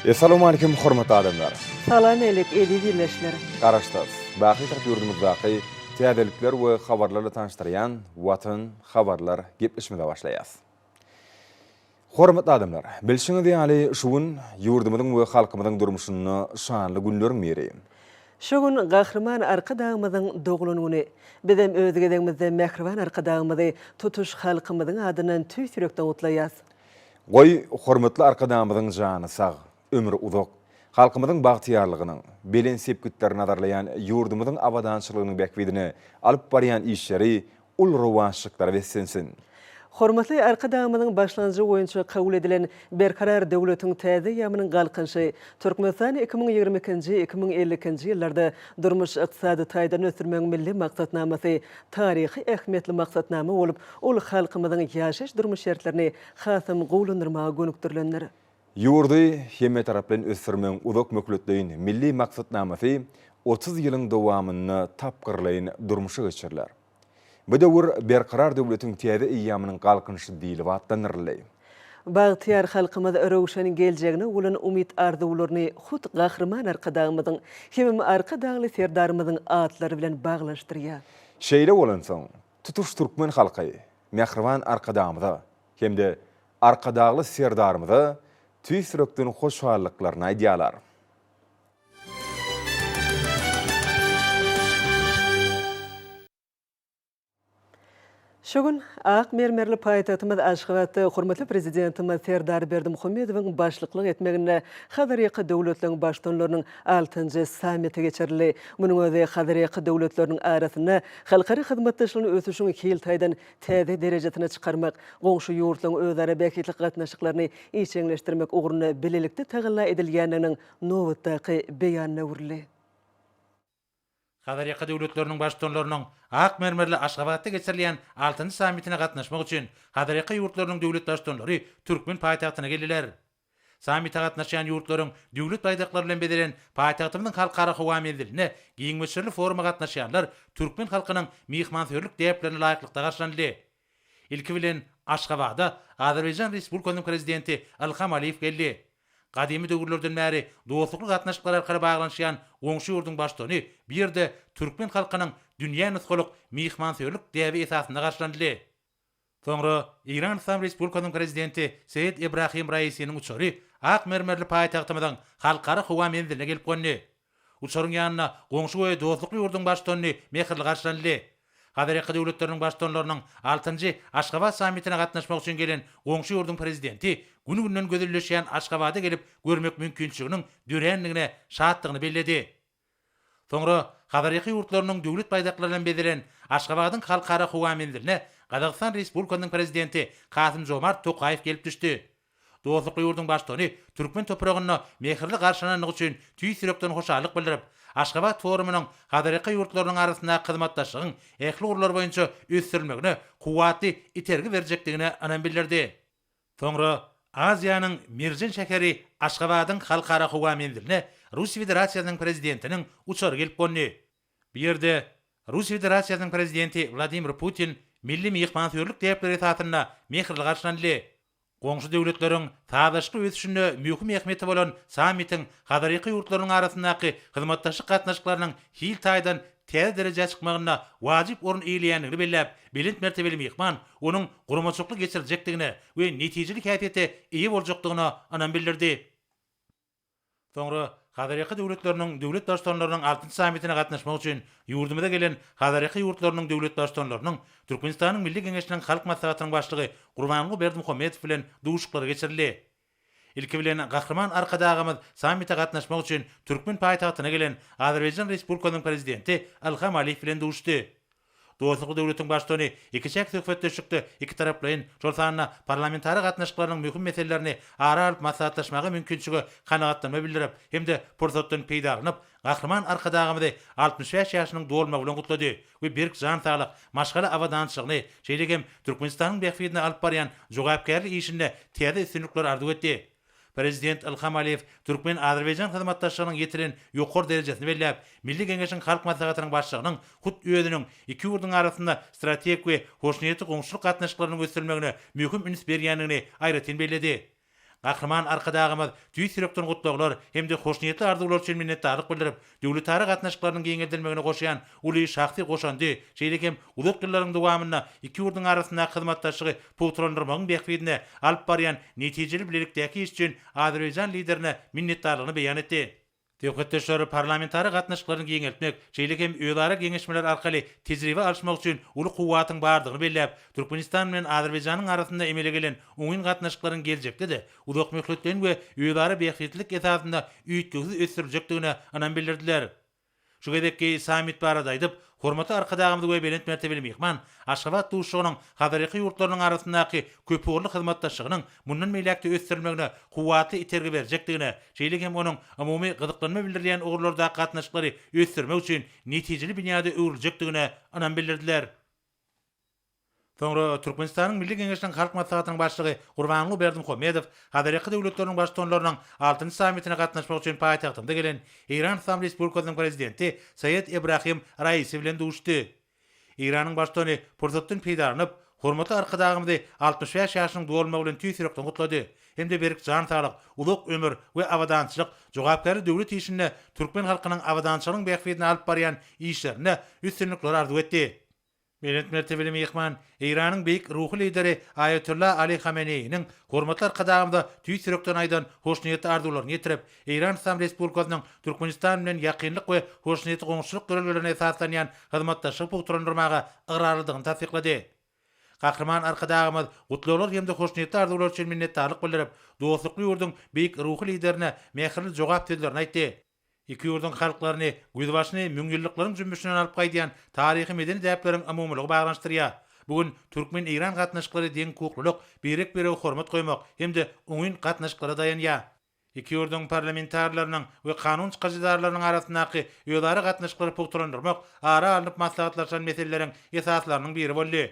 Essalawmalikim hormatly adamlar! Salam älik eziz ildeşler! Garaşsyz, baky Türk ýurdumyzdaky täzelikler we habarlarla tanyşdyrýan Watan habarlar gepleşimize başlaýas. Hormatly adamlar, bilşiňiz ýaly, şu gün ýurdumyzyň we halkymyzyň durmuşynda şanly günleriň biri. Şu gün Gahryman Arkadagymyzyň doglan güni. Bizem öz gezegimizde mähriban Arkadagymyzy tutuş halkymyzyň adyndan tüýs ýürekden gutlaýas. Goý, hormatly Arkadagymyzyň jany sag, ömri uzak, halkymyzyň bagtyýarlygynyň, belent sepgitleri nazarlaýan ýurdumyzyň abadançylygynyň bähbidine alyp barýan işleri uly rowaçlyklara beslensin! Hormatly Arkadagymyzyň başlangyjy boýunça kabul edilen Berkarar döwletiň täze eýýamynyň Galkynyşy, Türkmenistan 2022-nji, 2052-nji ýyllarda durmuş-ykdysady taýdan ösdürmegiň Milli maksatnamasy taryhy ähmiýetli maksatnama bolup, ol halkymyzyň ýaşaýyş-durmuş şertlerini hasam gowulandyrmaga gönükdirilendir. Ýurdy hemmetaraplaýyn ösdürmegiň uzak möhletleýin Milli maksatnamasy 30 ýylyň dowamynda tapgyrlaýyn durmuşa geçiriler. Bu döwür Berkarar döwletiň täze eýýamynyň Galkynyşy diýlip atlandyryldy. Bagtyýar halkymyz röwşen geljegine bolan umyt-arzuwlaryny hut Gahryman Arkadagymyzyň hemem Arkadagly Serdarymyzyň atlary bilen baglanyşdyrýar. Şeýle bolansoň, tutuş türkmen halky mähriban Arkadagymyza hem-de Arkadagly Serdarymyza tüýs ýürekden hoşallyklaryny aýdýarlar. Şu gün ak mermerli paýtagtymyz Aşgabatda hormatly Prezidentimiz Serdar Berdimuhamedowyň başlyklyk etmeginde Hazarýaka döwletleriň Baştutanlarynyň altynjy sammiti geçirildi. Munuň özi Hazarýaka döwletleriniň arasynda halkara hyzmatdaşlygyny ösüşiň hil taýdan täze derejesine çykarmak, goňşy ýurtlaryň özara bähbitli gatnaşyklaryny işjeňleşdirmek ugrunda bilelikde tagalla edilýändiginiň nobatdaky beýanyna öwrüldi. Hazarýaka döwletleriniň Baştutanlarynyň ak mermerli Aşgabatda geçirilýän altynjy sammitine gatnaşmak üçin Hazarýaka ýurtlarynyň döwlet Baştutanlary türkmen paýtagtyna geldiler. Sammite gatnaşýan ýurtlaryň döwlet baýdaklary bilen bezelen paýtagtymyzyň Halkara howa menzilinde giň möçberli foruma gatnaşýanlar türkmen halkynyň myhmansöýerlik däplerine laýyklykda garşylanyldy. Ilki bilen Aşgabada Azerbaýjan Respublikasynyň Prezidenti Ilham Aliýew geldi. Gadymy döwürlerden bäri dostlukly gatnaşyklar arkaly baglanyşýan goňşy ýurduň Baştutany bu ýerde türkmen halkynyň dünýä nusgalyk myhmansöýerlik däbi esasynda garşylanyldy. Soňra Eýran Yslam Respublikasynyň Prezidenti Seýed Ebrahim Raisiniň uçary ak mermerli paýtagtymyzyň Halkara howa menziline gelip gondy. Uçaryň ýanynda goňşy we dostlukly ýurduň Baştutanyny mähirli garşylanyldy. Hazarýaka döwletleriniň Baştutanlarynyň altynjy Aşgabat sammitine gatnaşmak üçin gelen goňşy ýurduň Prezidenti gün-günden gözelleşýän Aşgabada gelip görmek mümkinçiliginiň dörändigine şatdygyny belledi. Soňra Hazarýaka ýurtlarynyň döwlet baýdaklary bilen bezelen Aşgabadyň Halkara howa menziline Gazagystan Respublikasynyň Prezidenti Kasym-Žomart Tokaýew gelip düşdi. Dostlukly ýurduň Baştutany türkmen topragynda mähirli garşylanandygy üçin tüýs ýürekden hoşallyk bildirip, Aşgabat forumynyň Hazarýaka ýurtlarynyň arasyndaky hyzmatdaşlygyň ähli ugurlar boýunça ösdürilmegine kuwwatly itergi berjekdigine ynam bildirdi. Soňra Aziýanyň merjen şäheri Aşgabadyň Halkara howa menziline Russiýa Federasiýasynyň Prezidentiniň uçary gelip gondy. Bu ýerde Russiýa Federasiýasynyň Prezidenti Wladimir Putin milli myhmansöýerlik däpleri esasynda mähirli garşylanyldy. Goňşy döwletleriň sazlaşykly ösüşinde möhüm ähmiýeti bolan sammitiň Hazarýaka ýurtlarynyň arasyndaky hyzmatdaşlyk gatnaşyklarynyň hil taýdan täze derejä çykmagynda wajyp orun eýeleýändigini belläp, belent mertebeli myhman onuň guramaçylykly geçiriljekdigine we netijeli häsiýete eýe boljakdygyna ynam bildirdi. Soňra Hazarýaka döwletleriniň döwlet Baştutanlarynyň altynjy sammitine gatnaşmak üçin ýurdumyza gelen Hazarýaka ýurtlarynyň döwlet Baştutanlarynyň Türkmenistanyň Milli Geňeşiniň Halk Maslahatynyň Başlygy Gurbanguly Berdimuhamedow bilen duşuşyklary geçirildi. Ilki bilen Gahryman Arkadagymyz sammite gatnaşmak üçin türkmen paýtagtyna gelen Azerbaýjan Respublikasynyň Prezidenti Ilham Aliýew bilen duşuşdy. Dostlukly döwletiň Baştutany ikiçäk söhbetdeşlikde ikitaraplaýyn, şol sanda parlamentara gatnaşyklarynyň möhüm meselelerini ara alyp maslahatlaşmaga mümkinçilige kanagatlanma bildirip hem-de pursatdan peýdalanyp, Gahryman Arkadagymyzy 65 ýaşynyň dolmagy bilen gutlady we berk jan saglyk, maşgala abadançylygyny, şeýle hem Türkmenistanyň bähbidine alyp barýan jogapkärli işinde täze üstünlikleri arzuw etdi. Prezident Ilham Aliýew türkmen-azerbaýjan hyzmatdaşlygynyň ýetilen ýokary derejesini belläp, Milli Geňeşiň Halk Maslahatynyň Başlygynyň hut özüniň iki ýurduň arasynda strategik we hoşniýetli goňşuçylyk gatnaşyklarynyň ösdürilmegine möhüm üns berýändigini aýratyn belledi. Gahryman Arkadagymyz tüýs ýürekden gutlaglar hem-de hoşniýetli arzuwlar üçin minnetdarlyk bildirip, döwletara gatnaşyklarynyň giňeldilmegine goşýan uly şahsy goşandy, şeýle hem uzak ýyllaryň dowamynda iki ýurduň arasyndaky hyzmatdaşlygy pugtalandyrmagyň bähbidine alyp barýan netijeli bilelikdäki iş üçin azerbaýjan Liderine minnetdarlygyny beýan etdi. Söhbetdeşler parlamentara gatnaşyklaryny giňeltmek, şeýle hem özara geňeşmeler arkaly tejribe alyşmak üçin uly kuwwatyň bardygyny belläp, Türkmenistan bilen Azerbaýjanyň arasynda emele gelen oňyn gatnaşyklaryň geljekde-de uzakmöhletleýin we özara bähbitlilik esasynda üýtgewsiz ösdüriljekdigine ynam bildirdiler. Şu gezekki sammit barada aýdyp, hormatly Arkadagymyz we belent mertebeli myhman Aşgabat duşuşygynyň Hazarýaka ýurtlarynyň arasyndaky köpugurly hyzmatdaşlygynyň mundan beýläk-de ösdürilmegine kuwwatly itergi berjekdigine, şeýle hem onuň umumy gyzyklanma bildirilýän ugurlardaky gatnaşyklary ösdürmek üçin netijeli binýada öwrüljekdigine ynam bildirdiler. Soňra Türkmenistanyň Milli Geňeşiniň Halk Maslahatynyň Başlygy Gurbanguly Berdimuhamedow Hazarýaka döwletleriniň Baştutanlarynyň altynjy sammitine gatnaşmak üçin paýtagtymyza gelen Eýran Yslam Respublikasynyň Prezidenti Saýed Ebrahim Raisi bilen duşuşdy. Eýranyň Baştutany pursatdan peýdalanyp, hormatly Arkadagymyzy 65 ýaşynyň dolmagy bilen tüýs ýürekden gutlady hem-de berk jan saglyk, uzak ömür we abadançylyk, jogapkärli döwlet işinde türkmen halkynyň abadançylygynyň bähbidine alyp barýan işlerinde üstünlikleri arzuw etdi. Belent mertebeli myhman Eýranyň beýik ruhy lideri Aýatolla Ali Hameneýiniň hormatly Arkadagymyza tüýs ýürekden aýdan hoşniýetli arzuwlaryny ýetirip, Eýran Yslam Respublikasynyň Türkmenistan bilen ýakynlyk we hoşniýetli goňşuçylyk ýörelgelerine esaslanýan hyzmatdaşlygy pugtalandyrmaga ygrarlydygyny tassyklady. Gahryman Arkadagymyz gutlaglar hem-de hoşniýetli arzuwlar üçin minnetdarlyk bildirip, dostlukly ýurduň beýik ruhy liderine mähirli jogap sözlerini aýtdy. Iki ýurduň halklaryny gözbaşyny müňýyllyklaryň jümmüşinden alyp gaýdýan taryhy-medeni däpleriň umumylygy baglanyşdyrýar. Bu gün türkmen-eýran gatnaşyklary deňhukuklylyk, birek-birege hormat goýmak hem-de oňyn gatnaşyklara daýanýar. Iki ýurduň parlamentarileriniň we kanun çykaryjy edaralarynyň arasyndaky özara gatnaşyklary pugtalandyrmak ara alnyp maslahatlaşylan meseleleriň esasylarynyň biri boldy.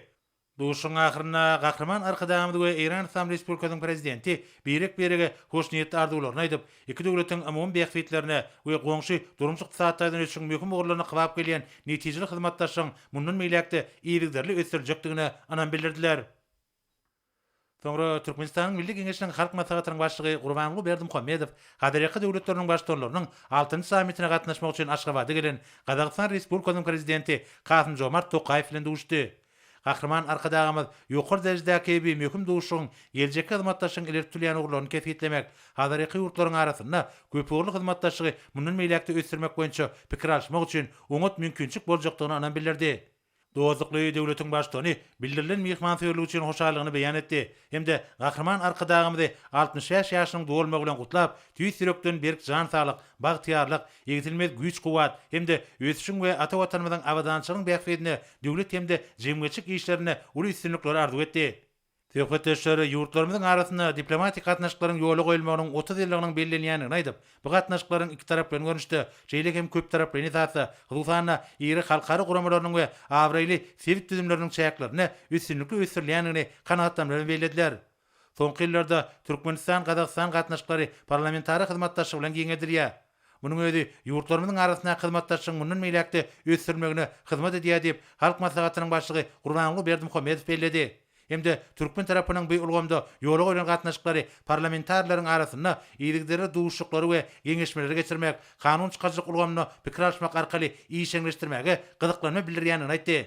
Duşuşygyň ahyrynda Gahryman Arkadagymyz we Eýran Yslam Respublikasynyň Prezidenti birek-birege hoşniýetli arzuwlaryny aýdyp, iki döwletiň umumy bähbitlerine we goňşy durmuş-ykdysady taýdan ösüşiň möhüm ugurlaryna kybap gelýän netijeli hyzmatdaşlygyň mundan beýläk-de yzygiderli ösdüriljekdigine ynam bildirdiler. Soňra Türkmenistanyň Milli Geňeşiniň Halk Maslahatynyň Başlygy Gurbanguly Berdimuhamedow Hazarýaka döwletleriniň Baştutanlarynyň altynjy sammitine gatnaşmak üçin Aşgabada gelen Gazagystan Respublikasynyň Prezidenti Kasym-Žomart Tokaýew bilen duşuşdy. Gahryman Arkadagymyz ýokary derejedäki bu möhüm duşuşygyň geljekki hyzmatdaşlygyň ileri tutulýan ugurlaryny kesgitlemek, Hazarýaka ýurtlaryň arasynda köpugurly hyzmatdaşlygy mundan beýläk-de ösdürmek boýunça pikir alyşmak üçin oňat mümkinçilik boljakdygyna ynam bildirdi. Dostlukly döwletiň Baştutany bildirilen myhmansöýerlik üçin hoşallygyny beýan etdi hem-de Gahryman Arkadagymyzy 65 ýaşynyň dolmagy bilen gutlap, tüýs ýürekden berk jan saglyk, bagtyýarlyk, egsilmez güýç-kuwwat hem-de ösüşiň we ata Watanymyzyň abadançylygynyň bähbidine döwlet hem-de jemgyýetçilik işlerinde uly üstünlikleri arzuw etdi. Söhbetdeşler ýurtlarymyzyň arasynda diplomatik gatnaşyklaryň ýola goýulmagynyň 30 ýyllygynyň bellenýändigini aýdyp, bu gatnaşyklaryň ikitaraplaýyn görnüşde, şeýle hem köptaraplaýyn esasda, hususan-da, iri halkara guramalarynyň we abraýly sebit düzümleriniň çäklerinde üstünlikli ösdürilýändigini kanagatlanma bilen bellediler. Soňky ýyllarda Türkmenistan-Gazagystan gatnaşyklary parlamentara hyzmatdaşlygy bilen giňeldilýär. Munuň özi ýurtlarymyzyň arasyndaky hyzmatdaşlygyň mundan beýläk-de ösdürilmegine hyzmat edýär diýip, Halk Maslahatynyň Başlygy Gurbanguly Berdimuhamedow belledi. Hem-de türkmen tarapynyň bu ulgamda ýola goýlan gatnaşyklary parlamentarileriň arasynda yzygiderli duşuşyklary we geňeşmeleri geçirmek, kanun çykaryjylyk ulgamynda pikir alyşmak arkaly işjeňleşdirmäge gyzyklanma bildirýändigini aýtdy.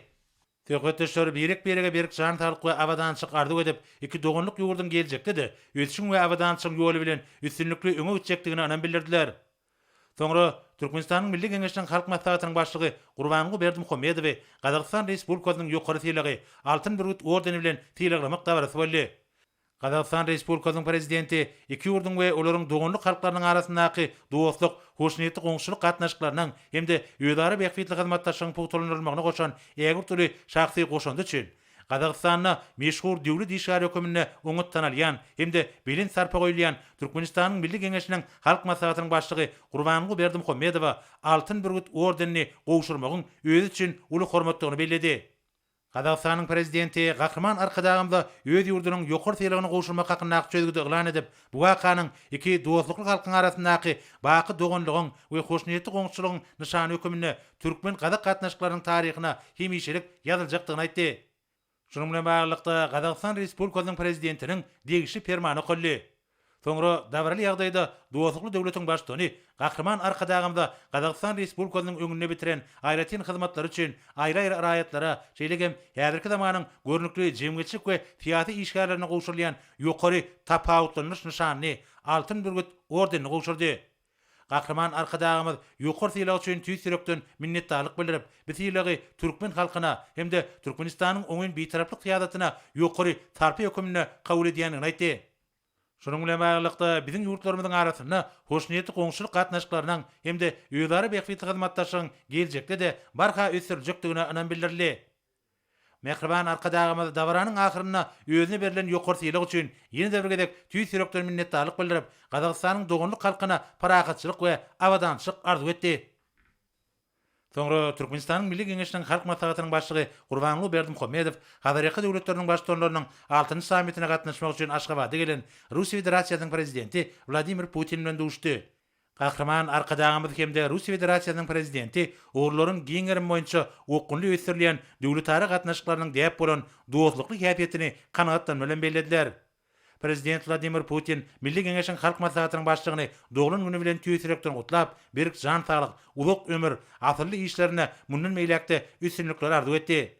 Söhbetdeşler birek-birege berk jan saglyk we abadançylyk arzuw edip, iki doganlyk ýurduň geljekde-de ösüşiň we abadançylygyň ýoly bilen üstünlikli öňe gitjekdigine ynam bildirdiler. Soňra Türkmenistanyň Milli Geňeşiniň Halk Maslahatynyň Başlygy Gurbanguly Berdimuhamedowy Gazagystan Respublikasynyň ýokary sylagy, Altyn bürgüt ordeni bilen sylaglamak dabarasy boldy. Gazagystan Respublikasynyň Prezidenti iki ýurduň we olaryň doganlyk halklarynyň arasyndaky dostluk, hoşniýetli goňşuçylyk gatnaşyklarynyň hem-de özara bähbitli hyzmatdaşlygyň pugtalandyrylmagyna goşan ägirt uly şahsy goşandy üçin Gazagystanda meşhur döwlet işgäri höküminde oňat tanalýan hem-de belent sarpa goýulýan Türkmenistanyň Milli Geňeşiniň Halk Maslahatynyň Başlygy Gurbanguly Berdimuhamedowa Altyn bürgüt ordenini gowşurmagyň özi üçin uly hormatdygyny belledi. Gazagystanyň Prezidenti Gahryman Arkadagymyza öz ýurdunyň ýokary sylagyny gowşurmak hakyndaky çözgüdi yglan edip, bu wakanyň iki dostlukly halkyň arasyndaky baky doganlygyň we hoşniýetli goňşuçylygyň nyşany höküminde türkmen-gazak gatnaşyklarynyň taryhyna hemişelik ýazyljakdygyny aýtdy. Şunuň bilen baglylykda, Gazagystan Respublikasynyň Prezidentiniň degişli Permany okaldy. Soňra dabaraly ýagdaýda dostlukly döwletiň Baştutany Gahryman Arkadagymyza Gazagystan Respublikasynyň öňünde bitiren aýratyn hyzmatlary üçin aýry-aýry raýatlara, şeýle hem häzirki zamanyň görnükli jemgyýetçilik we syýasy işgärlerine gowşurylýan ýokary tapawutlanyş nyşanyny, Altyn bürgüt ordenini gowşurdy. Gahryman Arkadagymyz ýokary sylag üçin tüýs ýürekden minnetdarlyk bildirip, bu sylagy türkmen halkyna hem-de Türkmenistanyň oňyn Bitaraplyk syýasatyna ýokary sarpa höküminde kabul edýändigini aýtdy. Şunuň bilen baglylykda, biziň ýurtlarymyzyň arasynda hoşniýetli goňşulyk gatnaşyklarynyň hem-de özara bähbitli hyzmatdaşlygyň geljekde-de barha ösdüriljekdigine ynam bildirildi. Mähriban Arkadagymyz dabaranyň ahyrynda özüne berlen ýokary sylag üçin ýene-de bir gezek tüýs ýürekden minnetdarlyk bildirip, Gazagystanyň doganlyk halkyna parahatçylyk we abadançylyk arzuw etdi. Soňra Türkmenistanyň Milli Geňeşiniň Halk Maslahatynyň Başlygy Gurbanguly Berdimuhamedow Hazarýaka döwletleriniň Baştutanlarynyň altynjy sammitine gatnaşmak üçin Aşgabada gelen Russiýa Federasiýasynyň Prezidenti Wladimir Putin bilen duşuşdy. Gahryman Arkadagymyz hem-de Russiýa Federasiýasynyň Prezidenti ugurlaryň giň gerimi boýunça okgunly ösdürilýän döwletara gatnaşyklarynyň däp bolan dostlukly häsiýetini kanagatlanma bilen bellediler. Prezident Wladimir Putin Milli Geňeşiň Halk Maslahatynyň Başlygyny doglan güni bilen tüýs ýürekden gutlap, berk jan saglyk, uzak ömür, asylly işlerinde mundan beýläk-de üstünlikleri arzuw etdi.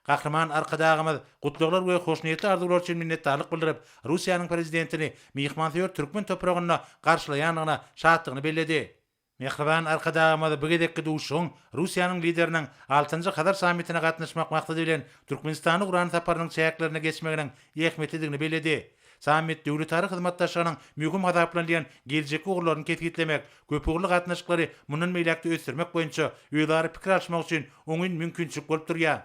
Gahryman Arkadagymyz gutlaglar we hoşniýetli arzuwlar üçin minnetdarlyk bildirip, Russiýanyň Prezidentini myhmansöýer türkmen topragynda garşylaýandygyna şatdygyny belledi. Mähriban Arkadagymyz bu gezekki duşuşygyň Russiýanyň Lideriniň altynjy Hazar sammitine gatnaşmak maksady bilen Türkmenistana guran saparynyň çäklerinde geçmeginiň ähmiýetlidigini belledi. Sammit döwletara hyzmatdaşlygynyň möhüm hasaplanylýan geljekki ugurlaryny kesgitlemek, köpugurly gatnaşyklary mundan beýläk-de ösdürmek boýunça özara pikir alyşmak üçin oňyn mümkinçilik bolup durýar.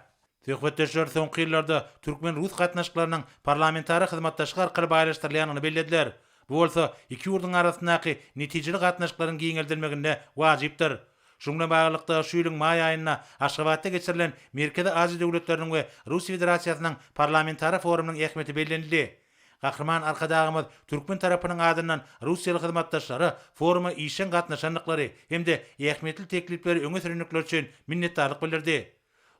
Söhbetdeşler soňky ýyllarda türkmen-rus gatnaşyklarynyň parlamentara hyzmatdaşlyk arkaly baýlaşdyrylýandygyny bellediler. Bu bolsa iki ýurduň arasyndaky netijeli gatnaşyklaryň giňeldilmeginde wajypdyr. Şunuň bilen baglylykda, şu ýylyň maý aýynda Aşgabatda geçirilen Merkezi Aziýa döwletleriniň we Russiýa Federasiýasynyň parlamentara forumynyň ähmiýeti bellenildi. Gahryman Arkadagymyz türkmen tarapynyň adyndan russiýaly hyzmatdaşlara foruma işjeň gatnaşandyklary hem-de ähmiýetli teklipleri öňe sürendikleri üçin minnetdarlyk bildirdi.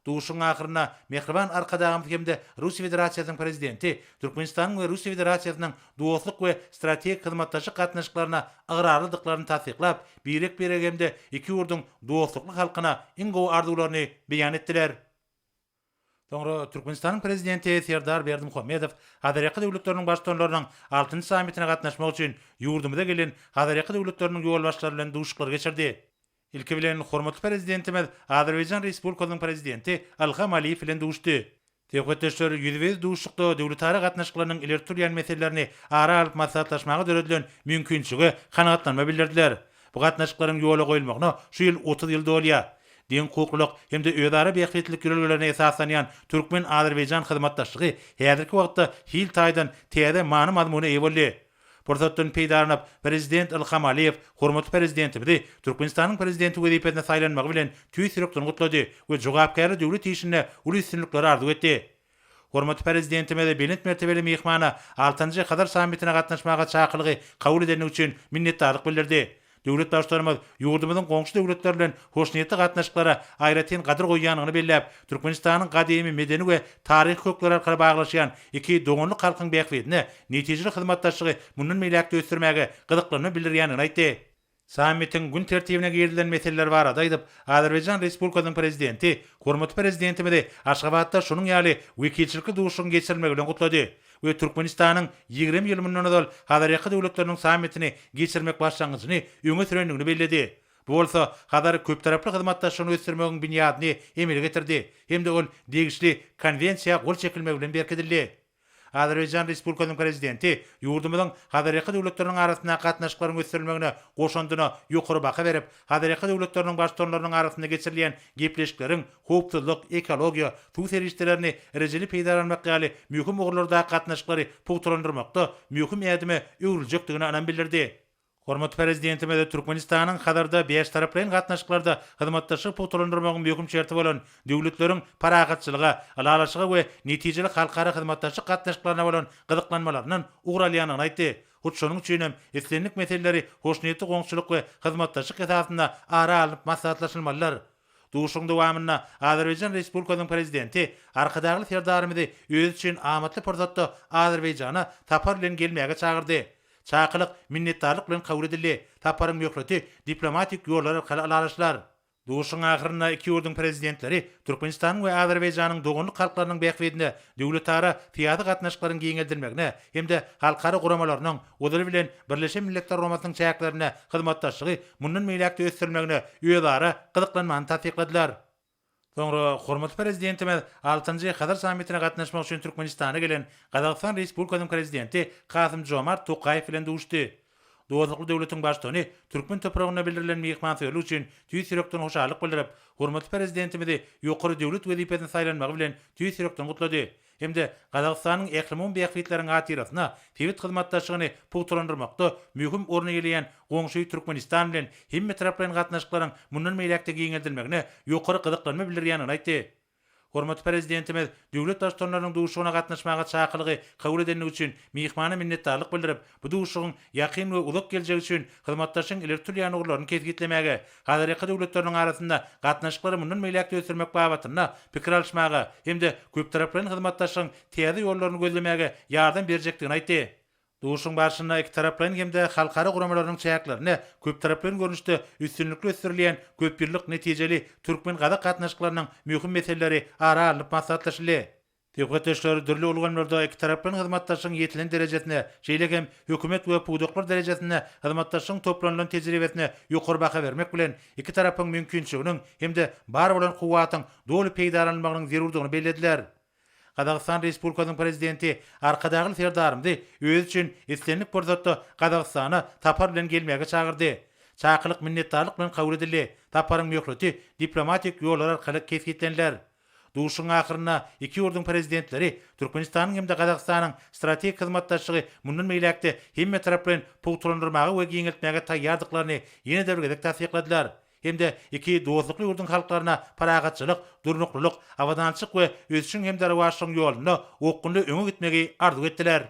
Duşuşygyň ahyrynda mähriban Arkadagymyz hem-de Russiýa Federasiýasynyň Prezidenti Türkmenistanyň we Russiýa Federasiýasynyň dostluk we strategik hyzmatdaşlyk gatnaşyklaryna ygrarlydyklaryny tassyklap, birek-birege hem-de iki ýurduň dostlukly halkyna iň gowy arzuwlaryny beýan etdiler. Soňra Türkmenistanyň Prezidenti Serdar Berdimuhamedow Hazarýaka döwletleriniň Baştutanlarynyň altynjy sammitine gatnaşmak üçin ýurdumyza gelen Hazarýaka döwletleriniň ýolbaşçylary bilen duşuşyklar geçirdi. Ilki bilen, hormatly Prezidentimiz Azerbaýjan Respublikasynyň Prezidenti Ilham Aliýew bilen duşdy. Söhbetdeşler ýüzbe-ýüz duşuşykda döwletara gatnaşyklarynyň ileri tutulýan meselelerini ara alyp maslahatlaşmaga döredilen mümkinçilige kanagatlanma bildirdiler. Bu gatnaşyklaryň ýola goýulmagyna şu ýyl 30 ýyl dolýar. Deňhukuklylyk hem-de özara bähbitlilik ýörelgelerine esaslanýan türkmen-azerbaýjan hyzmatdaşlygy häzirki wagtda hil taýdan täze many-mazmuna eýe boldy. Pursatdan peýdalanyp, Prezident Ilham Aliýew hormatly Prezidentimizi Türkmenistanyň Prezidenti wezipesine saýlanmagy bilen tüýs ýürekden gutlady we jogapkärli döwlet işinde uly üstünlikleri arzuw etdi. Hormatly Prezidentimiz belent mertebeli myhmana altynjy Hazar sammitine gatnaşmaga çakylygy kabul edendigi üçin minnetdarlyk bildirdi. Döwlet Baştutanymyz ýurdumyzyň goňşy döwletler bilen hoşniýetli gatnaşyklara aýratyn gadyr goýýandygyny belläp, Türkmenistanyň gadymy medeni we taryhy kökleri arkaly baglaşýan iki doganlyk halkyň bähbidine netijeli hyzmatdaşlygy mundan beýläk-de ösdürmäge gyzyklanma bildirýändigini aýtdy. Sammitiň gün tertibine girizilen meseleler barada aýdyp, Azerbaýjan Respublikasynyň Prezidenti hormatly Prezidentimizi Aşgabatda şunuň ýaly wekilçilikli duşuşygyň geçirilmegi bilen gutlady. we Türkmenistanyň 20 ýyl mundan ozal Hazarýaka döwletleriniň sammitini geçirmek başlangyjyny öňe sürendigini belledi. Bu bolsa Hazar köptaraply hyzmatdaşlygyny ösdürmegiň binýadyny emele getirdi hem-de ol degişli Konwensiýa gol çekilmegi bilen berkidildi. Azerbaýjan Respublikasynyň Prezidenti ýurdumyzyň Hazarýaka döwletleriniň arasyndaky gatnaşyklaryň ösdürilmegine goşandyna ýokary baha berip, Hazarýaka döwletleriniň Baştutanlarynyň arasynda geçirilýän gepleşikleriň howpsuzlyk, ekologiýa, suw serişdelerini rejeli peýdalanmak ýaly möhüm ugurlardaky gatnaşyklary pugtalandyrmakda möhüm ädime öwrüljekdigine ynam bildirdi. Hormatly Prezidentimiz Türkmenistanyň Hazarda bäştaraplaýyn gatnaşyklarda hyzmatdaşlygy pugtalandyrmagyň möhüm şerti bolan döwletleriň parahatçylyga, ylalaşyga we netijeli halkara hyzmatdaşlyk gatnaşyklaryna bolan gyzyklanmalaryndan ugur alýandygyny aýtdy. Hut şonuň üçin hem islendik meseleleri hoşniýetli goňşuçylyk we hyzmatdaşlyk esasynda ara alnyp maslahatlaşylmalydyr. Duşuşygyň dowamynda Azerbaýjan Respublikasynyň Prezidenti Arkadagly Serdarymyzy özi üçin amatly pursatda Azerbaýjana sapar bilen gelmäge çagyrdy. Çakylyk minnetdarlyk bilen kabul edildi. Saparyň möhleti diplomatik ýollar arkaly ylalaşylar. Duşuşygyň ahyrynda iki ýurduň Prezidentleri Türkmenistanyň we Azerbaýjanyň doganlyk halklarynyň bähbidine döwletara syýasy gatnaşyklaryň giňeldilmegine hem-de halkara guramalarynyň, ozaly bilen Birleşen Milletler Guramasynyň çäklerinde hyzmatdaşlygy mundan beýläk-de ösdürilmegine özara gyzyklanmany tassykladylar. Soňra hormatly Prezidentimiz altynjy Hazar sammitine gatnaşmak üçin Türkmenistana gelen Gazagystan Respublikasynyň Prezidenti Kasym-Žomart Tokaýew bilen duşdy. Dostlukly döwletiň Baştutany türkmen topragynda bildirilen myhmansöýerlik üçin tüýs ýürekden hoşallyk bildirip, hormatly Prezidentimizi ýokary döwlet wezipesine saýlanmagy bilen tüýs ýürekden gutlady hem-de Gazagystanyň ählumumy bähbitleriň hatyrasyna sebit hyzmatdaşlygyny pugtalandyrmakda möhüm orun eýeleýän goňşy Türkmenistan bilen hemmetaraplaýyn gatnaşyklaryň mundan beýläk-de giňeldilmegine ýokary gyzyklanma bildirýändigini aýtdy. Hormatly Prezidentimiz döwlet Baştutanlarynyň duşuşygyna gatnaşmaga çakylygy kabul edendigi üçin myhmana minnetdarlyk bildirip, bu duşuşygyň ýakyn we uzak geljek üçin hyzmatdaşlygyň ileri tutulýan ugurlaryny kesgitlemäge, Hazarýaka döwletleriniň arasynda gatnaşyklary mundan beýläk-de ösdürmek babatynda pikir alyşmaga hem-de köptaraplaýyn hyzmatdaşlygyň täze ýollaryny gözlemäge ýardam berjekdigini aýtdy. Duşuşygyň barşynda ikitaraplaýyn hem-de halkara guramalarynyň çäklerinde köptaraplaýyn görnüşde üstünlikli ösdürilýän köpýyllyk netijeli türkmen-gazak gatnaşyklarynyň möhüm meseleleri ara alnyp maslahatlaşyldy. Söhbetdeşler dürli ulgamlarda ikitaraplaýyn hyzmatdaşlygyň ýetilen derejesine, şeýle hem hökümet we pudaklar derejesinde hyzmatdaşlygyň toplanylan tejribesine ýokary baha bermek bilen, iki tarapyň mümkinçiliginiň hem-de bar bolan kuwwatyň doly peýdalanylmagynyň zerurdygyny bellediler. Gazagystan Respublikasynyň Prezidenti Arkadagly Serdarymyzy özi üçin islendik pursatda Gazagystana sapar bilen gelmäge çagyrdy. Çakylyk minnetdarlyk bilen kabul edildi. Saparyň möhleti diplomatik ýollar arkaly kesgitleniler. Duşuşygyň ahyrynda iki ýurduň Prezidentleri Türkmenistanyň hem-de Gazagystanyň strategik hyzmatdaşlygy mundan beýläk-de hemmetaraplaýyn pugtalandyrmaga we giňeltmäge taýýardyklaryny ýene-de bir gezek tassykladylar. hem-de iki dostlukly ýurduň halklaryna parahatçylyk, durnuklylyk, abadançylyk we ösüşiň hem-de rowaçlygyň ýolunda okgunly öňe gitmegi arzuw etdiler.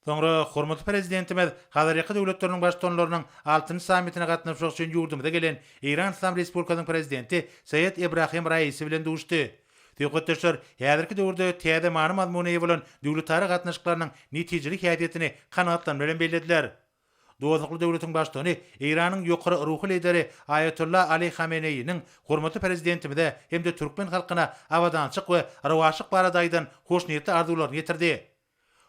Soňra hormatly Prezidentimiz Hazarýaka döwletleriniň Baştutanlarynyň altynjy sammitine gatnaşmak üçin ýurdumyza gelen Eýran Yslam Respublikasynyň Prezidenti Seýed Ebrahim Raisi bilen duşuşdy. Söhbetdeşler häzirki döwürde täze many-mazmuna eýe bolan döwletara gatnaşyklarynyň netijeli häsiýetini kanagatlanma bilen bellediler. Dostlukly döwletiň Baştutany Eýranyň ýokary ruhy lideri Aýatolla Ali Hameneýiniň hormatly Prezidentimize hem-de türkmen halkyna abadançyk we rowaçlyk barada aýdan hoşniýetli arzuwlaryny ýetirdi.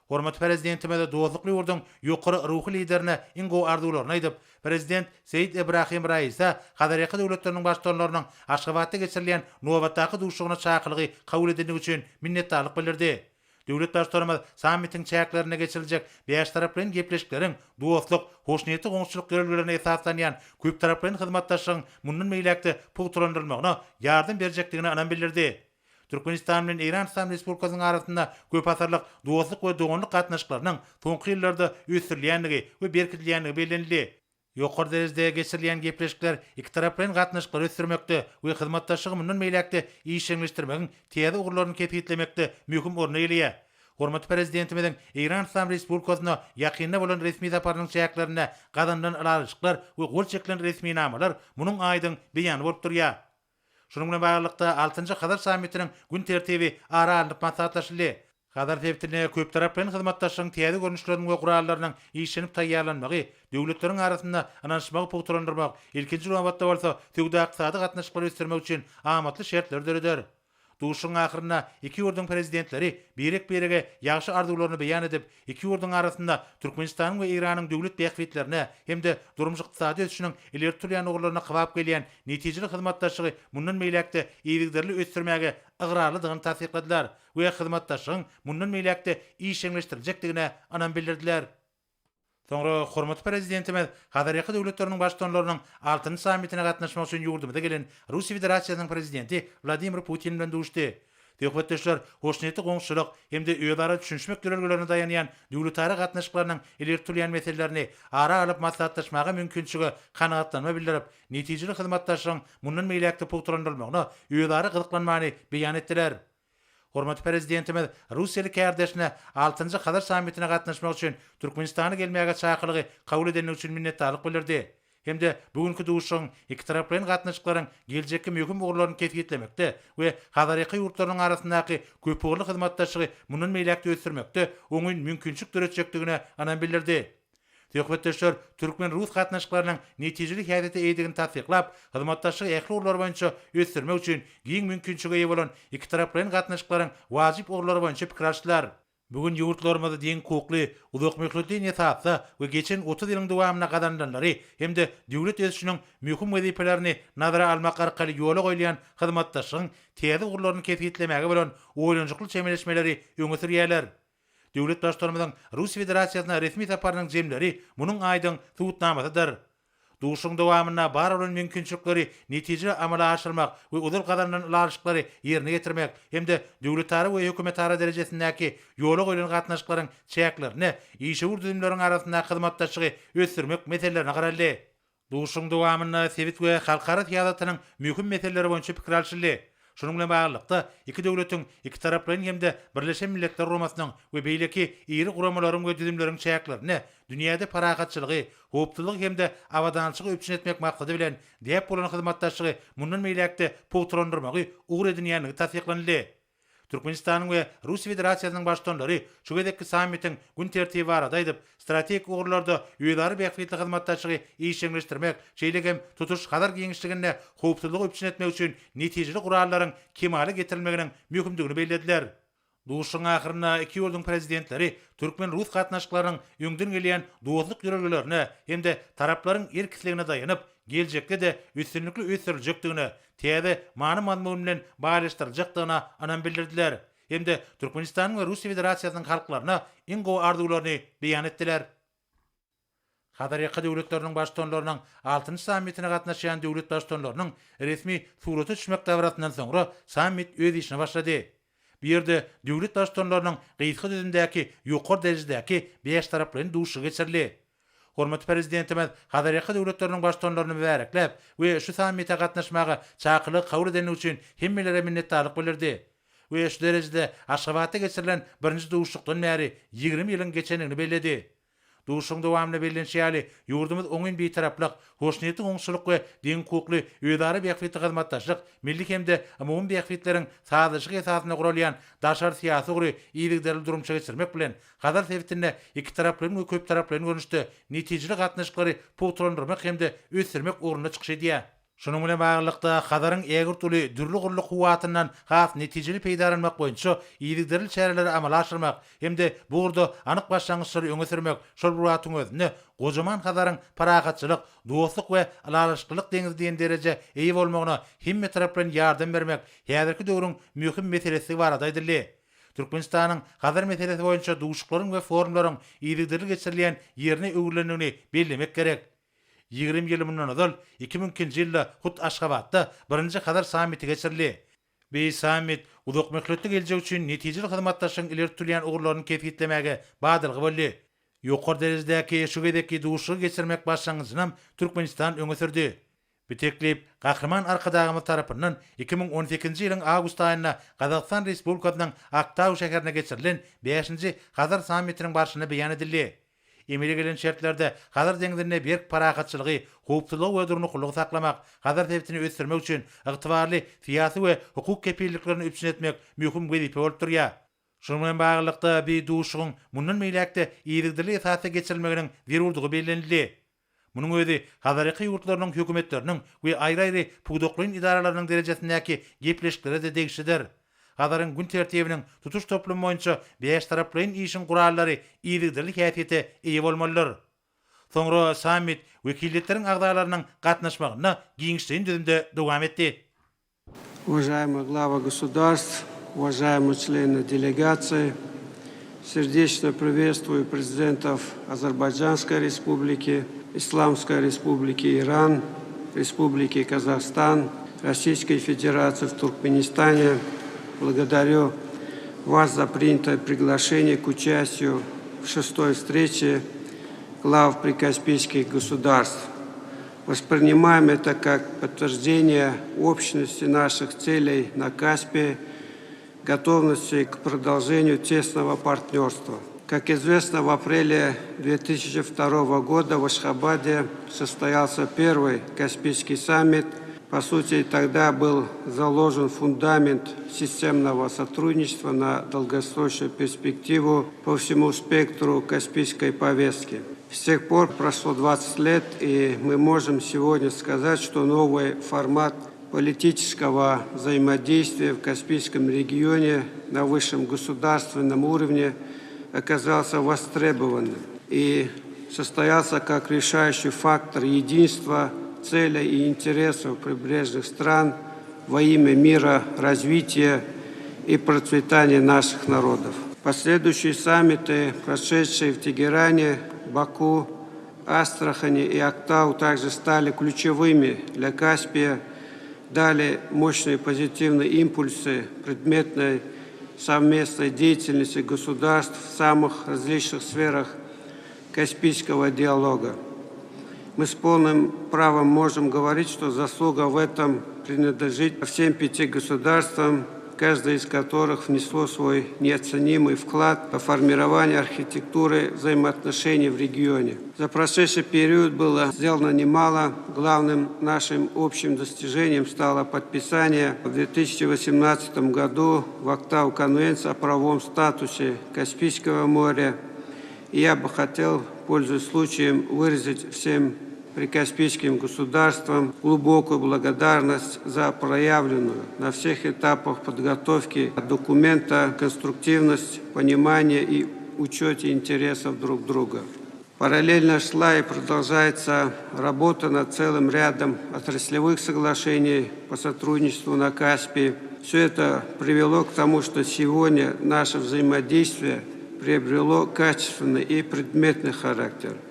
Hormatly Prezidentimiz dostlukly ýurduň ýokary ruhy liderine iň gowy arzuwlaryny aýdyp, Prezident Seýid Ebrahim Raisä Hazarýaka döwletleriniň Baştutanlarynyň Aşgabatda geçirilýän nobatdaky duşuşygyna çakylygy kabul edendigi üçin minnetdarlyk bildirdi. Döwlet Baştutanymyz sammitiň çäklerinde geçiriljek bäştaraplaýyn gepleşikleriň dostluk, hoşniýetli goňşuçylyk ýörelgelerine esaslanýan köptaraplaýyn hyzmatdaşlygyň mundan beýläk-de pugtalandyrylmagyna ýardam berjekdigine ynam bildirdi. Türkmenistan bilen Eýran Yslam Respublikasynyň arasynda köpasyrlyk dostluk we doganlyk gatnaşyklarynyň soňky ýyllarda ösdürilýändigi we berkidilýändigi bellenildi. Ýokary derejede geçirilýän gepleşikler ikitaraplaýyn gatnaşyklary ösdürmekde we hyzmatdaşlygy mundan beýläk-de işjeňleşdirmegiň täze ugurlaryny kesgitlemekde möhüm orun eýeleýär. Hormatly Prezidentimiziň Eýran Yslam Respublikasyna ýakynda bolan resmi saparynyň çäklerinde gazanylan ylalaşyklar we gol çekilen resminamalar munuň aýdyň beýany bolup durýar. Şunuň bilen baglylykda, altynjy Hazar sammitiniň gün tertibi ara alnyp maslahatlaşyldy. Hazar sebitinde köptaraplaýyn hyzmatdaşlygyň täze görnüşleriniň we gurallarynyň işlenip taýýarlanmagy döwletleriň arasynda ynanyşmagy pugtalandyrmak, ilkinji nobatda bolsa, söwda-ykdysady gatnaşyklary ösdürmek üçin amatly şertleri döreder. Duşuşygyň ahyrynda iki ýurduň Prezidentleri birek-birege ýagşy arzuwlaryny beýan edip, iki ýurduň arasynda Türkmenistanyň we Eýranyň döwlet bähbitlerine hem-de durmuş-ykdysady ösüşiniň ileri tutulýan ugurlaryna kybap gelýän netijeli hyzmatdaşlygy mundan beýläk-de yzygiderli ösdürmäge ygrarlydygyny tassykladylar we hyzmatdaşlygyň mundan beýläk-de işjeňleşdiriljekdigine ynam bildirdiler. Soňra hormatly Prezidentimiz Hazarýaka döwletleriniň Baştutanlarynyň altynjy sammitine gatnaşmak üçin ýurdumyza gelen Russiýa Federasiýasynyň Prezidenti Wladimir Putin bilen duşdy. Söhbetdeşler hoşniýetli goňşuçylyk hem-de özara düşünişmek ýörelgelerine daýanýan döwletara gatnaşyklarynyň ileri tutulýan meselelerini ara alyp maslahatlaşmaga mümkinçilige kanagatlanma bildirip, netijeli hyzmatdaşlygyň mundan beýläk-de pugtalandyrylmagyna özara gyzyklanmany beýan etdiler. Hormatly Prezidentimiz russiýaly kärdeşine altynjy Hazar sammitine gatnaşmak üçin Türkmenistana gelmäge çakylygy kabul edendigi üçin minnetdarlyk bildirdi hem-de bu günki duşuşygyň ikitaraplaýyn gatnaşyklaryň geljekki möhüm ugurlaryny kesgitlemekde we Hazarýaka ýurtlarynyň arasyndaky köpugurly hyzmatdaşlygy mundan beýläk-de ösdürmekde oňyn mümkinçilik döretjekdigine ynam bildirdi. Söhbetdeşler türkmen-rus gatnaşyklarynyň netijeli häsiýete eýedigini tassyklap, hyzmatdaşlygy ähli ugurlar boýunça ösdürmek üçin giň mümkinçilige eýe bolan ikitaraplaýyn gatnaşyklaryň wajyp ugurlary boýunça pikir alyşdylar. Bu gün ýurtlarymyz deňhukukly, uzakmöhletleýin esasda we geçen 30 ýylyň dowamynda gazanylanlary hem-de döwlet ösüşiniň möhüm wezipelerini nazara almak arkaly ýola goýulýan hyzmatdaşlygyň täze ugurlaryny kesgitlemäge bolan oýlanyşykly çemeleşmeleri öňe sürýärler. Döwlet Baştutanymyzyň Russiýa Federasiýasyna resmi saparynyň jemleri munuň aýdyň subutnamasydyr. Duşuşygyň dowamynda bar bolan mümkinçilikleri netijeli amala aşyrmak we ozal gazanylan ylalaşyklary ýerine ýetirmek hem-de döwletara we hökümetara derejesindäki ýola goýlan gatnaşyklaryň çäklerinde işewür düzümleriň arasyndaky hyzmatdaşlygy ösdürmek meselelerine garaldy. Duşuşygyň dowamynda sebit we halkara syýasatynyň möhüm meseleleri boýunça pikir alşyldy. Şunuň bilen baglylykda, iki döwletiň ikitaraplaýyn hem-de Birleşen Milletler Guramasynyň we beýleki iri guramalaryň we düzümleriň çäklerinde dünýäde parahatçylygy, howpsuzlygy hem-de abadançylygy üpjün etmek maksady bilen, däp bolan hyzmatdaşlygy mundan beýläk-de pugtalandyrmagy ugur edinýändigi tassyklanyldy. Türkmenistanyň we Russiýa Federasiýasynyň Baştutanlary şu gezekki sammitiň gün tertibi barada aýdyp, strategik ugurlarda özara bähbitli hyzmatdaşlygy işjeňleşdirmek, şeýle hem tutuş Hazar giňişliginde howpsuzlygy üpjün etmek üçin netijeli gurallaryň kemala getirilmeginiň möhümdigini bellediler. Duşuşygyň ahyrynda iki ýurduň Prezidentleri türkmen-rus gatnaşyklarynyň öňden gelýän dostluk ýörelgelerine hem-de taraplaryň erk-islegine daýanyp, geljekde-de üstünlikli ösdüriljekdigine, täze many-mazmun bilen baýlaşdyryljakdygyna ynam bildirdiler hem-de Türkmenistanyň we Russiýa Federasiýasynyň halklaryna iň gowy arzuwlaryny beýan etdiler. Hazarýaka döwletleriniň Baştutanlarynyň altynjy sammitine gatnaşýan döwlet Baştutanlarynyň resmi surata düşmek dabarasyndan soňra sammit öz işine başlady. Bu ýerde döwlet Baştutanlarynyň gysga düzümdäki ýokary derejedäki bäştaraplaýyn duşuşygy geçirildi. Hormatly Prezidentimiz Hazarýaka döwletleriniň Baştutanlaryny mübärekläp we şu sammite gatnaşmaga çakylygy kabul edendigi üçin hemmelere minnetdarlyk bildirdi we şu derejede Aşgabatda geçirilen birinji duşuşykdan bäri 20 ýylyň geçendigini belledi. Duşuşygyň dowamynda bellenişi ýaly, ýurdumyz oňyn Bitaraplyk, hoşniýetli goňşuçylyk we deňhukukly, özara bähbitli hyzmatdaşlyk, milli hem-de umumy bähbitleriň sazlaşygy esasynda guralýan daşary syýasy ugry yzygiderli durmuşa geçirmek bilen, Hazar sebitinde ikitaraplaýyn we köptaraplaýyn görnüşde netijeli gatnaşyklary pugtalandyrmak hem-de ösdürmek ugrunda çykyş edýär. Şunuň bilen baglylykda, Hazaryň ägirt uly dürli ugurly kuwwatyndan has netijeli peýdalanmak boýunça yzygiderli çäreleri amala aşyrmak hem-de bu ugurda anyk başlangyçlary öňe sürmek şol bir wagtyň özünde gojaman Hazaryň parahatçylyk, dostluk we ylalaşyklylyk deňzi diýen derejä eýe bolmagyna hemmetaraplaýyn ýardam bermek häzirki döwrüň möhüm meselesidigi barada aýdyldy. Türkmenistanyň Hazar meselesi boýunça duşuşyklaryň we forumlaryň yzygiderli geçirilýän ýerine öwrülendigini bellemek gerek. 20 ýyl mundan ozal, 2002-nji ýylda hut Aşgabatda birinji Hazar sammiti geçirildi. Bu sammit uzakmöhletli geljek üçin netijeli hyzmatdaşlygyň ileri tutulýan ugurlaryny kesgitlemäge badalga boldy. Ýokary derejedäki şu gezekki duşuşygy geçirmek başlangyjynam Türkmenistan öňe sürdi. Bu teklip Gahryman Arkadagymyz tarapyndan 2018-nji ýylyň awgust aýynda Gazagystan Respublikasynyň Aktau şäherinde geçirilen bäşinji Hazar sammitiniň barşynda beýan edildi. Emele gelen şertlerde Hazar deňzinde berk parahatçylygy, howpsuzlygy we durnuklylygy saklamak, Hazar sebitini ösdürmek üçin ygtybarly syýasy we hukuk kepilliklerini üpjün etmek möhüm wezipe bolup durýar. Şunuň bilen baglylykda, bu duşuşygyň mundan beýläk-de yzygiderli esasda geçirilmeginiň zerurdygy bellenildi. Munuň özi Hazarýaka ýurtlarynyň hökümetleriniň we aýry-aýry pudaklaýyn edaralarynyň derejesindäki gepleşiklere-de degişlidir. Hazaryň gün tertibiniň tutuş toplumy boýunça bäştaraplaýyn işiň gurallary yzygiderli häsiýete eýe bolmalydyr. Soňra sammit wekiliýetleriň agzalarynyň gatnaşmagynda giňişleýin düzümde dowam etdi. Уважаемые главы государств, уважаемые члены делегации, сердечно приветствую президентов Азербайджанской Республики, Исламской Республики Иран, Республики Казахстан, Российской Федерации в Туркменистане. Благодарю вас за принятое приглашение к участию в шестой встрече глав прикаспийских государств. Воспринимаем это как подтверждение общности наших целей на Каспии, готовности к продолжению тесного партнерства. Как известно, в апреле 2002 года в Ашхабаде состоялся первый Каспийский саммит. По сути, тогда был заложен фундамент системного сотрудничества на долгосрочную перспективу по всему спектру Каспийской повестки. С тех пор прошло 20 лет, и мы можем сегодня сказать, что новый формат политического взаимодействия в Каспийском регионе на высшем государственном уровне оказался востребованным и состоялся как решающий фактор единства, целей и интересов прибрежных стран во имя мира, развития и процветания наших народов. Последующие саммиты, прошедшие в Тегеране, Баку, Астрахани и Актау, также стали ключевыми для Каспия, дали мощные позитивные импульсы предметной совместной деятельности государств в самых различных сферах Каспийского диалога. Мы с полным правом можем говорить, что заслуга в этом принадлежит всем пяти государствам, каждое из которых внесло свой неоценимый вклад в формирование архитектуры взаимоотношений в регионе. За прошедший период было сделано немало. Главным нашим общим достижением стало подписание в 2018 году в Актау Конвенции о правовом статусе Каспийского моря. И я бы хотел, пользуясь случаем, выразить всем прикаспийским государствам глубокую благодарность за проявленную на всех этапах подготовки документа конструктивность, понимание и учете интересов друг друга. Параллельно шла и продолжается работа над целым рядом отраслевых соглашений по сотрудничеству на Каспии. Все это привело к тому, что сегодня наше взаимодействие приобрело качественный и предметный характер –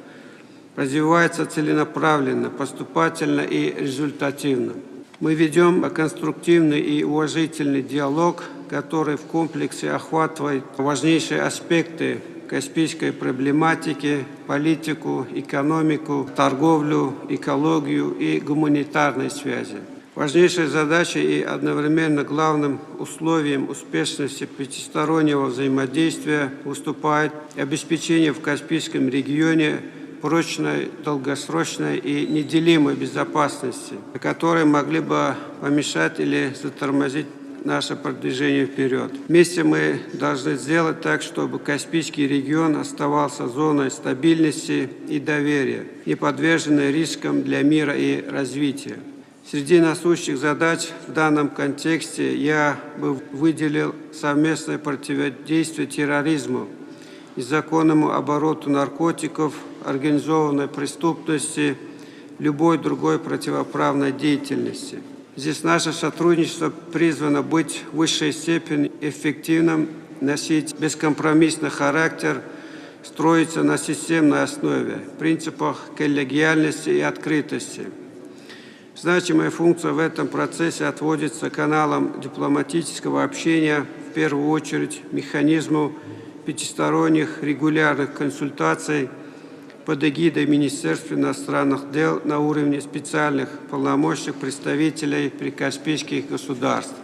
развивается целенаправленно, поступательно и результативно. Мы ведем конструктивный и уважительный диалог, который в комплексе охватывает важнейшие аспекты каспийской проблематики, политику, экономику, торговлю, экологию и гуманитарные связи. Важнейшей задачей и одновременно главным условием успешности пятистороннего взаимодействия выступает обеспечение в Каспийском регионе прочной, долгосрочной и неделимой безопасности, которые могли бы помешать или затормозить наше продвижение вперед. Вместе мы должны сделать так, чтобы Каспийский регион оставался зоной стабильности и доверия, не подверженной рискам для мира и развития. Среди насущных задач в данном контексте я бы выделил совместное противодействие терроризму, незаконному обороту наркотиков, организованной преступности, любой другой противоправной деятельности. Здесь наше сотрудничество призвано быть в высшей степени эффективным, носить бескомпромиссный характер, строиться на системной основе, принципах коллегиальности и открытости. Значимая функция в этом процессе отводится каналам дипломатического общения, в первую очередь механизму пятисторонних регулярных консультаций под эгидой Министерства иностранных дел на уровне специальных полномочных представителей прикаспийских государств.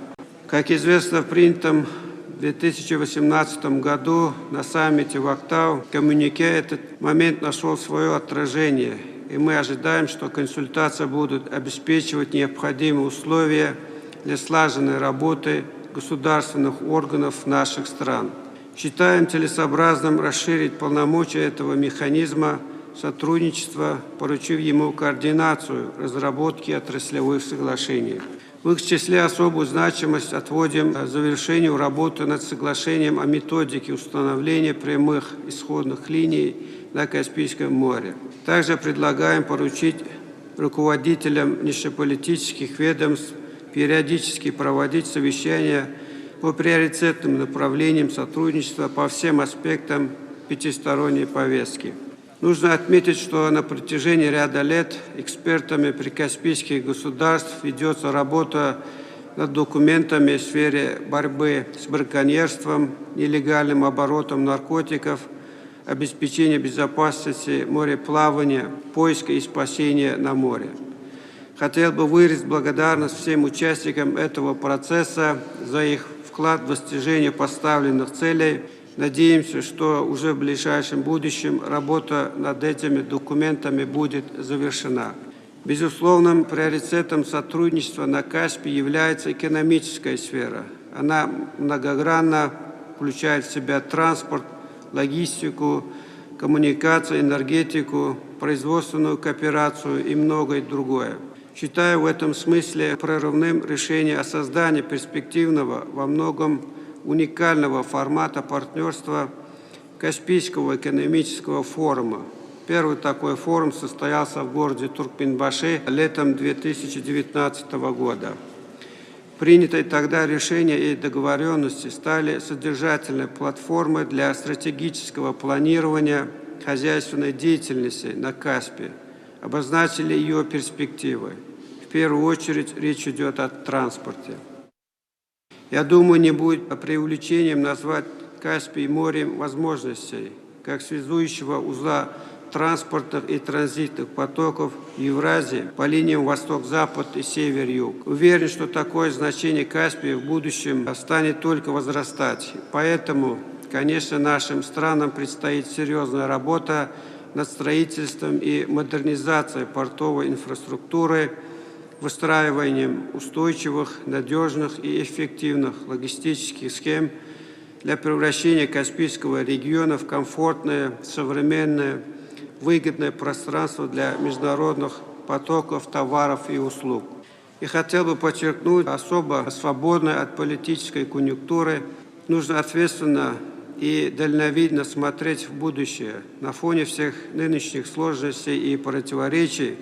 Как известно, в принятом в 2018 году на саммите в Актау коммюнике этот момент нашел свое отражение, и мы ожидаем, что консультации будут обеспечивать необходимые условия для слаженной работы государственных органов наших стран. Считаем целесообразным расширить полномочия этого механизма сотрудничества, поручив ему координацию разработки отраслевых соглашений. В их числе особую значимость отводим завершению работы над соглашением о методике установления прямых исходных линий на Каспийском море. Также предлагаем поручить руководителям внешнеполитических ведомств периодически проводить совещания по приоритетным направлениям сотрудничества по всем аспектам пятисторонней повестки. Нужно отметить, что на протяжении ряда лет экспертами прикаспийских государств ведется работа над документами в сфере борьбы с браконьерством, нелегальным оборотом наркотиков, обеспечения безопасности мореплавания, поиска и спасения на море. Хотел бы выразить благодарность всем участникам этого процесса за их вклад в достижение поставленных целей. Надеемся, что уже в ближайшем будущем работа над этими документами будет завершена. Безусловным приоритетом сотрудничества на Каспии является экономическая сфера. Она многогранна, включает в себя транспорт, логистику, коммуникации, энергетику, производственную кооперацию и многое другое. Считаю в этом смысле прорывным решение о создании перспективного, во многом уникального формата партнерства Каспийского экономического форума. Первый такой форум состоялся в городе Туркменбаши летом 2019 года. Принятые тогда решения и договоренности стали содержательной платформой для стратегического планирования хозяйственной деятельности на Каспе, обозначили ее перспективы. В первую очередь речь идет о транспорте. Я думаю, не будет преувеличением назвать Каспий морем возможностей, как связующего узла транспортных и транзитных потоков Евразии по линиям Восток-Запад и Север-Юг. Уверен, что такое значение Каспия в будущем станет только возрастать. Поэтому, конечно, нашим странам предстоит серьезная работа над строительством и модернизацией портовой инфраструктуры, выстраиванием устойчивых, надежных и эффективных логистических схем для превращения Каспийского региона в комфортное, современное, выгодное пространство для международных потоков товаров и услуг. И хотел бы подчеркнуть, особо свободно от политической конъюнктуры, нужно ответственно и дальновидно смотреть в будущее. На фоне всех нынешних сложностей и противоречий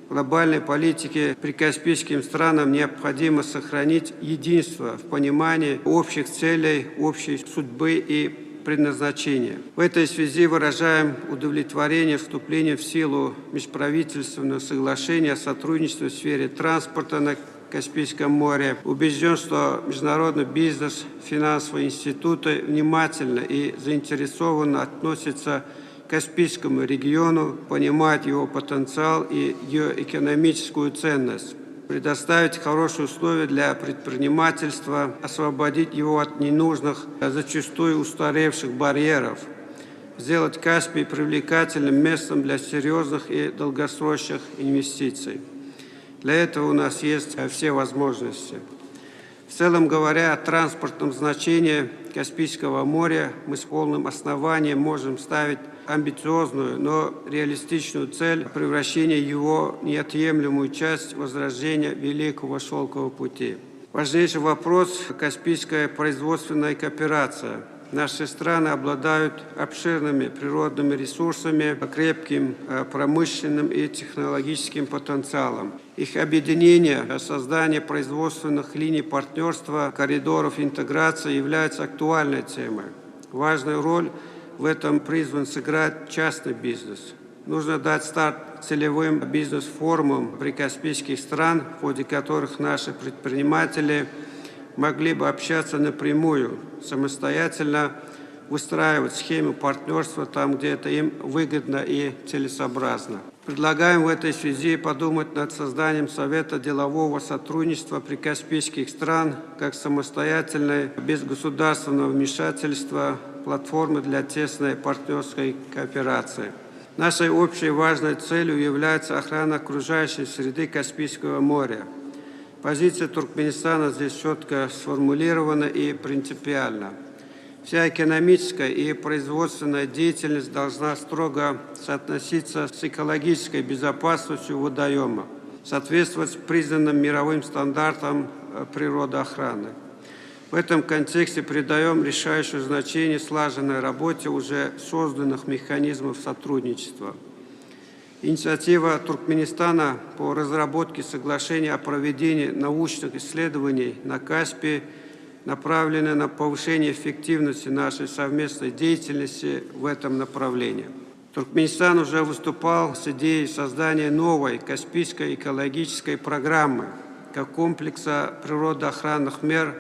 глобальной политике прикаспийским странам необходимо сохранить единство в понимании общих целей, общей судьбы и предназначения. В этой связи выражаем удовлетворение вступлением в силу межправительственного соглашения о сотрудничестве в сфере транспорта на Каспийском море. Убежден, что международный бизнес, финансовые институты внимательно и заинтересованно относятся к Каспийскому региону, понимают его потенциал и геоэкономическую ценность предоставить хорошие условия для предпринимательства, освободить его от ненужных, зачастую устаревших барьеров, сделать Каспий привлекательным местом для серьезных и долгосрочных инвестиций. Для этого у нас есть все возможности. В целом говоря о транспортном значении Каспийского моря, мы с полным основанием можем ставить амбициозную, но реалистичную цель превращения его в неотъемлемую часть возрождения Великого Шелкового пути. Важнейший вопрос – Каспийская производственная кооперация. Наши страны обладают обширными природными ресурсами, крепким э, промышленным и технологическим потенциалом. Их объединение, создание производственных линий партнерства, коридоров интеграции является актуальной темой. Важную роль в этом призван сыграть частный бизнес. Нужно дать старт целевым бизнес-форумам прикаспийских стран, в ходе которых наши предприниматели могли бы общаться напрямую, самостоятельно выстраивать схемы партнерства там, где это им выгодно и целесообразно. Предлагаем в этой связи подумать над созданием Совета делового сотрудничества прикаспийских стран как самостоятельной, без государственного вмешательства, платформы для тесной партнерской кооперации. Нашей общей важной целью является охрана окружающей среды Каспийского моря. Позиция Туркменистана здесь четко сформулирована и принципиальна. Вся экономическая и производственная деятельность должна строго соотноситься с экологической безопасностью водоема, соответствовать признанным мировым стандартам э, природоохраны. В этом контексте придаем решающее значение слаженной работе уже созданных механизмов сотрудничества. Инициатива Туркменистана по разработке соглашения о проведении научных исследований на Каспии направлена на повышение эффективности нашей совместной деятельности в этом направлении. Туркменистан уже выступал с идеей создания новой Каспийской экологической программы как комплекса природоохранных мер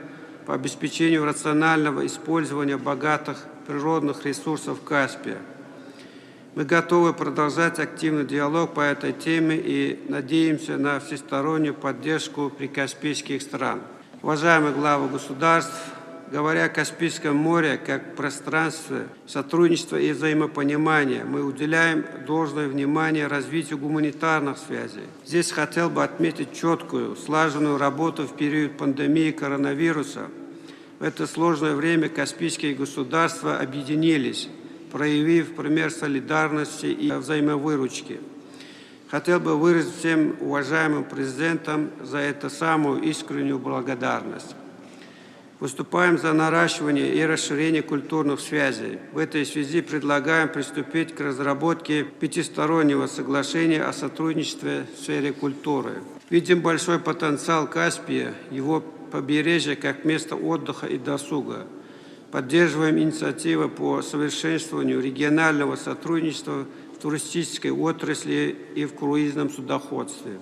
по обеспечению рационального использования богатых природных ресурсов Каспия. Мы готовы продолжать активный диалог по этой теме и надеемся на всестороннюю поддержку прикаспийских стран. Уважаемые главы государств, говоря о Каспийском море как пространстве сотрудничества и взаимопонимания, мы уделяем должное внимание развитию гуманитарных связей. Здесь хотел бы отметить четкую, слаженную работу в период пандемии коронавируса. В это сложное время каспийские государства объединились. проявив пример солидарности и взаимовыручки. Хотел бы выразить всем уважаемым президентам за это самую искреннюю благодарность. Выступаем за наращивание и расширение культурных связей. В этой связи предлагаем приступить к разработке пятистороннего соглашения о сотрудничестве в сфере культуры. Видим большой потенциал Каспия, его побережья как место отдыха и досуга. Поддерживаем инициативы по совершенствованию регионального сотрудничества в туристической отрасли и в круизном судоходстве.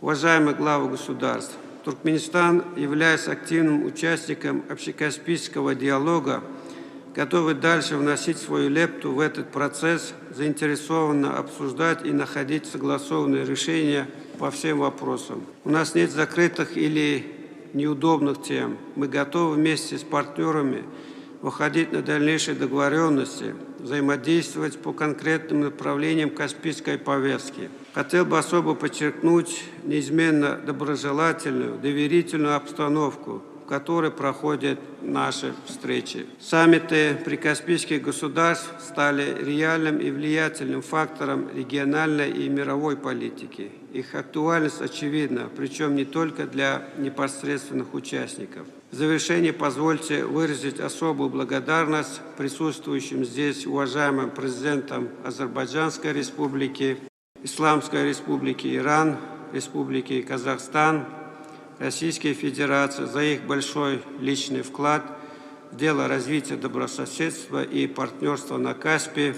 Уважаемые главы государств, Туркменистан, являясь активным участником общекаспийского диалога, готовы дальше вносить свою лепту в этот процесс, заинтересованно обсуждать и находить согласованные решения по всем вопросам. У нас нет закрытых или неудобных тем. Мы готовы вместе с партнерами выходить на дальнейшие договоренности, взаимодействовать по конкретным направлениям Каспийской повестки. Хотел бы особо подчеркнуть неизменно доброжелательную, доверительную обстановку, в которой проходят наши встречи. Саммиты прикаспийских государств стали реальным и влиятельным фактором региональной и мировой политики. Их актуальность очевидна, причем не только для непосредственных участников. В завершение позвольте выразить особую благодарность присутствующим здесь уважаемым президентам Азербайджанской Республики, Исламской Республики Иран, Республики Казахстан, Российской Федерации за их большой личный вклад в дело развития добрососедства и партнерства на Каспии,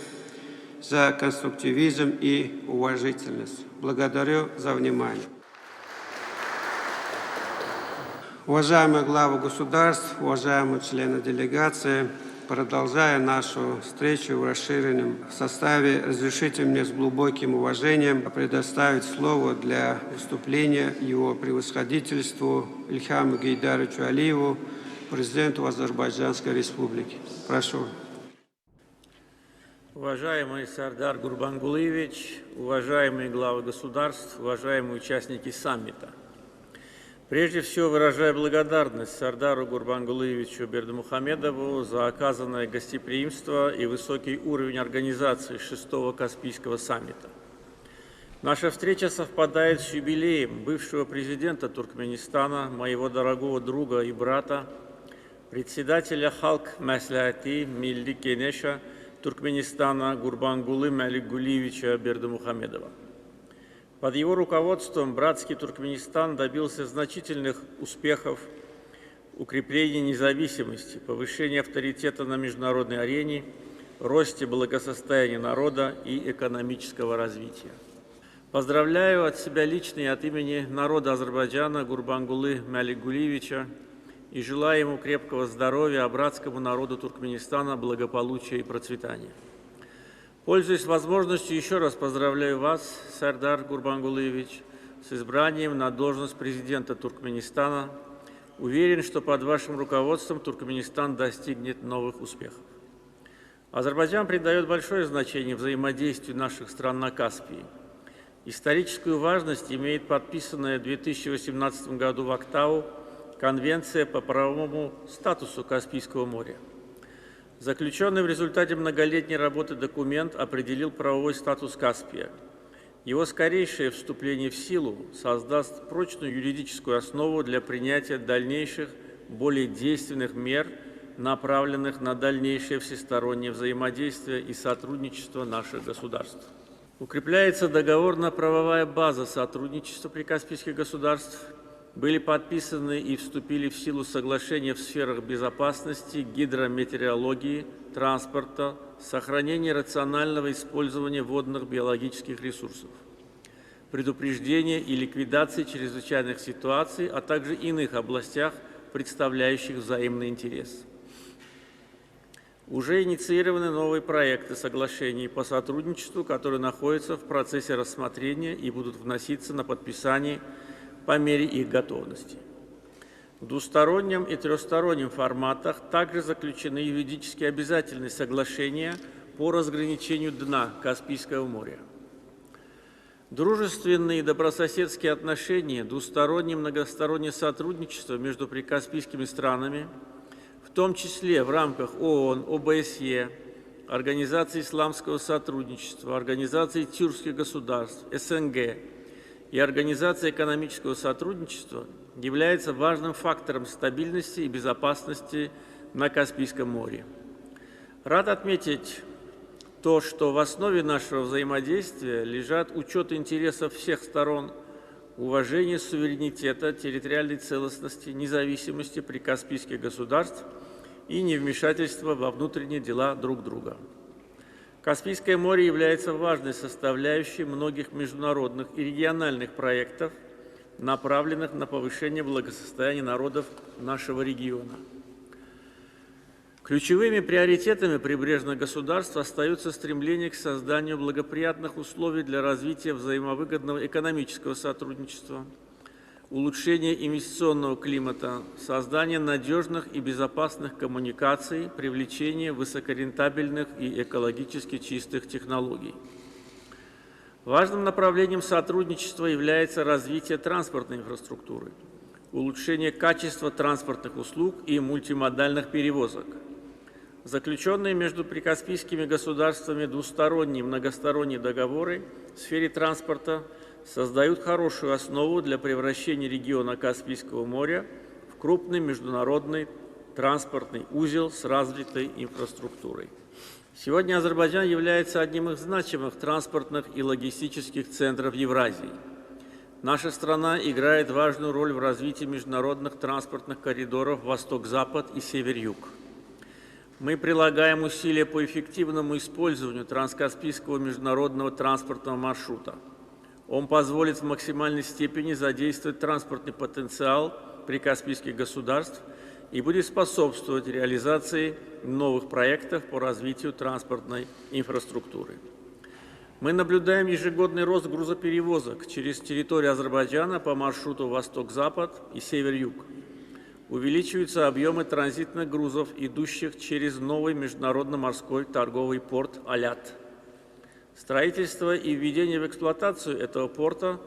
за конструктивизм и уважительность. Благодарю за внимание. Уважаемые главы государств, уважаемые члены делегации, продолжая нашу встречу в расширенном составе, разрешите мне с глубоким уважением предоставить слово для выступления его превосходительству Ильхаму Гейдаровичу Алиеву, президенту Азербайджанской Республики. Прошу. Уважаемый Сардар Гурбангулыевич, уважаемые главы государств, уважаемые участники саммита. Прежде всего выражаю благодарность Сардару Гурбангулыевичу Бердымухамедову за оказанное гостеприимство и высокий уровень организации шестого Каспийского саммита. Наша встреча совпадает с юбилеем бывшего президента Туркменистана, моего дорогого друга и брата, председателя Халк Маслихаты Милли Кенеша Туркменистана Гурбангулы Мяликгулиевича Бердымухамедова. Под его руководством братский Туркменистан добился значительных успехов укрепления независимости, повышения авторитета на международной арене, росте благосостояния народа и экономического развития. Поздравляю от себя лично и от имени народа Азербайджана Гурбангулы Мяликгулиевича и желаю ему крепкого здоровья, а братскому народу Туркменистана благополучия и процветания. Пользуясь возможностью, еще раз поздравляю вас, Сардар Гурбангулыевич, с избранием на должность президента Туркменистана. Уверен, что под вашим руководством Туркменистан достигнет новых успехов. Азербайджан придает большое значение взаимодействию наших стран на Каспии. Историческую важность имеет подписанная в 2018 году в Актау Конвенция по правовому статусу Каспийского моря. Заключенный в результате многолетней работы документ определил правовой статус Каспия. Его скорейшее вступление в силу создаст прочную юридическую основу для принятия дальнейших, более действенных мер, направленных на дальнейшее всестороннее взаимодействие и сотрудничество наших государств. Укрепляется договорно-правовая база сотрудничества прикаспийских государств. Были подписаны и вступили в силу соглашения в сферах безопасности, гидрометеорологии, транспорта, сохранения рационального использования водных биологических ресурсов, предупреждения и ликвидации чрезвычайных ситуаций, а также иных областях, представляющих взаимный интерес. Уже инициированы новые проекты соглашений по сотрудничеству, которые находятся в процессе рассмотрения и будут вноситься на подписание по мере их готовности. В двустороннем и трехстороннем форматах также заключены юридически обязательные соглашения по разграничению дна Каспийского моря. Дружественные и добрососедские отношения, двустороннее и многостороннее сотрудничество между прикаспийскими странами, в том числе в рамках ООН, ОБСЕ, Организации исламского сотрудничества, Организации тюркских государств, СНГ и Организации экономического сотрудничества является важным фактором стабильности и безопасности на Каспийском море. Рад отметить то, что в основе нашего взаимодействия лежат учет интересов всех сторон, уважение суверенитета, территориальной целостности, независимости прикаспийских государств и невмешательство во внутренние дела друг друга. Каспийское море является важной составляющей многих международных и региональных проектов, направленных на повышение благосостояния народов нашего региона. Ключевыми приоритетами прибрежных государств остаются стремление к созданию благоприятных условий для развития взаимовыгодного экономического сотрудничества, улучшение инвестиционного климата, создание надежных и безопасных коммуникаций, привлечение высокорентабельных и экологически чистых технологий. Важным направлением сотрудничества является развитие транспортной инфраструктуры, улучшение качества транспортных услуг и мультимодальных перевозок. Заключенные между прикаспийскими государствами двусторонние и многосторонние договоры в сфере транспорта создают хорошую основу для превращения региона Каспийского моря в крупный международный транспортный узел с развитой инфраструктурой. Сегодня Азербайджан является одним из значимых транспортных и логистических центров Евразии. Наша страна играет важную роль в развитии международных транспортных коридоров Восток-Запад и Север-Юг. Мы прилагаем усилия по эффективному использованию транскаспийского международного транспортного маршрута. Он позволит в максимальной степени задействовать транспортный потенциал прикаспийских государств и будет способствовать реализации новых проектов по развитию транспортной инфраструктуры. Мы наблюдаем ежегодный рост грузоперевозок через территорию Азербайджана по маршруту Восток-Запад и Север-Юг. Увеличиваются объемы транзитных грузов, идущих через новый международно-морской торговый порт Алят. Строительство и введение в эксплуатацию этого порта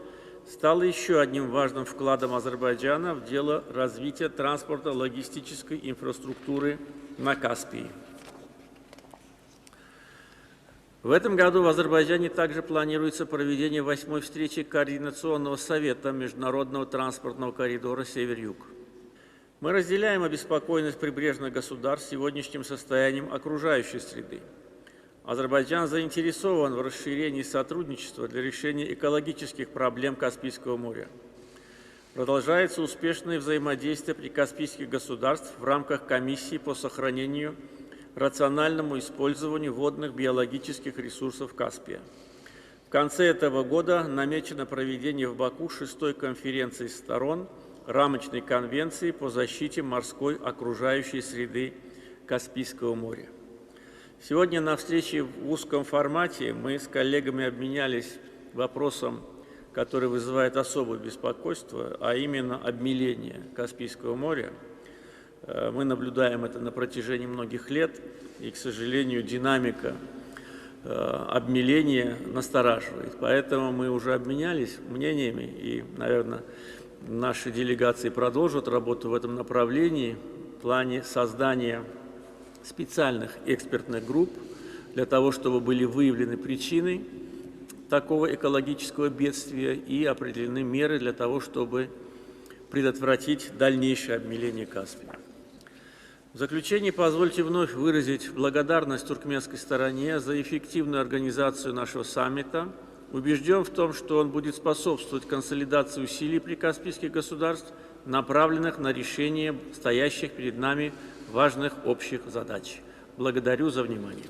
стало еще одним важным вкладом Азербайджана в дело развития транспортно-логистической инфраструктуры на Каспии. В этом году в Азербайджане также планируется проведение восьмой встречи Координационного совета Международного транспортного коридора «Север-Юг». Мы разделяем обеспокоенность прибрежных государств сегодняшним состоянием окружающей среды. Азербайджан заинтересован в расширении сотрудничества для решения экологических проблем Каспийского моря. Продолжается успешное взаимодействие прикаспийских государств в рамках комиссии по сохранению рациональному использованию водных биологических ресурсов Каспия. В конце этого года намечено проведение в Баку шестой конференции сторон рамочной конвенции по защите морской окружающей среды Каспийского моря. Сегодня на встрече в узком формате мы с коллегами обменялись вопросом, который вызывает особое беспокойство, а именно обмеление Каспийского моря. Э, мы наблюдаем это на протяжении многих лет, и, к сожалению, динамика э, обмеления настораживает. Поэтому мы уже обменялись мнениями, и, наверное, наши делегации продолжат работу в этом направлении в плане создания специальных экспертных групп для того, чтобы были выявлены причины такого экологического бедствия и определены меры для того, чтобы предотвратить дальнейшее обмеление Каспия. В заключение позвольте вновь выразить благодарность туркменской стороне за эффективную организацию нашего саммита. Убежден в том, что он будет способствовать консолидации усилий прикаспийских государств, направленных на решение стоящих перед нами важных общих задач. Благодарю за внимание.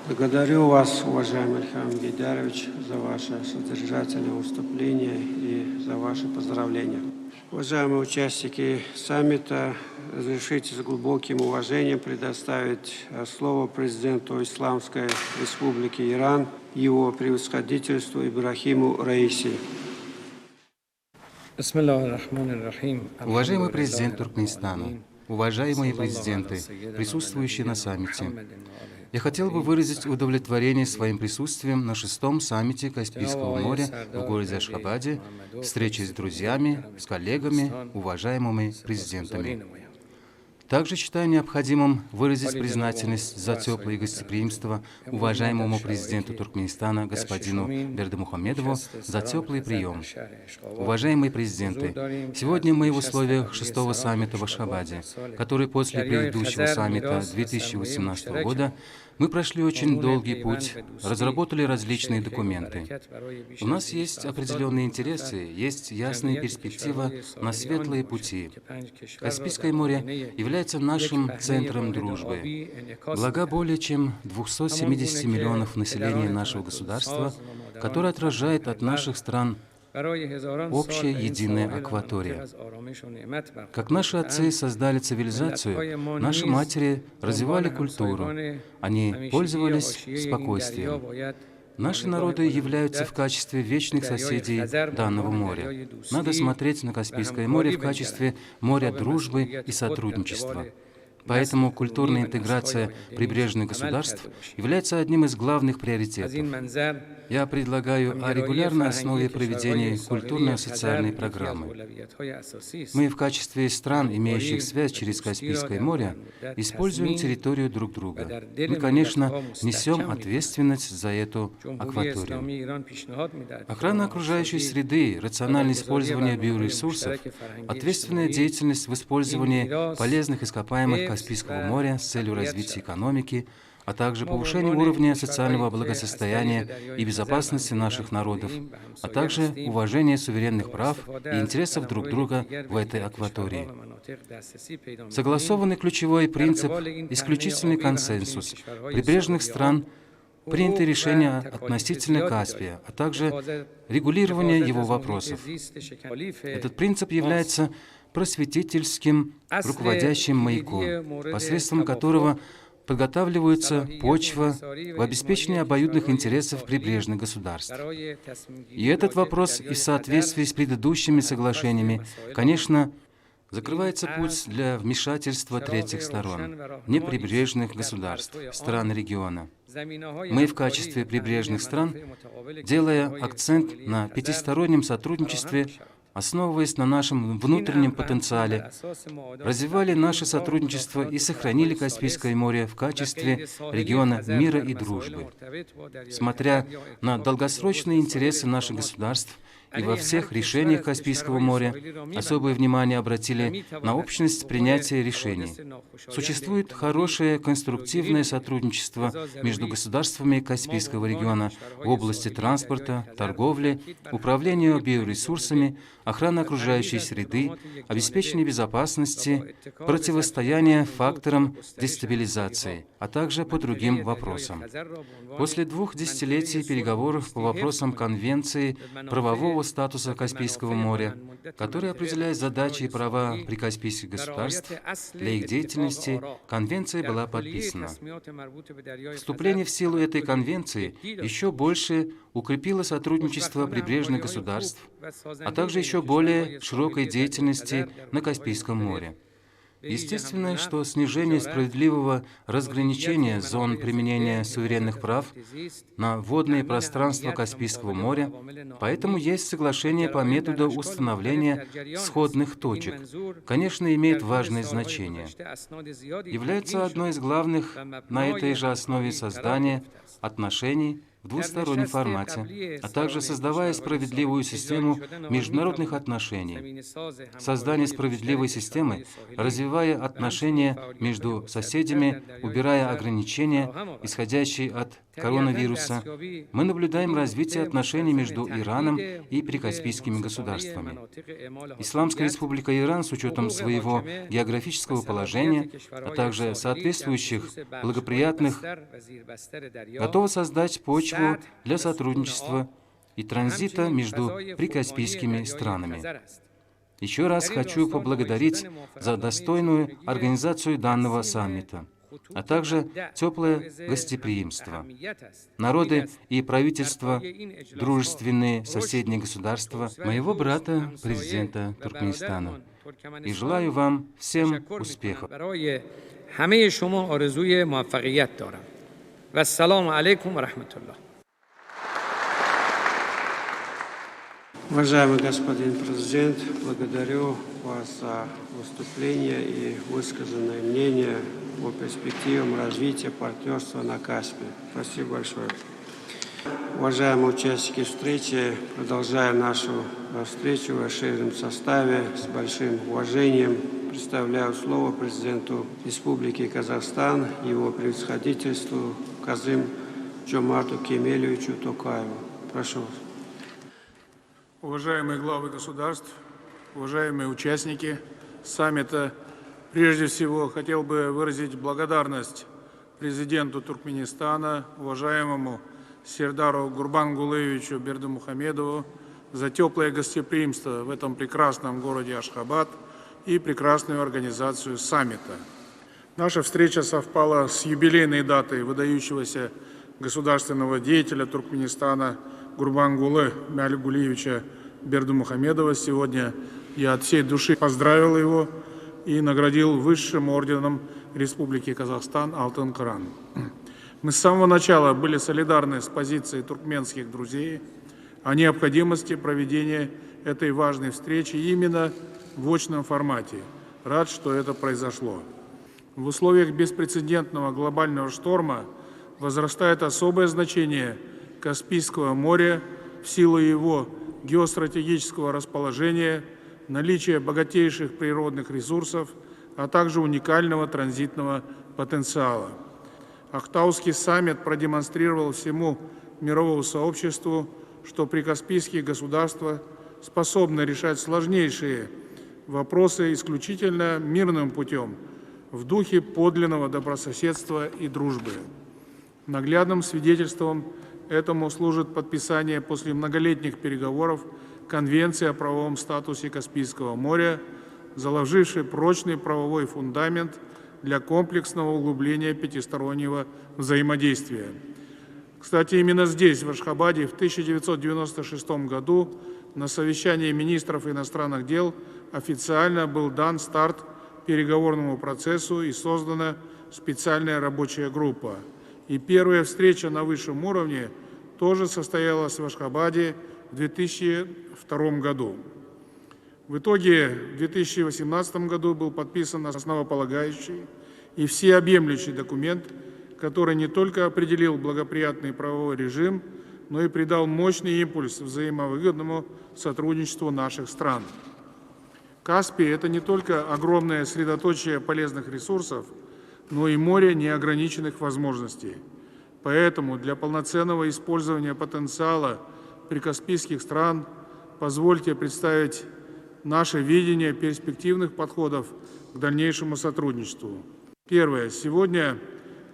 Благодарю вас, уважаемый Ильхам Гейдарович, за ваше содержательное выступление и за ваши поздравления. Уважаемые участники саммита, разрешите с глубоким уважением предоставить э, слово президенту Исламской Республики Иран, его превосходительству Ибрахиму Раиси. Уважаемый президент Туркменистана, уважаемые президенты, присутствующие на саммите, я хотел бы выразить удовлетворение своим присутствием на шестом саммите Каспийского моря в городе Ашхабаде, встрече с друзьями, с коллегами, уважаемыми президентами. Также считаю необходимым выразить признательность за теплое гостеприимство уважаемому президенту Туркменистана господину Бердымухамедову за теплый прием. Уважаемые президенты, сегодня мы в условиях шестого саммита в Ашхабаде, который после предыдущего саммита 2018 года мы прошли очень долгий путь, разработали различные документы. У нас есть определенные интересы, есть ясная перспектива на светлые пути. Каспийское море является нашим центром дружбы. Блага более чем 270 миллионов населения нашего государства, которое отражает от наших стран общая единая акватория. Как наши отцы создали цивилизацию, наши матери развивали культуру, они пользовались спокойствием. Наши народы являются в качестве вечных соседей данного моря. Надо смотреть на Каспийское море в качестве моря дружбы и сотрудничества. Поэтому культурная интеграция прибрежных государств является одним из главных приоритетов. Я предлагаю о регулярной основе проведения культурно-социальной программы. Мы в качестве стран, имеющих связь через Каспийское море, используем территорию друг друга. Мы, конечно, несем ответственность за эту акваторию. Охрана окружающей среды, рациональное использование биоресурсов, ответственная деятельность в использовании полезных ископаемых Каспийского моря с целью развития экономики, а также повышение уровня социального благосостояния и безопасности наших народов, а также уважение суверенных прав и интересов друг друга в этой акватории. Согласованный ключевой принцип – исключительный консенсус прибрежных стран принято решение относительно Каспия, а также регулирование его вопросов. Этот принцип является просветительским руководящим маяком, посредством которого подготавливается почва в обеспечении обоюдных интересов прибрежных государств. И этот вопрос и в соответствии с предыдущими соглашениями, конечно, закрывается путь для вмешательства третьих сторон, неприбрежных государств, стран региона. Мы в качестве прибрежных стран, делая акцент на пятистороннем сотрудничестве, основываясь на нашем внутреннем потенциале, развивали наше сотрудничество и сохранили Каспийское море в качестве региона мира и дружбы. Смотря на долгосрочные интересы наших государств и во всех решениях Каспийского моря особое внимание обратили на общность принятия решений. Существует хорошее конструктивное сотрудничество между государствами Каспийского региона в области транспорта, торговли, управления биоресурсами, охраны окружающей среды, обеспечения безопасности, противостояния факторам дестабилизации, а также по другим вопросам. После двух десятилетий переговоров по вопросам Конвенции правового статуса Каспийского моря, которая определяет задачи и права прикаспийских государств для их деятельности, конвенция была подписана. Вступление в силу этой конвенции еще больше укрепило сотрудничество прибрежных государств, а также еще более широкой деятельности на Каспийском море. Естественно, что снижение справедливого разграничения зон применения суверенных прав на водные пространства Каспийского моря, поэтому есть соглашение по методу установления сходных точек, конечно, имеет важное значение. Является одной из главных на этой же основе создания отношений в двустороннем формате, а также создавая справедливую систему международных отношений. Создание справедливой системы, развивая отношения между соседями, убирая ограничения, исходящие от коронавируса, мы наблюдаем развитие отношений между Ираном и прикаспийскими государствами. Исламская республика Иран с учетом своего географического положения, а также соответствующих благоприятных, готова создать почву для сотрудничества и транзита между прикаспийскими странами. Еще раз хочу поблагодарить за достойную организацию данного саммита а также теплое гостеприимство. Народы и правительства, дружественные соседние государства моего брата, президента Туркменистана. И желаю вам всем успехов. Уважаемый господин президент, благодарю вас за выступление и высказанное мнение по перспективам развития партнерства на Каспе. Спасибо большое. Уважаемые участники встречи, продолжая нашу встречу в расширенном составе, с большим уважением представляю слово президенту Республики Казахстан, его превосходительству Казым Джомарту Кемелевичу Токаеву. Прошу вас. Уважаемые главы государств, уважаемые участники саммита, прежде всего хотел бы выразить благодарность президенту Туркменистана, уважаемому Сердару Гурбангулыевичу Бердымухамедову за теплое гостеприимство в этом прекрасном городе Ашхабад и прекрасную организацию саммита. Наша встреча совпала с юбилейной датой выдающегося государственного деятеля Туркменистана Гурбангулы Мяльгулиевича Бердымухамедова. Сегодня я от всей души поздравил его и наградил высшим орденом Республики Казахстан Алтын Кыран. Мы с самого начала были солидарны с позицией туркменских друзей о необходимости проведения этой важной встречи именно в очном формате. Рад, что это произошло. В условиях беспрецедентного глобального шторма возрастает особое значение Каспийского моря в силу его геостратегического расположения, наличия богатейших природных ресурсов, а также уникального транзитного потенциала. Актауский саммит продемонстрировал всему мировому сообществу, что прикаспийские государства способны решать сложнейшие вопросы исключительно мирным путем, в духе подлинного добрососедства и дружбы. Наглядным свидетельством этому служит подписание после многолетних переговоров Конвенции о правовом статусе Каспийского моря, заложившей прочный правовой фундамент для комплексного углубления пятистороннего взаимодействия. Кстати, именно здесь, в Ашхабаде, в 1996 году на совещании министров иностранных дел официально был дан старт переговорному процессу и создана специальная рабочая группа. И первая встреча на высшем уровне тоже состоялась в Ашхабаде в 2002 году. В итоге в 2018 году был подписан основополагающий и всеобъемлющий документ, который не только определил благоприятный правовой режим, но и придал мощный импульс взаимовыгодному сотрудничеству наших стран. Каспий – это не только огромное средоточие полезных ресурсов, но и море неограниченных возможностей. Поэтому для полноценного использования потенциала прикаспийских стран позвольте представить наше видение перспективных подходов к дальнейшему сотрудничеству. Первое. Сегодня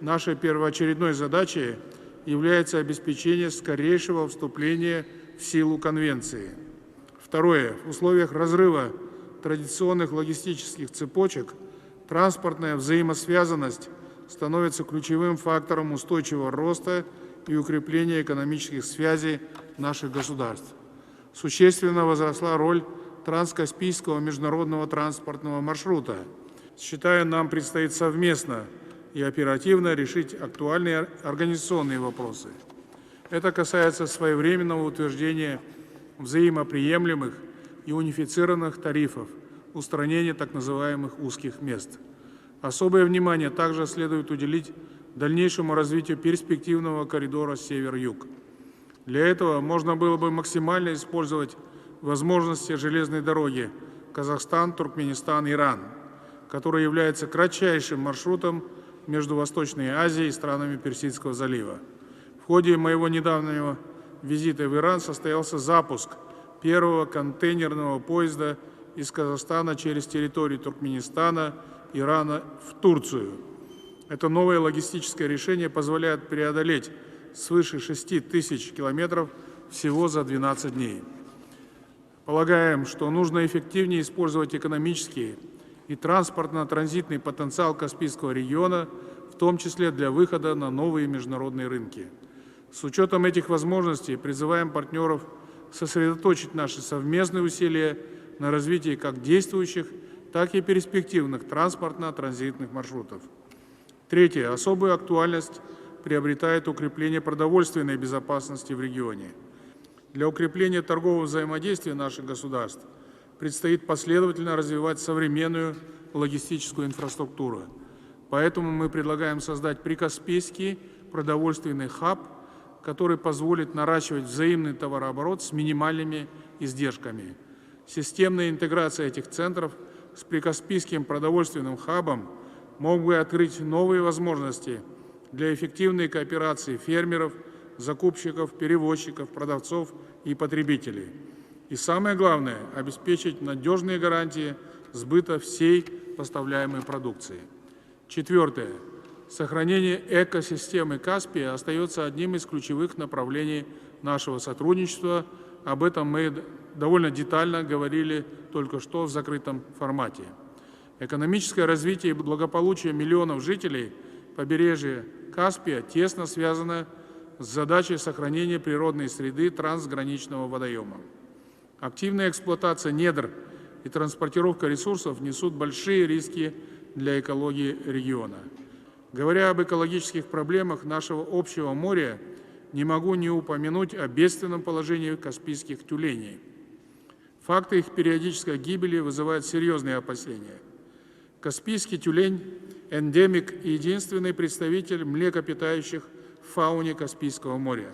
нашей первоочередной задачей является обеспечение скорейшего вступления в силу Конвенции. Второе. В условиях разрыва традиционных логистических цепочек транспортная взаимосвязанность становится ключевым фактором устойчивого роста и укрепления экономических связей наших государств. Существенно возросла роль транскаспийского международного транспортного маршрута. Считаю, нам предстоит совместно и оперативно решить актуальные организационные вопросы. Это касается своевременного утверждения взаимоприемлемых и унифицированных тарифов, устранения так называемых узких мест. Особое внимание также следует уделить дальнейшему развитию перспективного коридора север-юг. Для этого можно было бы максимально использовать возможности железной дороги Казахстан, Туркменистан, Иран, которая является кратчайшим маршрутом между Восточной Азией и странами Персидского залива. В ходе моего недавнего визита в Иран состоялся запуск первого контейнерного поезда из Казахстана через территорию Туркменистана, Ирана в Турцию. Это новое логистическое решение позволяет преодолеть свыше 6 тысяч километров всего за 12 дней. Полагаем, что нужно эффективнее использовать экономический и транспортно-транзитный потенциал Каспийского региона, в том числе для выхода на новые международные рынки. С учетом этих возможностей призываем партнеров сосредоточить наши совместные усилия на развитии как действующих, так и перспективных транспортно-транзитных маршрутов. Третье. Особую актуальность приобретает укрепление продовольственной безопасности в регионе. Для укрепления торгового взаимодействия наших государств предстоит последовательно развивать современную логистическую инфраструктуру. Поэтому мы предлагаем создать прикаспийский продовольственный хаб, который позволит наращивать взаимный товарооборот с минимальными издержками. Системная интеграция этих центров с прикаспийским продовольственным хабом мог бы открыть новые возможности для эффективной кооперации фермеров, закупщиков, перевозчиков, продавцов и потребителей. И самое главное – обеспечить надежные гарантии сбыта всей поставляемой продукции. Четвертое. Сохранение экосистемы Каспия остается одним из ключевых направлений нашего сотрудничества. Об этом мы довольно детально говорили только что в закрытом формате. Экономическое развитие и благополучие миллионов жителей побережья Каспия тесно связано с задачей сохранения природной среды трансграничного водоема. Активная эксплуатация недр и транспортировка ресурсов несут большие риски для экологии региона. Говоря об экологических проблемах нашего общего моря, не могу не упомянуть о бедственном положении каспийских тюленей. Факты их периодической гибели вызывают серьезные опасения. Каспийский тюлень – эндемик и единственный представитель млекопитающих в фауне Каспийского моря.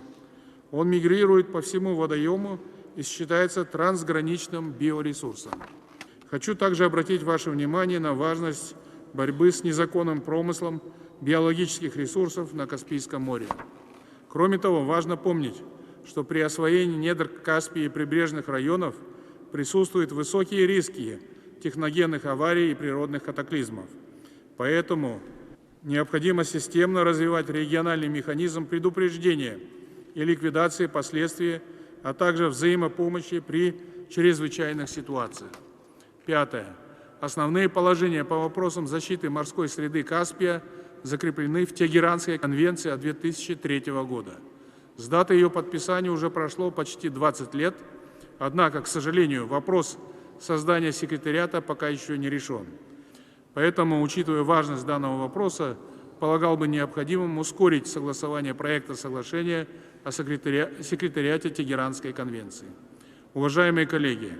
Он мигрирует по всему водоему и считается трансграничным биоресурсом. Хочу также обратить ваше внимание на важность борьбы с незаконным промыслом биологических ресурсов на Каспийском море. Кроме того, важно помнить, что при освоении недр Каспия и прибрежных районов присутствуют высокие риски техногенных аварий и природных катаклизмов. Поэтому необходимо системно развивать региональный механизм предупреждения и ликвидации последствий, а также взаимопомощи при чрезвычайных ситуациях. Пятое. Основные положения по вопросам защиты морской среды Каспия закреплены в Тегеранской конвенции от 2003 года. С даты ее подписания уже прошло почти 20 лет, однако, к сожалению, вопрос создания секретариата пока еще не решен. Поэтому, учитывая важность данного вопроса, полагал бы необходимым ускорить согласование проекта соглашения о секретариате Тегеранской конвенции. Уважаемые коллеги,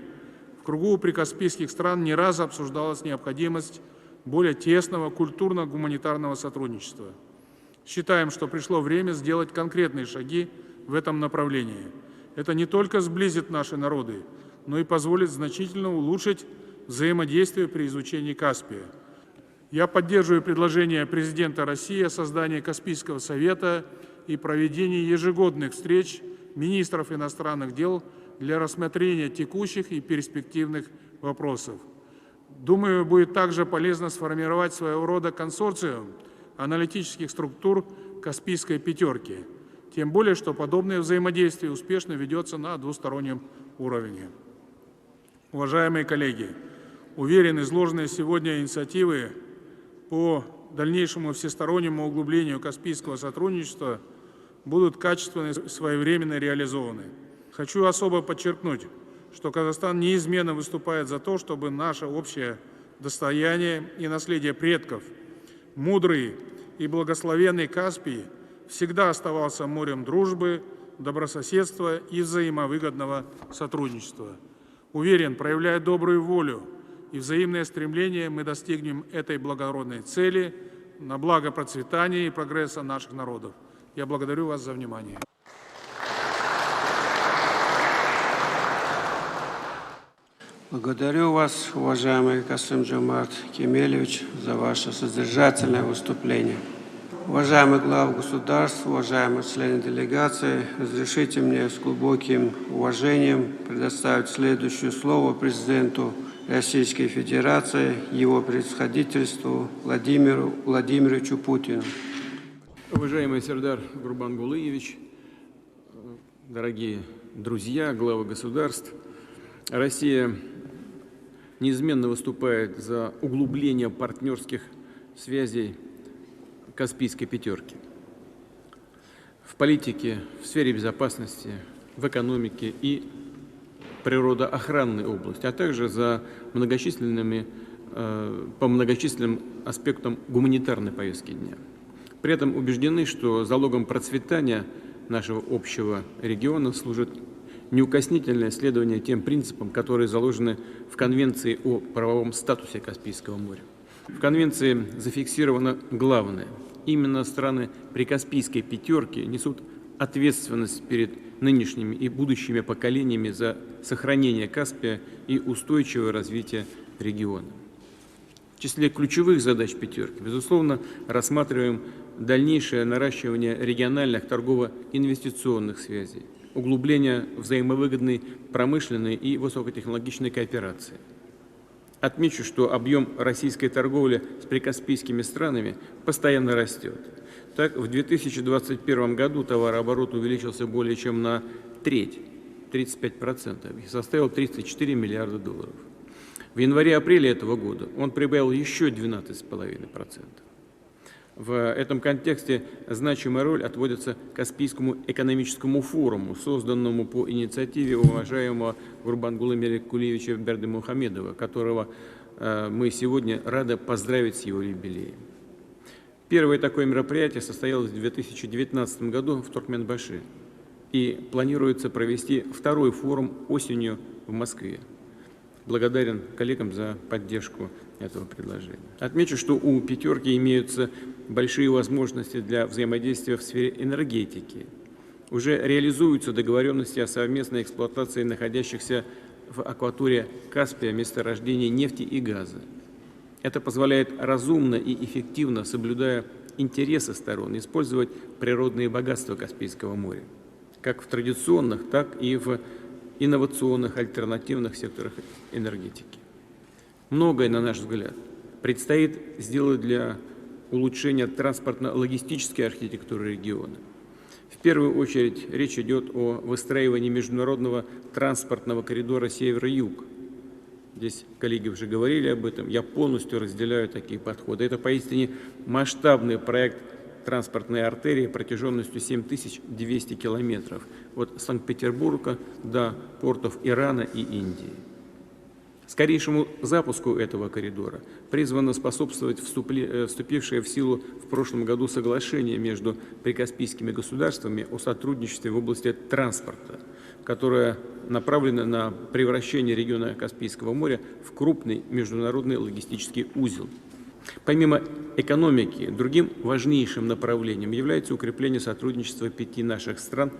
в кругу прикаспийских стран не раз обсуждалась необходимость более тесного культурно-гуманитарного сотрудничества. Считаем, что пришло время сделать конкретные шаги в этом направлении. Это не только сблизит наши народы, но и позволит значительно улучшить взаимодействие при изучении Каспия. Я поддерживаю предложение президента России о создании Каспийского совета и проведении ежегодных встреч министров иностранных дел для рассмотрения текущих и перспективных вопросов. Думаю, будет также полезно сформировать своего рода консорциум аналитических структур «Каспийской пятерки». Тем более, что подобное взаимодействие успешно ведется на двустороннем уровне. Уважаемые коллеги, уверен, изложенные сегодня инициативы по дальнейшему всестороннему углублению Каспийского сотрудничества будут качественно и своевременно реализованы. Хочу особо подчеркнуть, что Казахстан неизменно выступает за то, чтобы наше общее достояние и наследие предков, мудрый и благословенный Каспий, всегда оставался морем дружбы, добрососедства и взаимовыгодного сотрудничества. Уверен, проявляя добрую волю и взаимное стремление, мы достигнем этой благородной цели на благо процветания и прогресса наших народов. Я благодарю вас за внимание. Благодарю вас, уважаемый Касым Жомарт Кемелевич, за ваше содержательное выступление. Уважаемый глава государств, уважаемые члены делегации, разрешите мне с глубоким уважением предоставить следующее слово президенту Российской Федерации, его превосходительству Владимиру Владимировичу Путину. Уважаемый Сердар Гурбангулыевич, дорогие друзья, главы государств, Россия неизменно выступает за углубление партнерских связей Каспийской пятерки. В политике, в сфере безопасности, в экономике и природоохранной области, а также за многочисленными, э, по многочисленным аспектам гуманитарной повестки дня. При этом убеждены, что залогом процветания нашего общего региона служит неукоснительное следование тем принципам, которые заложены в Конвенции о правовом статусе Каспийского моря. В Конвенции зафиксировано главное. Именно страны Прикаспийской пятерки несут ответственность перед нынешними и будущими поколениями за сохранение Каспия и устойчивое развитие региона. В числе ключевых задач «пятерки», безусловно, рассматриваем дальнейшее наращивание региональных торгово-инвестиционных связей, углубление взаимовыгодной промышленной и высокотехнологичной кооперации. Отмечу, что объем российской торговли с прикаспийскими странами постоянно растет. Так, в 2021 году товарооборот увеличился более чем на треть, 35%, и составил 34 миллиарда долларов. В январе-апреле этого года он прибавил еще 12,5%. В этом контексте значимая роль отводится Каспийскому экономическому форуму, созданному по инициативе уважаемого Гурбангулы Мерикулевича Бердымухамедова, которого э, мы сегодня рады поздравить с его юбилеем. Первое такое мероприятие состоялось в 2019 году в Туркменбаши и планируется провести второй форум осенью в Москве. Благодарен коллегам за поддержку этого предложения. Отмечу, что у «пятерки» имеются большие возможности для взаимодействия в сфере энергетики. Уже реализуются договоренности о совместной эксплуатации находящихся в акватории Каспия месторождений нефти и газа. Это позволяет разумно и эффективно, соблюдая интересы сторон, использовать природные богатства Каспийского моря, как в традиционных, так и в инновационных альтернативных секторах энергетики. Многое, на наш взгляд, предстоит сделать для улучшения транспортно-логистической архитектуры региона. В первую очередь речь идет о выстраивании международного транспортного коридора север-юг. Здесь коллеги уже говорили об этом. Я полностью разделяю такие подходы. Это поистине масштабный проект транспортной артерии протяженностью 7200 километров от Санкт-Петербурга до портов Ирана и Индии. Скорейшему запуску этого коридора призвано способствовать э, вступившее в силу в прошлом году соглашение между прикаспийскими государствами о сотрудничестве в области транспорта, которое направлено на превращение региона Каспийского моря в крупный международный логистический узел. Помимо экономики, другим важнейшим направлением является укрепление сотрудничества пяти наших стран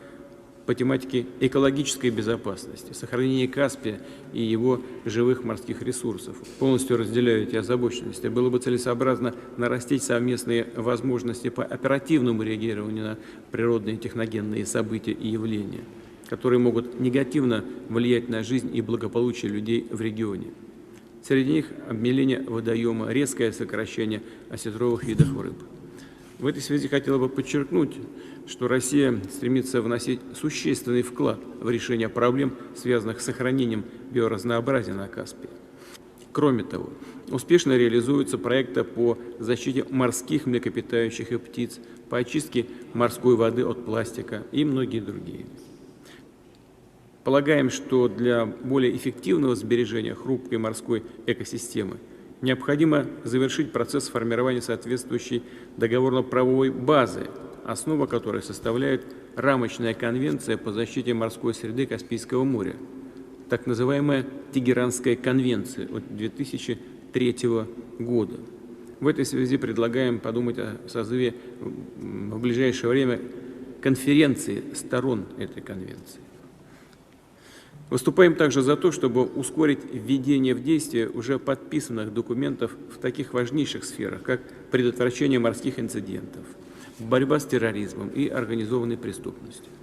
по тематике экологической безопасности, сохранения Каспия и его живых морских ресурсов. Полностью разделяю эти озабоченности. Было бы целесообразно нарастить совместные возможности по оперативному реагированию на природные техногенные события и явления, которые могут негативно влиять на жизнь и благополучие людей в регионе. Среди них обмеление водоема, резкое сокращение осетровых видов рыб. В этой связи хотела бы подчеркнуть, что Россия стремится вносить существенный вклад в решение проблем, связанных с сохранением биоразнообразия на Каспии. Кроме того, успешно реализуются проекты по защите морских млекопитающих и птиц, по очистке морской воды от пластика и многие другие. Полагаем, что для более эффективного сбережения хрупкой морской экосистемы необходимо завершить процесс формирования соответствующей договорно-правовой базы, основа которой составляет рамочная конвенция по защите морской среды Каспийского моря, так называемая Тегеранская конвенция от 2003 года. В этой связи предлагаем подумать о созыве в ближайшее время конференции сторон этой конвенции. Выступаем также за то, чтобы ускорить введение в действие уже подписанных документов в таких важнейших сферах, как предотвращение морских инцидентов, борьба с терроризмом и организованной преступностью.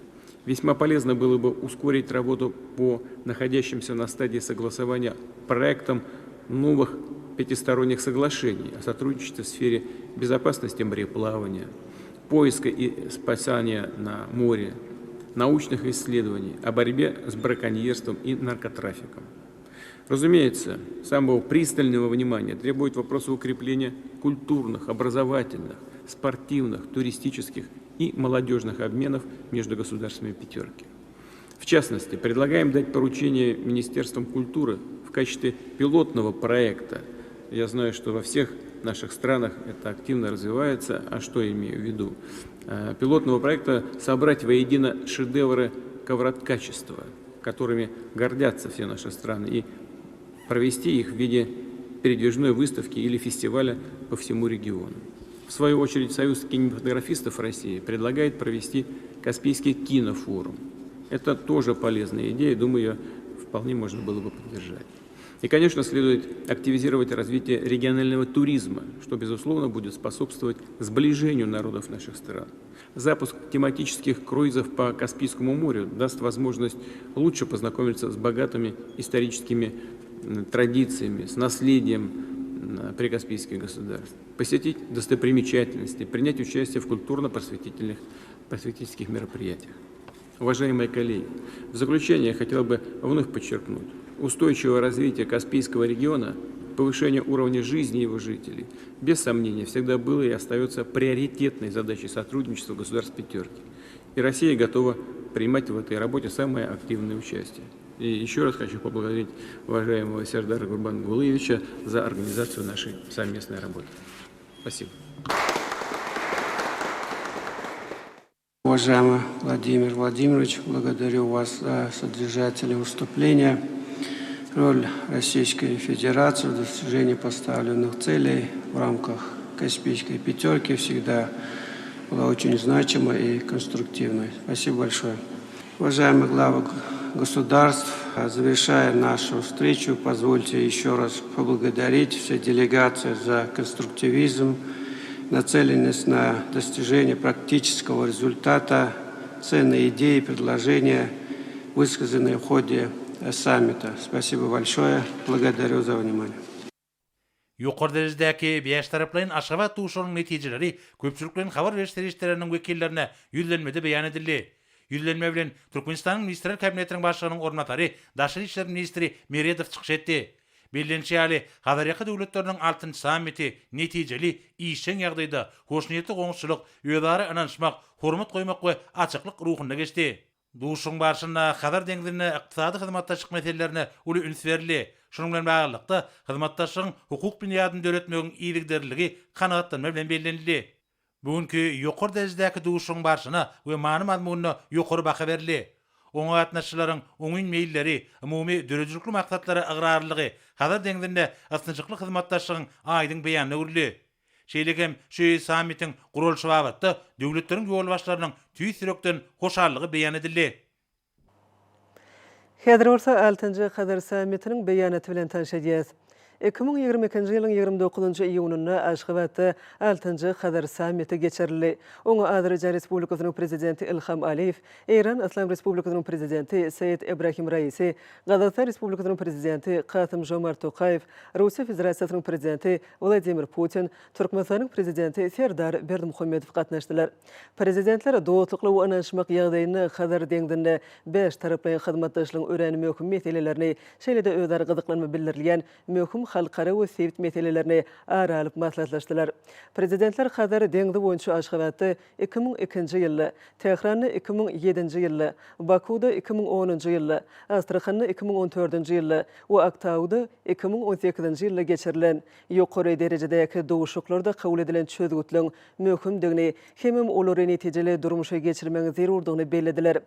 Весьма полезно было бы ускорить работу по находящимся на стадии согласования проектам новых пятисторонних соглашений о сотрудничестве в сфере безопасности мореплавания, поиска и спасания на море, научных исследований, о борьбе с браконьерством и наркотрафиком. Разумеется, самого пристального внимания требует вопрос укрепления культурных, образовательных, спортивных, туристических и молодежных обменов между государствами «пятерки». В частности, предлагаем дать поручение Министерствам культуры в качестве пилотного проекта. Я знаю, что во всех наших странах это активно развивается. А что я имею в виду? Э, пилотного проекта собрать воедино шедевры ковроткачества. которыми гордятся все наши страны, и провести их в виде передвижной выставки или фестиваля по всему региону. В свою очередь, Союз кинематографистов России предлагает провести Каспийский кинофорум. Это тоже полезная идея, думаю, ее вполне можно было бы поддержать. И, конечно, следует активизировать развитие регионального туризма, что, безусловно, будет способствовать сближению народов наших стран. Запуск тематических круизов по Каспийскому морю даст возможность лучше познакомиться с богатыми историческими традициями, с наследием прикаспийских государств, посетить достопримечательности, принять участие в культурно-просветительных просветительских мероприятиях. Уважаемые коллеги, в заключение я хотел бы вновь подчеркнуть, устойчивое развитие Каспийского региона, повышение уровня жизни его жителей, без сомнения, всегда было и остается приоритетной задачей сотрудничества государств «пятерки». И Россия готова принимать в этой работе самое активное участие. И еще раз хочу поблагодарить уважаемого Сердара Гурбангулыевича за организацию нашей совместной работы. Спасибо. Уважаемый Владимир Владимирович, благодарю вас за содержательное выступление. Роль Российской Федерации в достижении поставленных целей в рамках Каспийской пятерки всегда была очень значимой и конструктивной. Спасибо большое. Уважаемые главы государств, завершая нашу встречу, позвольте еще раз поблагодарить все делегации за конструктивизм, нацеленность на достижение практического результата, ценные идеи и предложения, высказанные в ходе саммита. Спасибо большое. Благодарю за внимание. Ýokary derejedäki bäştaraplaýyn Aşgabat duşuşygynyň netijeleri köpçülikleýin habar beriş serişdeleriniň wekillerine ýüzlenmede beýan edildi. Ýüzlenme bilen Türkmenistanyň Ministrler Kabinetiniň Başlygynyň orunbasary, daşary işler ministri Meredow çykyş etdi. Bellenişi ýaly, Hazarýaka döwletleriniň altynjy sammiti netijeli, işjeň ýagdaýda, hoşniýetli goňşuçylyk, özara ynanyşmak, hormat goýmak we açyklyk ruhunda geçdi. Duşuşygyň barşynda Hazar deňzinde ykdysady hyzmatdaşlyk meselelerine uly üns berildi. Şunuň bilen baglylykda, hyzmatdaşlygyň hukuk binýadyny döretmegiň yzygiderliligi kanagatlanma bilen bellenildi. Bu günki ýokary derejedäki duşuşygyň barşyna we many-mazmunyna ýokary baha berildi. Oňa gatnaşyjylaryň oňyn meýilleri, umumy döredijilikli maksatlara ygrarlylygy Hazar deňzinde ysnyşykly hyzmatdaşlygyň aýdyň beýanyna öwrüldi. Şeýle hem şu sammitiň guralyşy babatda döwletleriň ýolbaşçylarynyň tüýs ýürekden hoşallygy beýan edildi. Häzir bolsa altynjy Hazar sammitiniň beýanaty bilen tanyş edýäs. 2022-nji ýylyň 29-njy iýunynda Aşgabatda altynjy Hazar sammiti geçirildi. Oňa Azerbaýjan Respublikasynyň Prezidenti Ilham Aliýew, Eýran Yslam Respublikasynyň Prezidenti Seýed Ebrahim Raisi, Gazagystan Respublikasynyň Prezidenti Kasym-Žomart Tokaýew, Russiýa Federasiýasynyň Prezidenti Wladimir Putin, Türkmenistanyň Prezidenti Serdar Berdimuhamedow gatnaşdylar. Prezidentler dostlukly we ynanyşmak ýagdaýynda Hazar deňzinde bäştaraplaýyn hyzmatdaşlygyň örän möhüm meselelerini, şeýle-de özara gyzyklanma bildirilýän möhüm halkara we sebit meselelerini ara alyp maslahatlaşdylar. Prezidentler Hazar deňzi boýunça Aşgabatda 2002-nji ýylda, Tähranda 2007-nji ýylda, Bakuwda 2010-njy ýylda, Astrahanda 2014-nji ýylda we Aktauda 2018-nji ýylda geçirilen ýokary derejedäki duşuşyklarda kabul edilen çözgütleň möhümdigini hemem olary netijeli durmuşa geçirmegiň zerurdygyny bellediler.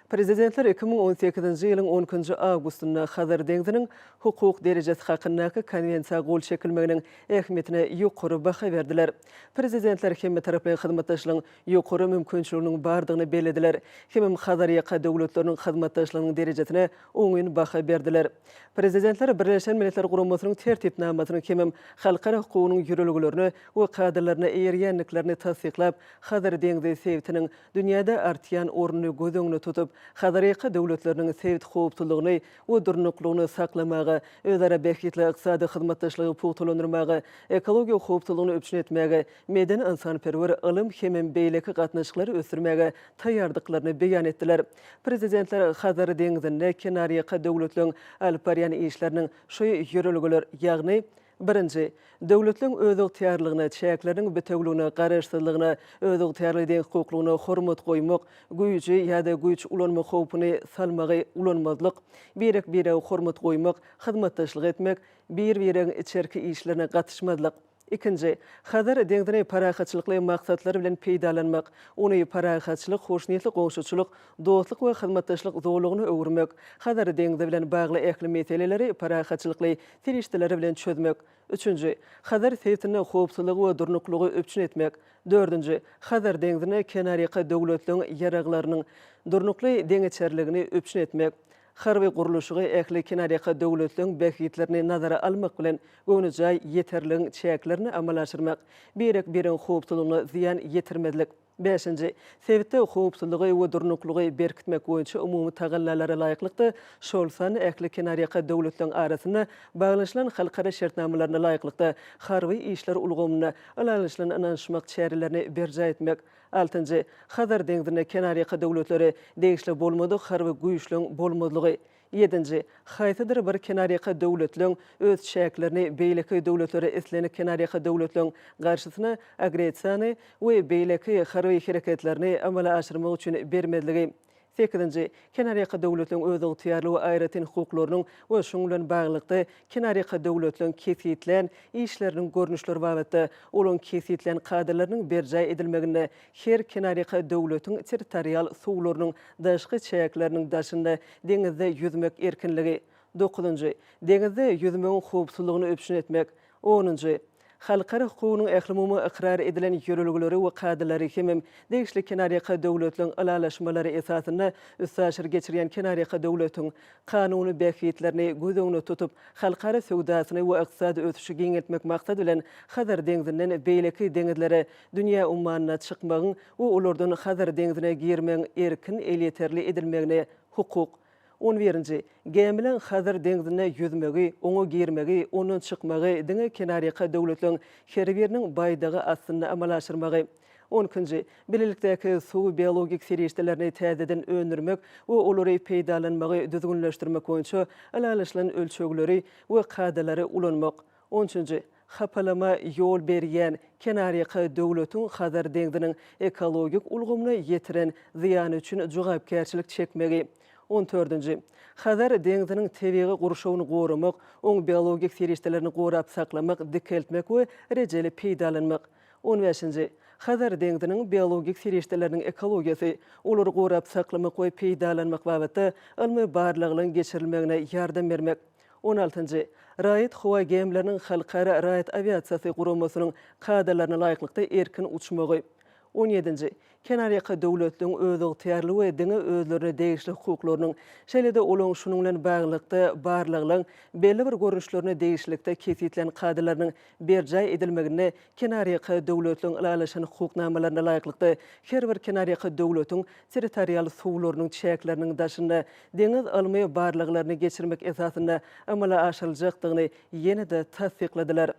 Prezidentler 2018-nji ýylyň on ikinji awgustynda Hazar deňziniň hukuk derejesi hakyndaky Konwensiýa gol çekilmeginiň ähmiýetine ýokary baha berdiler. Prezidentler hemmetaraplaýyn hyzmatdaşlygyň ýokary mümkinçiliginiň bardygyny bellediler hemem Hazarýaka döwletleriniň hyzmatdaşlygynyň derejesine oňyn baha berdiler. Prezidentler Birleşen Milletler Guramasynyň Tertipnamasynyň hemem halkara hukugynyň ýörelgelerine we kadalaryna eýerýändiklerini tassyklap, Hazar deňzi sebitiniň dünýäde artýan ornuny göz öňünde tutup, Hazarýaka döwletleriniň sebit howpsuzlygyny we durnuklygyny saklamaga, özara bähbitli ykdysady hyzmatdaşlygy pugtalandyrmaga, ekologiýa howpsuzlygyny üpjün etmäge, medeni-ynsanperwer, ylym hemem beýleki gatnaşyklary ösdürmäge taýýardyklaryny beýan etdiler. Prezidentler Hazar deňzinde kenarýaka döwletleň alyp barýan işleriniň şu ýörelgeler, ýagny, Birinji, döwletleň özygtyýarlygyna, çäkleriniň bitewüligine, garaşsyzlygyna, özygtyýarly deňhukuklygyna hormat goýmak, güýji ýa-da güýç ulanmak howpuny salmagy ulanmazlyk, birek-birege hormat goýmak, hyzmatdaşlyk etmek, bir-biregiň içerki işlerine gatyşmazlyk. Ikinji, Hazar deňzini parahatçylykly maksatlar bilen peýdalanmak, ony parahatçylyk, hoşniýetli goňşuçylyk, dostluk we hyzmatdaşlyk zolagyna öwürmek, Hazar deňzi bilen bagly ähli meseleleri parahatçylykly serişdeler bilen çözmek. Üçünji, Hazar sebitinde howpsuzlygy we durnuklygy üpjün etmek. Dördünji, Hazar deňzinde kenarýaka döwletleriň ýaraglarynyň durnukly deňeçerligini üpjün etmek. Harby gurluşygy ähli kenarýaka döwletleriň bähbitlerini nazara almak bilen, göwnejaý ýeterligiň çäklerinde amala aşyrmak. Birek-biregiň howpsuzlygyna zyýan ýetirmezlik. Bäşinji, sebitde howpsuzlygy we durnuklygy berkitmek boýunça umumy tagallalara laýyklykda, şol sanda ähli kenarýaka döwletleriň arasynda baglaşylan halkara şertnamalaryna laýyklykda harby işler ulgamynda ylalaşylan ynanyşmak çärelerini berjaý etmek. Altynjy, Hazar deňzinde kenarýaka döwletlere degişli bolmadyk harby güýçleň bolmazlygy. Ýedinji, haýsydyr bir kenarýaka döwletleň öz çäklerini beýleki döwletlere islendik kenarýaka döwletleň garşysyna agressiýany we beýleki harby hereketlerini amala aşyrmak üçin bermezligi. Sekizinji, kenarýaka döwletleň özygtyýarly we aýratyn hukuklarynyň we şunuň bilen baglylykda kenarýaka döwletleň kesgitlän işleriniň görnüşleri babatda olaryň kesgitlän kadalarynyň berjaý edilmeginde her kenarýaka döwletiň territorial suwlarynyň daşky çäkleriniň daşynda deňizde ýüzmek erkinligi. Dokuzynjy, deňizde ýüzmegiň howpsuzlygyny üpjün etmek. Onunjy, halkara hukugynyň ählumumy ykrar edilen ýörelgeleri we kadalary hemem degişli kenarýaka döwletleriň ylalaşmalary esasynda üstaşyr geçirýän kenarýaka döwletiň kanuny bähbitlerini göz öňünde tutup, halkara söwdasyny we ykdysady ösüşi giňeltmek maksady bilen Hazar deňzinden beýleki deňizlere, dünýä ummanyna çykmagyň we olardan Hazar deňzine girmegiň erkin elýeterli edilmegine hukuk. On birinji. Gämileň Hazar deňzinde ýüzmegi, oňa girmegi, ondan çykmagy diňe kenarýaka döwletleriň her biriniň baýdagy astynda amala aşyrmagy. On ikinji. Bilelikdäki suw biologik serişdelerini täzeden öndürmek we olary peýdalanmagy düzgünleşdirmek boýunça ylalaşylan ölçegleri we kadalary ulanmak. On üçünji. Hapalama ýol berýän kenarýaka döwletiň Hazar deňziniň ekologik ulgamyna ýetiren zyýany üçin jogapkärçilik çekmegi. On dördünji. Hazar deňziniň tebigy gurşawyny goramak, oň biologik serişdelerini gorap saklamak, dikeltmek we rejeli peýdalanmak. On bäşinji. Hazar deňziniň biologik serişdeleriniň ekologiýasy, olary gorap saklamak we peýdalanmak babatda ylmy barlaglaryň geçirilmegine ýardam bermek. On altynjy. Raýat howa gämileriniň Halkara raýat awiasiýasy guramasynyň kadalaryna laýyklykda erkin uçmagy. On ýedinji. Kenarýaka döwletleriň özygtyýarly we diňe özlerine degişli hukuklarynyň, şeýle-de olaryň şunuň bilen baglylykda barlaglaryň belli bir görnüşlerine degişlilikde kesgitlän kadalarynyň berjaý edilmeginde kenarýaka döwletleriň ylalaşan hukuk namalaryna laýyklykda her bir kenarýaka döwletiň territorial suwlarynyň çäkleriniň daşynda deňiz ylmy barlaglaryny geçirmek esasynda amala aşyryljakdygyny ýene-de tassykladylar.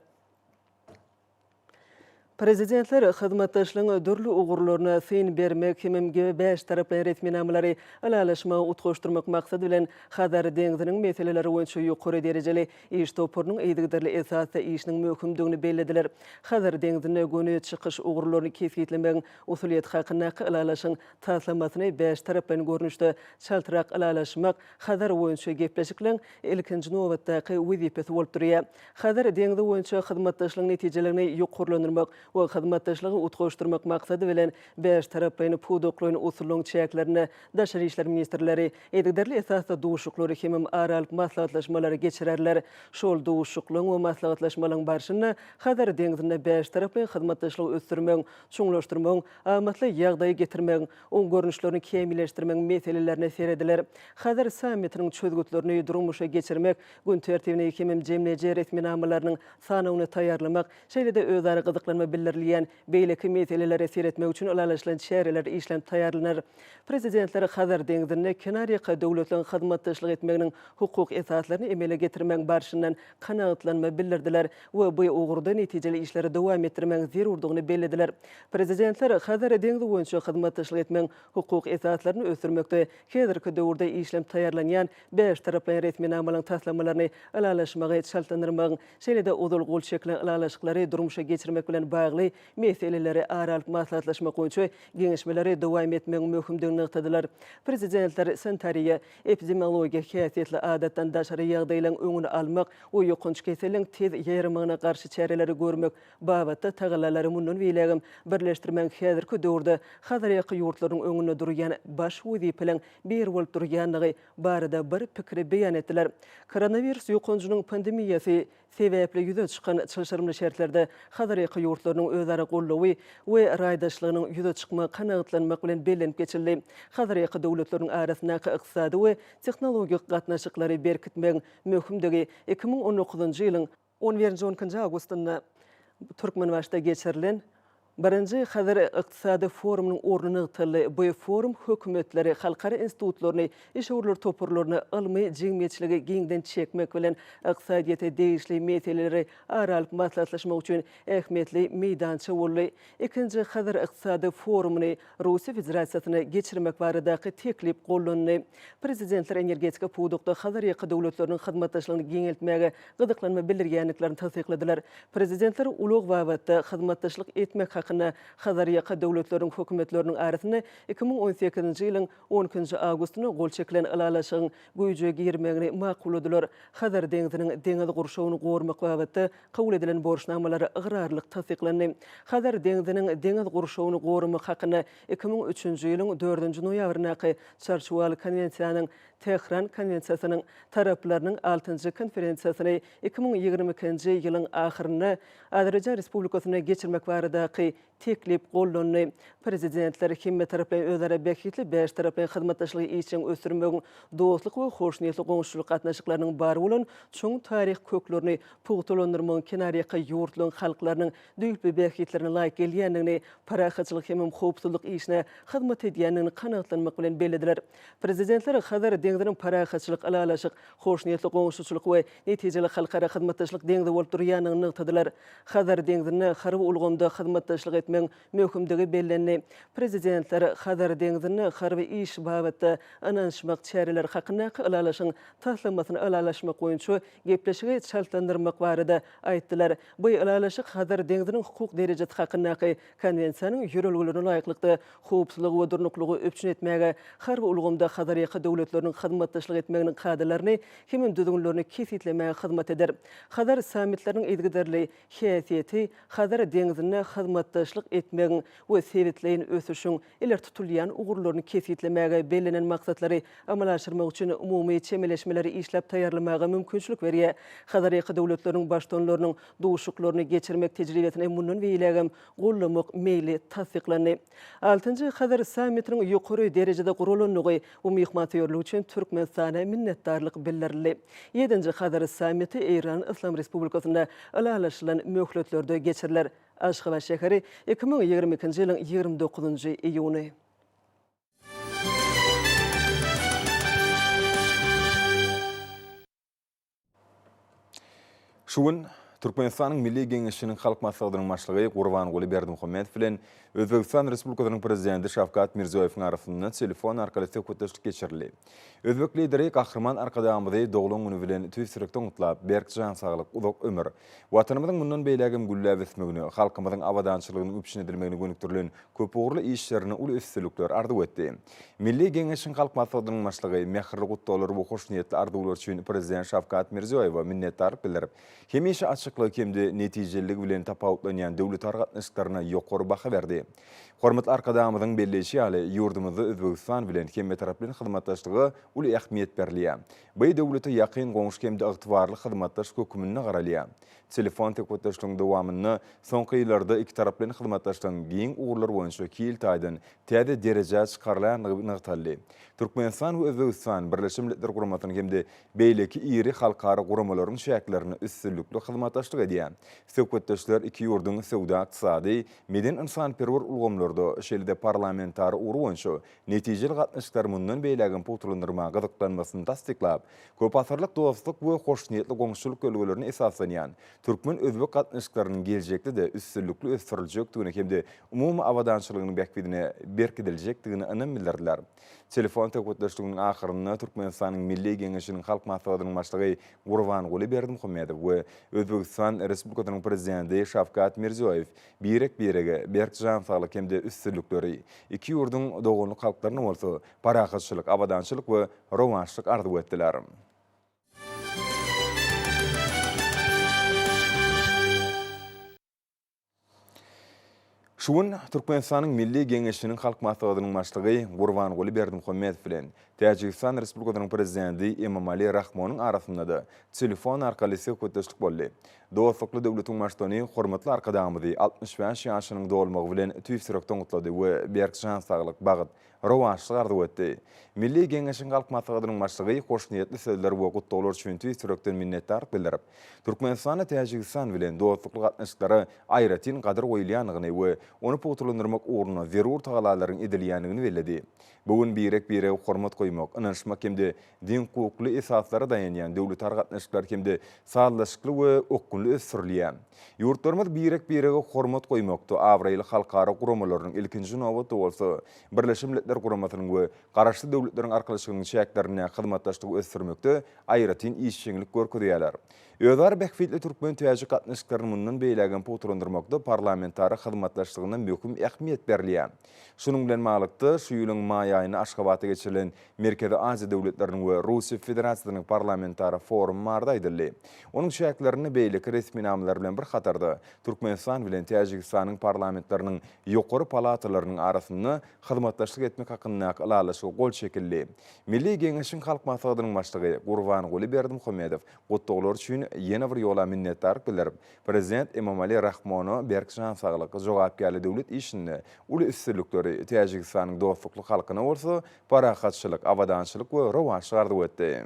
Prezidentler hyzmatdaşlygyň dürli ugurlaryna syn bermek hemem bäştaraplaýyn resminamalary ylalaşmagy utgaşdyrmak maksady bilen Hazar deňziniň meseleleri boýunça ýokary derejeli iş toparynyň yzygiderli esasda işiniň möhümdigini bellediler. Hazar deňzinde göni çykyş ugurlaryny kesgitlemegiň usulyýeti hakyndaky ylalaşygyň taslamasyny bäştaraplaýyn görnüşde çaltrak ylalaşmak Hazar boýunça gepleşikleň ilkinji nobatdaky wezipesi bolup durýar. Hazar deňzi boýunça hyzmatdaşlygyň netijeligini ýokarlandyrmak we hyzmatdaşlygy utgaşdyrmak maksady bilen, bäştaraplaýyn pudaklaýyn usulyň çäklerinde daşary işler ministrleri yzygiderli esasda duşuşyklary hemem ara alyp maslahatlaşmalary geçirerler. Şol duşuşyklaryň we maslahatlaşmalaryň barşynda Hazar deňzinde bäştaraplaýyn hyzmatdaşlygy ösdürmegiň, çuňlaşdyrmagyň, amatly ýagdaýa getirmegiň, oň görnüşlerini kämilleşdirmegiň meselelerine serediler. Hazar sammitiniň çözgütlerini durmuşa geçirmek, gün tertibini hemem jemleýji resminamalarynyň sanawyny taýýarlamak, şeýle-de özara gyzyklanma bildirilýän beýleki meselelere seretmek üçin ylalaşylan çäreler işlenip taýýarlanar. Prezidentler Hazar deňzinde kenarýaka döwletleriň hyzmatdaşlyk etmeginiň hukuk esaslaryny emele getirmegiň barşyndan kanagatlanma bildirdiler we bu ugurda netijeli işleri dowam etdirmegiň zerurdygyny bellediler. Prezidentler Hazar deňzi boýunça hyzmatdaşlyk etmegiň hukuk esaslaryny ösdürmekde häzirki döwürde işlenip taýýarlanýan bäştaraplaýyn resminamalaryň taslamalaryny ylalaşmagy çaltlandyrmagyň, şeýle-de ozal gol çekilen ylalaşyklary durmuşa geçirmek bilen bagly. bagly meseleleri ara alyp maslahatlaşmak boýunça geňeşmeleri dowam etmegiň möhümdigini nygtadylar. Prezidentler sanitariýa, epidemiologiýa häsiýetli adatdan daşary ýagdaýlaryň öňüni almak we ýokanç keseliň tiz ýaýramagyna garşy çäreleri görmek babatda tagallalary mundan beýlägem birleşdirmegiň häzirki döwürde Hazarýaka ýurtlarynyň öňünde durýan baş wezipeleriň biri bolup durýandygy barada bir pikiri beýan etdiler. Koronawirus ýokanjynyň pandemiýasy sebäpli ýüze çykan çylşyrymly şertlerde Hazarýaka ýurtlarynyň özara goldawy we raýdaşlygynyň ýüze çykmagy kanagatlanmak bilen bellenip geçildi. Hazarýaka döwletleriniň arasyndaky ykdysady we tehnologik gatnaşyklary berkitmegiň möhümdigi 2019-njy ýylyň on birinji-on ikinji awgustynda Türkmenbaşyda geçirilen Birinji Hazar ykdysady forumynyň orny nygtaldy. Bu forum hökümetleri, halkara institutlaryny, işewürler toparlaryny, ylmy jemgyýetçiligi giňden çekmek bilen, ykdysadyýete degişli meseleleri ara alyp maslahatlaşmak üçin ähmiýetli meýdança boldy. Ikinji Hazar ykdysady forumyny Russiýa Federasiýasynda geçirmek baradaky teklip goldandy. Prezidentler energetika pudakda Hazarýaka döwletleriniň hyzmatdaşlygyny giňeltmäge gyzyklanma bildirýändiklerini tassykladylar. Prezidentler ulag babatda hyzmatdaşlyk etmek hakynda Hazarýaka döwletleriniň hökümetleriniň arasynda 2018-nji ýylyň on ikinji awgustynda gol çekilen ylalaşygyň güýje girmegini makulladylar. Hazar deňziniň deňiz gurşawyny goramak babatda kabul edilen borçnamalara ygrarlylyk tassyklandy. Hazar deňziniň deňiz gurşawyny goramak hakynda 2003-nji ýylyň dördünji noýabryndaky Çarçuwaly konwensiýanyň Tähran konwensiýasynyň taraplarynyň altynjy konferensiýasyny 2022-nji ýylyň ahyrynda Azerbaýjan Respublikasynda geçirmek baradaky teklip goldandy. Prezidentler hemmetaraplaýyn özara bähbitli bäştaraplaýyn hyzmatdaşlygy işjeň ösdürmegiň dostluk we hoşniýetli goňşuçylyk gatnaşyklarynyň bar bolan çuň taryhy köklerini pugtalandyrmagyň kenarýaka ýurtlaryň halklarynyň düýpli bähbitlerine laýyk gelýändigini, parahatçylyk hemem howpsuzlyk işine hyzmat edýändigini kanagatlanmak bilen bellediler. Prezidentler Hazar deňziniň parahatçylyk, ylalaşyk, hoşniýetli goňşuçylyk we netijeli halkara hyzmatdaşlyk deňzi bolup durýandygyny nygtadylar. Hazar deňzinde harby ulgamda hyzmatdaşlyk etmegiň möhümdigi bellendi. Prezidentler Hazar deňzinde harby iş babatda ynanyşmak çäreleri hakyndaky ylalaşygyň taslamasyny ylalaşmak boýunça gepleşigi çaltlandyrmak barada aýtdylar. Bu ylalaşyk Hazar deňziniň hukuk derejesi hakyndaky Konwensiýanyň ýörelgelerine laýyklykda, howpsuzlygy we durnuklygy üpjün etmäge, harby ulgamda Hazarýaka döwletleriniň hyzmatdaşlyk etmeginiň kadalaryny hemem düzgünlerini kesgitlemäge hyzmat eder. Hazar sammitleriniň yzygiderli häsiýeti Hazar deňzinde hyzmatdaşlyk etmegiň we sebitleýin ösüşiň ileri tutulýan ugurlaryny kesgitlemäge, bellenen maksatlary amala aşyrmak üçin umumy çemeleşmeleri işläp taýýarlamaga mümkinçilik berýär. Hazarýaka döwletleriniň Baştutanlarynyň duşuşyklaryny geçirmek tejribesini mundan beýlägem goldamak meýli tassyklandy. Altynjy Hazar sammitiniň ýokary derejede guralandygy we myhmansöýerligi üçin Türkmenistana minnetdarlyk bildirildi. Ýedinji Hazar sammiti Eýran Yslam Respublikasynda ylalaşylan möhletlerde geçiriler. Aşgabat şäheri, 2022-nji ýylyň 29-njy iýuny. Şu gün Türkmenistanyň Milli Geňeşiniň Halk Maslahatynyň Başlygy Gurbanguly Berdimuhamedow bilen Özbegistan Respublikasynyň Prezidenti Şawkat Mirziýoýewiň arasynda telefon arkaly söhbetdeşlik geçirildi. Özbek Lideri Gahryman Arkadagymyzy doglan güni bilen tüýs ýürekden gutlap, berk jan saglyk, uzak ömür, Watanymyzyň mundan beýlägem gülläp ösmegine, halkymyzyň abadançylygynyň üpjün edilmegine gönükdirilen köpugurly işlerinde uly üstünlikler arzuw etdi. Milli Geňeşiň Halk Maslahatynyň Başlygy mähirli gutlaglar we hoşniýetli arzuwlar üçin Prezident Şawkat Mirziýoýewe minnetdarlyk bildirip, hemişe açyklygy hem-de netijeliligi bilen tapawutlanýan döwletara gatnaşyklaryna ýokary baha berdi. Hormatly Arkadagymyzyň belleýşi ýaly, ýurdumyzda Özbegistan bilen hemmetaraplaýyn hyzmatdaşlyga uly ähmiýet berilýär. Bu döwlete ýakyn goňşy hem-de ygtybarly hyzmatdaş höküminde garalýar. Telefon söhbetdeşligiň dowamynda soňky ýyllarda ikitaraplaýyn hyzmatdaşlygyň giň ugurlar boýunça hil taýdan täze derejä çykarylandygy nygtaldy. Türkmenistan we Özbegistan Birleşen Milletler Guramasynyň hem-de beýleki iri halkara guramalaryň çäklerinde üstünlikli hyzmatdaşlyk edýär. Söhbetdeşler iki ýurduň söwda-ykdysady, medeni-ynsanperwer ulgamlarda, şeýle-de parlamentara ugry boýunça netijeli gatnaşyklary mundan beýlägem pugtalandyrmaga gyzyklanmasyny tassyklap, köpasyrlyk dostluk we hoşniýetli goňşuçylyk ýörelgelerine esaslanýan türkmen-özbek gatnaşyklarynyň geljekde-de üstünlikli ösdüriljekdigine hem-de umumy abadançylygynyň bähbidine berkidiljekdigine ynam bildirdiler. Telefon söhbetdeşliginiň ahyrynda Türkmenistanyň Milli Geňeşiniň Halk Maslahatynyň Başlygy Gurbanguly Berdimuhamedow we Özbegistan. Özbegistan Respublikasynyň Prezidenti Şawkat Mirziýoýew birek-birege berk jan saglyk hem-de üstünlikleri, iki ýurduň doganlyk halklaryna bolsa parahatçylyk, abadançylyk we rowaçlyk arzuw etdiler. Şu gün Türkmenistanyň Milli Geňeşiniň Halk Maslahatynyň Başlygy Gurbanguly Berdimuhamedow bilen Täjigistan Respublikasynyň Prezidenti Emomali Rahmonyň arasynda-da telefon arkaly söhbetdeşlik boldy. Dostlukly döwletiň Baştutany hormatly Arkadagymyzy 65 ýaşynyň dolmagy bilen tüýs ýürekden gutlady we berk jan saglyk, bagt, rowaçlyk arzuw etdi. Milli Geňeşiň Halk Maslahatynyň Başlygy hoşniýetli sözler we gutlaglar üçin tüýs ýürekden minnetdarlyk bildirip, Türkmenistanda Täjigistan bilen dostlukly gatnaşyklara aýratyn gadyr goýulýandygyny we ony pugtalandyrmak ugrunda zerur tagalalaryň edilýändigini belledi. Bu gün birek-birege hormat goýmak, ynanyşmak hem-de deňhukukly esaslara daýanýan döwletara gatnaşyklar hem-de sazlaşykly we okgunly ösdürilýär. Ýurtlarymyz birek-birege hormat goýmakda abraýly halkara guramalarynyň, ilkinji nobatda bolsa, Birleşen Milletler Guramasynyň we Garaşsyz Döwletleriň Arkalaşygynyň çäklerinde hyzmatdaşlygy ösdürmekde aýratyn işjeňlik görkezýärler. Özara bähbitli türkmen-täjik gatnaşyklaryny mundan beýlägem pugtalandyrmakda parlamentara hyzmatdaşlygyna möhüm ähmiýet berilýär. Şunuň bilen baglylykda, şu ýylyň maý aýynda Aşgabatda geçirilen Merkezi Aziýa döwletleriniň we Russiýa Federasiýasynyň parlamentara forumy barada aýdyldy. Onuň çäklerinde beýleki resminamalar bilen bir hatarda, Türkmenistan bilen Täjigistanyň parlamentleriniň ýokary palatalarynyň arasynda hyzmatdaşlyk etmek hakyndaky ylalaşyga gol çekildi. Milli Geňeşiň Halk Maslahatynyň Başlygy Gurbanguly Berdimuhamedow gutlaglar üçin ýene bir ýola minnetdarlyk bildirip, Prezident Emomali Rahmona berk jan saglyk, jogapkärli döwlet işinde uly üstünlikleri, Täjigistanyň dostlukly halkyna bolsa parahatçylyk, abadançylyk we rowaçlyk arzuw etdi.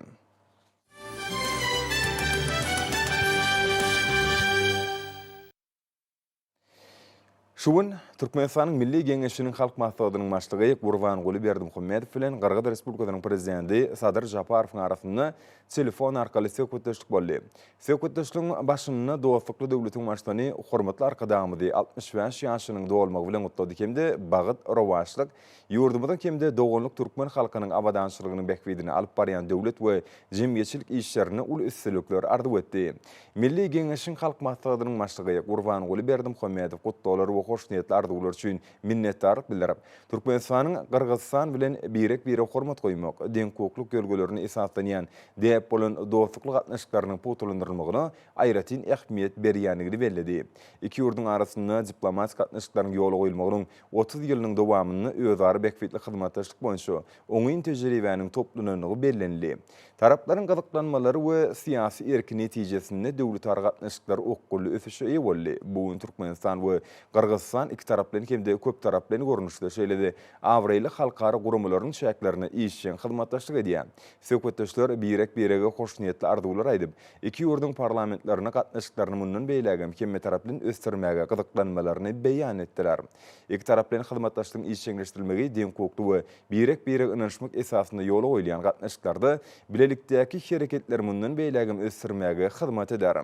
Şu gün Türkmenistanyň Milli Geňeşiniň Halk Maslahatynyň Başlygy Gurbanguly Berdimuhamedow bilen Gyrgyz Respublikasynyň Prezidenti Sadyr Žaparowyň arasynda telefon arkaly söhbetdeşlik boldy. Söhbetdeşligiň başynda dostlukly döwletiň Baştutany hormatly Arkadagymyzy 65 ýaşynyň dolmagy bilen gutlady hem-de bagt, rowaçlyk, Ýurdumyzyň hem-de doganlyk türkmen halkynyň abadançylygynyň bähbidine alyp barýan döwlet we jemgyýetçilik işlerinde uly üstünlikler arzuw etdi. Milli Geňeşiň Halk Maslahatynyň Başlygy Gurbanguly Berdimuhamedow gutlaglar we hoşniýetli arzuwlar üçin minnetdarlyk bildirip, Türkmenistanyň Gyrgyzystan bilen birek-birege hormat goýmak, deňhukuklyk ýörelgelerine esaslanýan däp bolan dostlukly gatnaşyklarynyň pugtalandyrylmagyna aýratyn ähmiýet berýändigini belledi. Iki ýurduň arasynda diplomatik gatnaşyklaryň ýola goýulmagynyň 30 ýylynyň dowamynda özara bähbitli hyzmatdaşlyk boýunça oňyn tejribäniň toplanandygy bellenildi. Taraplaryň gyzyklanmalary we syýasy erki netijesinde döwletara gatnaşyklar okgunly ösüşe eýe boldy. Bu gün Türkmenistan we Gyrgyzystan ikitaraplaýyn hem-de köptaraplaýyn görnüşde, şeýle-de abraýly halkara guramalarynyň çäklerinde işjeň hyzmatdaşlyk edýär. Söhbetdeşler birek-birege hoşniýetli arzuwlar aýdyp, Iki ýurduň parlamentlerinde gatnaşyklaryny mundan beýlägem hemmetaraplaýyn ösdürmäge gyzyklanmalaryny beýan etdiler. Ikitaraplaýyn hyzmatdaşlygyň işjeňleşdirilmegi deňhukukly we birek-birege ynanyşmak esasynda ýola goýulýan gatnaşyklarda bilelikdäki hereketleri mundan beýlägem ösdürmäge hyzmat eder.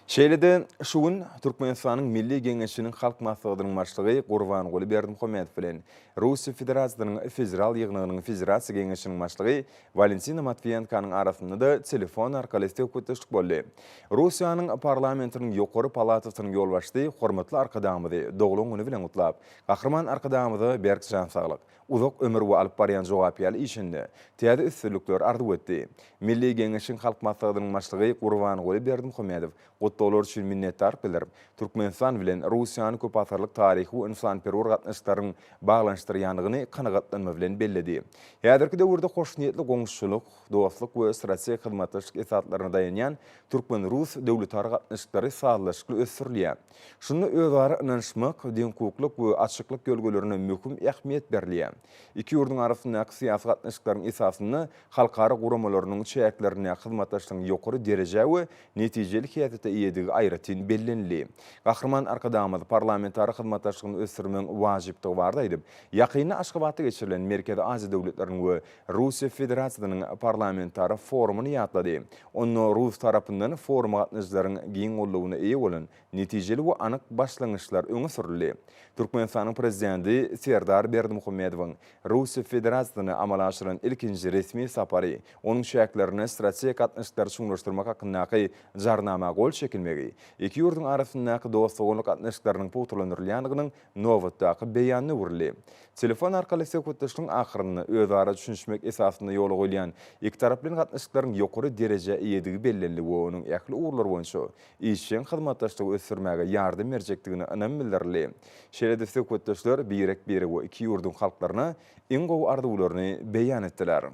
Şeýle-de şu gün Türkmenistanyň Milli Geňeşiniň Halk Maslahatynyň Başlygy Gurbanguly Berdimuhamedow bilen Russiýa Federasiýasynyň Federal Ýygnagynyň Federasiýa Geňeşiniň Başlygy Walentina Matwiýenkonyň arasynda-da telefon arkaly söhbetdeşlik boldy. Russiýanyň Parlamentiniň ýokary palatasynyň ýolbaşçysy hormatly Arkadagymyzy doglan güni bilen gutlap, Gahryman Arkadagymyza berk jan saglyk, uzak ömür we alyp barýan jogapkärli işinde täze üstünlikleri arzuw etdi. Milli Geňeşiň Halk Maslahatynyň Başlygy Gurbanguly Berdimuhamedow gutlaglar üçin minnetdarlyk bildirip, Türkmenistan bilen Russiýany köpasyrlyk taryhy we ynsanperwer gatnaşyklaryň baglanyşdyrýandygyny kanagatlanma bilen belledi. Häzirki döwürde hoşniýetli goňşuçylyk, dostluk we strategik hyzmatdaşlyk esaslaryna daýanýan türkmen-rus döwletara gatnaşyklary sazlaşykly ösdürilýär. Şunda özara ynanyşmak, deňhukuklyk we açyklyk ýörelgelerine möhüm ähmiýet berilýär. Iki ýurduň arasyndaky syýasy gatnaşyklaryň esasynda halkara guramalarynyň çäklerindäki hyzmatdaşlygyň ýokary derejä we netijeli häsiýete eýedigini. eýedigi aýratyn bellenildi. Gahryman Arkadagymyz parlamentara hyzmatdaşlygyny ösdürmegiň wajypdygy barada aýdyp, ýakynda Aşgabatda geçirilen Merkezi Aziýa döwletleriniň we Russiýa Federasiýasynyň parlamentara forumyny ýatlady. Onda rus tarapyndan foruma gatnaşyjylaryň giň goldawyna eýe bolan netijeli we anyk başlangyçlar öňe sürüldi. Türkmenistanyň Prezidenti Serdar Berdimuhamedowyň Russiýa Federasiýasyna amala aşyran ilkinji resmi sapary, onuň çäklerinde strategik gatnaşyklary çuňlaşdyrmak hakyndaky Jarnama gol çekilmegi, iki ýurduň arasyndaky dost-doganlyk gatnaşyklarynyň pugtalandyrylýandygynyň nobatdaky beýanyna öwrüldi. Telefon arkaly söhbetdeşligiň ahyrynda özara düşünişmek esasynda ýola goýulýan ikitaraplaýyn gatnaşyklaryň ýokary derejä eýedigi bellenildi we onuň ähli ugurlar boýunça işjeň hyzmatdaşlygy ösdürmäge ýardam berjekdigine ynam bildirildi. Şeýle-de söhbetdeşler birek-birege we iki ýurduň halklaryna iň gowy arzuwlaryny beýan etdiler.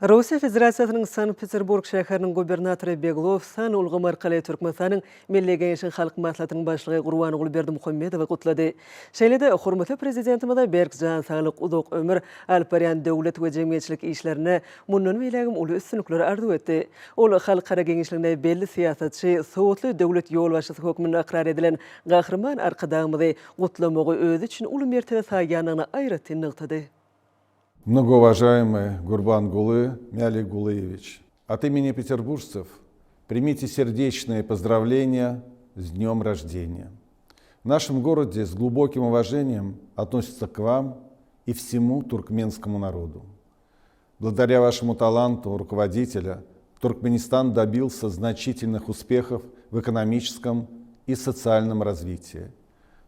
Russiýa Federasiýasynyň Sankt-Peterburg şäheriniň gubernatory Beglow san ulgamy arkaly Türkmenistanyň Milli Geňeşiň Halk Maslahatynyň Başlygy Gurbanguly Berdimuhamedowy gutlady. Şeýle-de hormatly Prezidentimize berk jan saglyk, uzak ömür, alyp barýan döwlet we jemgyýetçilik işlerinde mundan beýlägem uly üstünlikleri arzuw etdi. Ol halkara giňişliginde belli syýasatçy, sowatly döwlet ýolbaşçysy hökmünde ykrar edilen Gahryman Arkadagymyzy gutlamagy özi üçin uly mertebe saýýandygyny aýratyn nygtady. Многоуважаемый Гурбангулы Мялигулыевич, от имени петербуржцев примите сердечные поздравления с днем рождения. В нашем городе с глубоким уважением относятся к вам и всему туркменскому народу. Благодаря вашему таланту руководителя Туркменистан добился значительных успехов в экономическом и социальном развитии.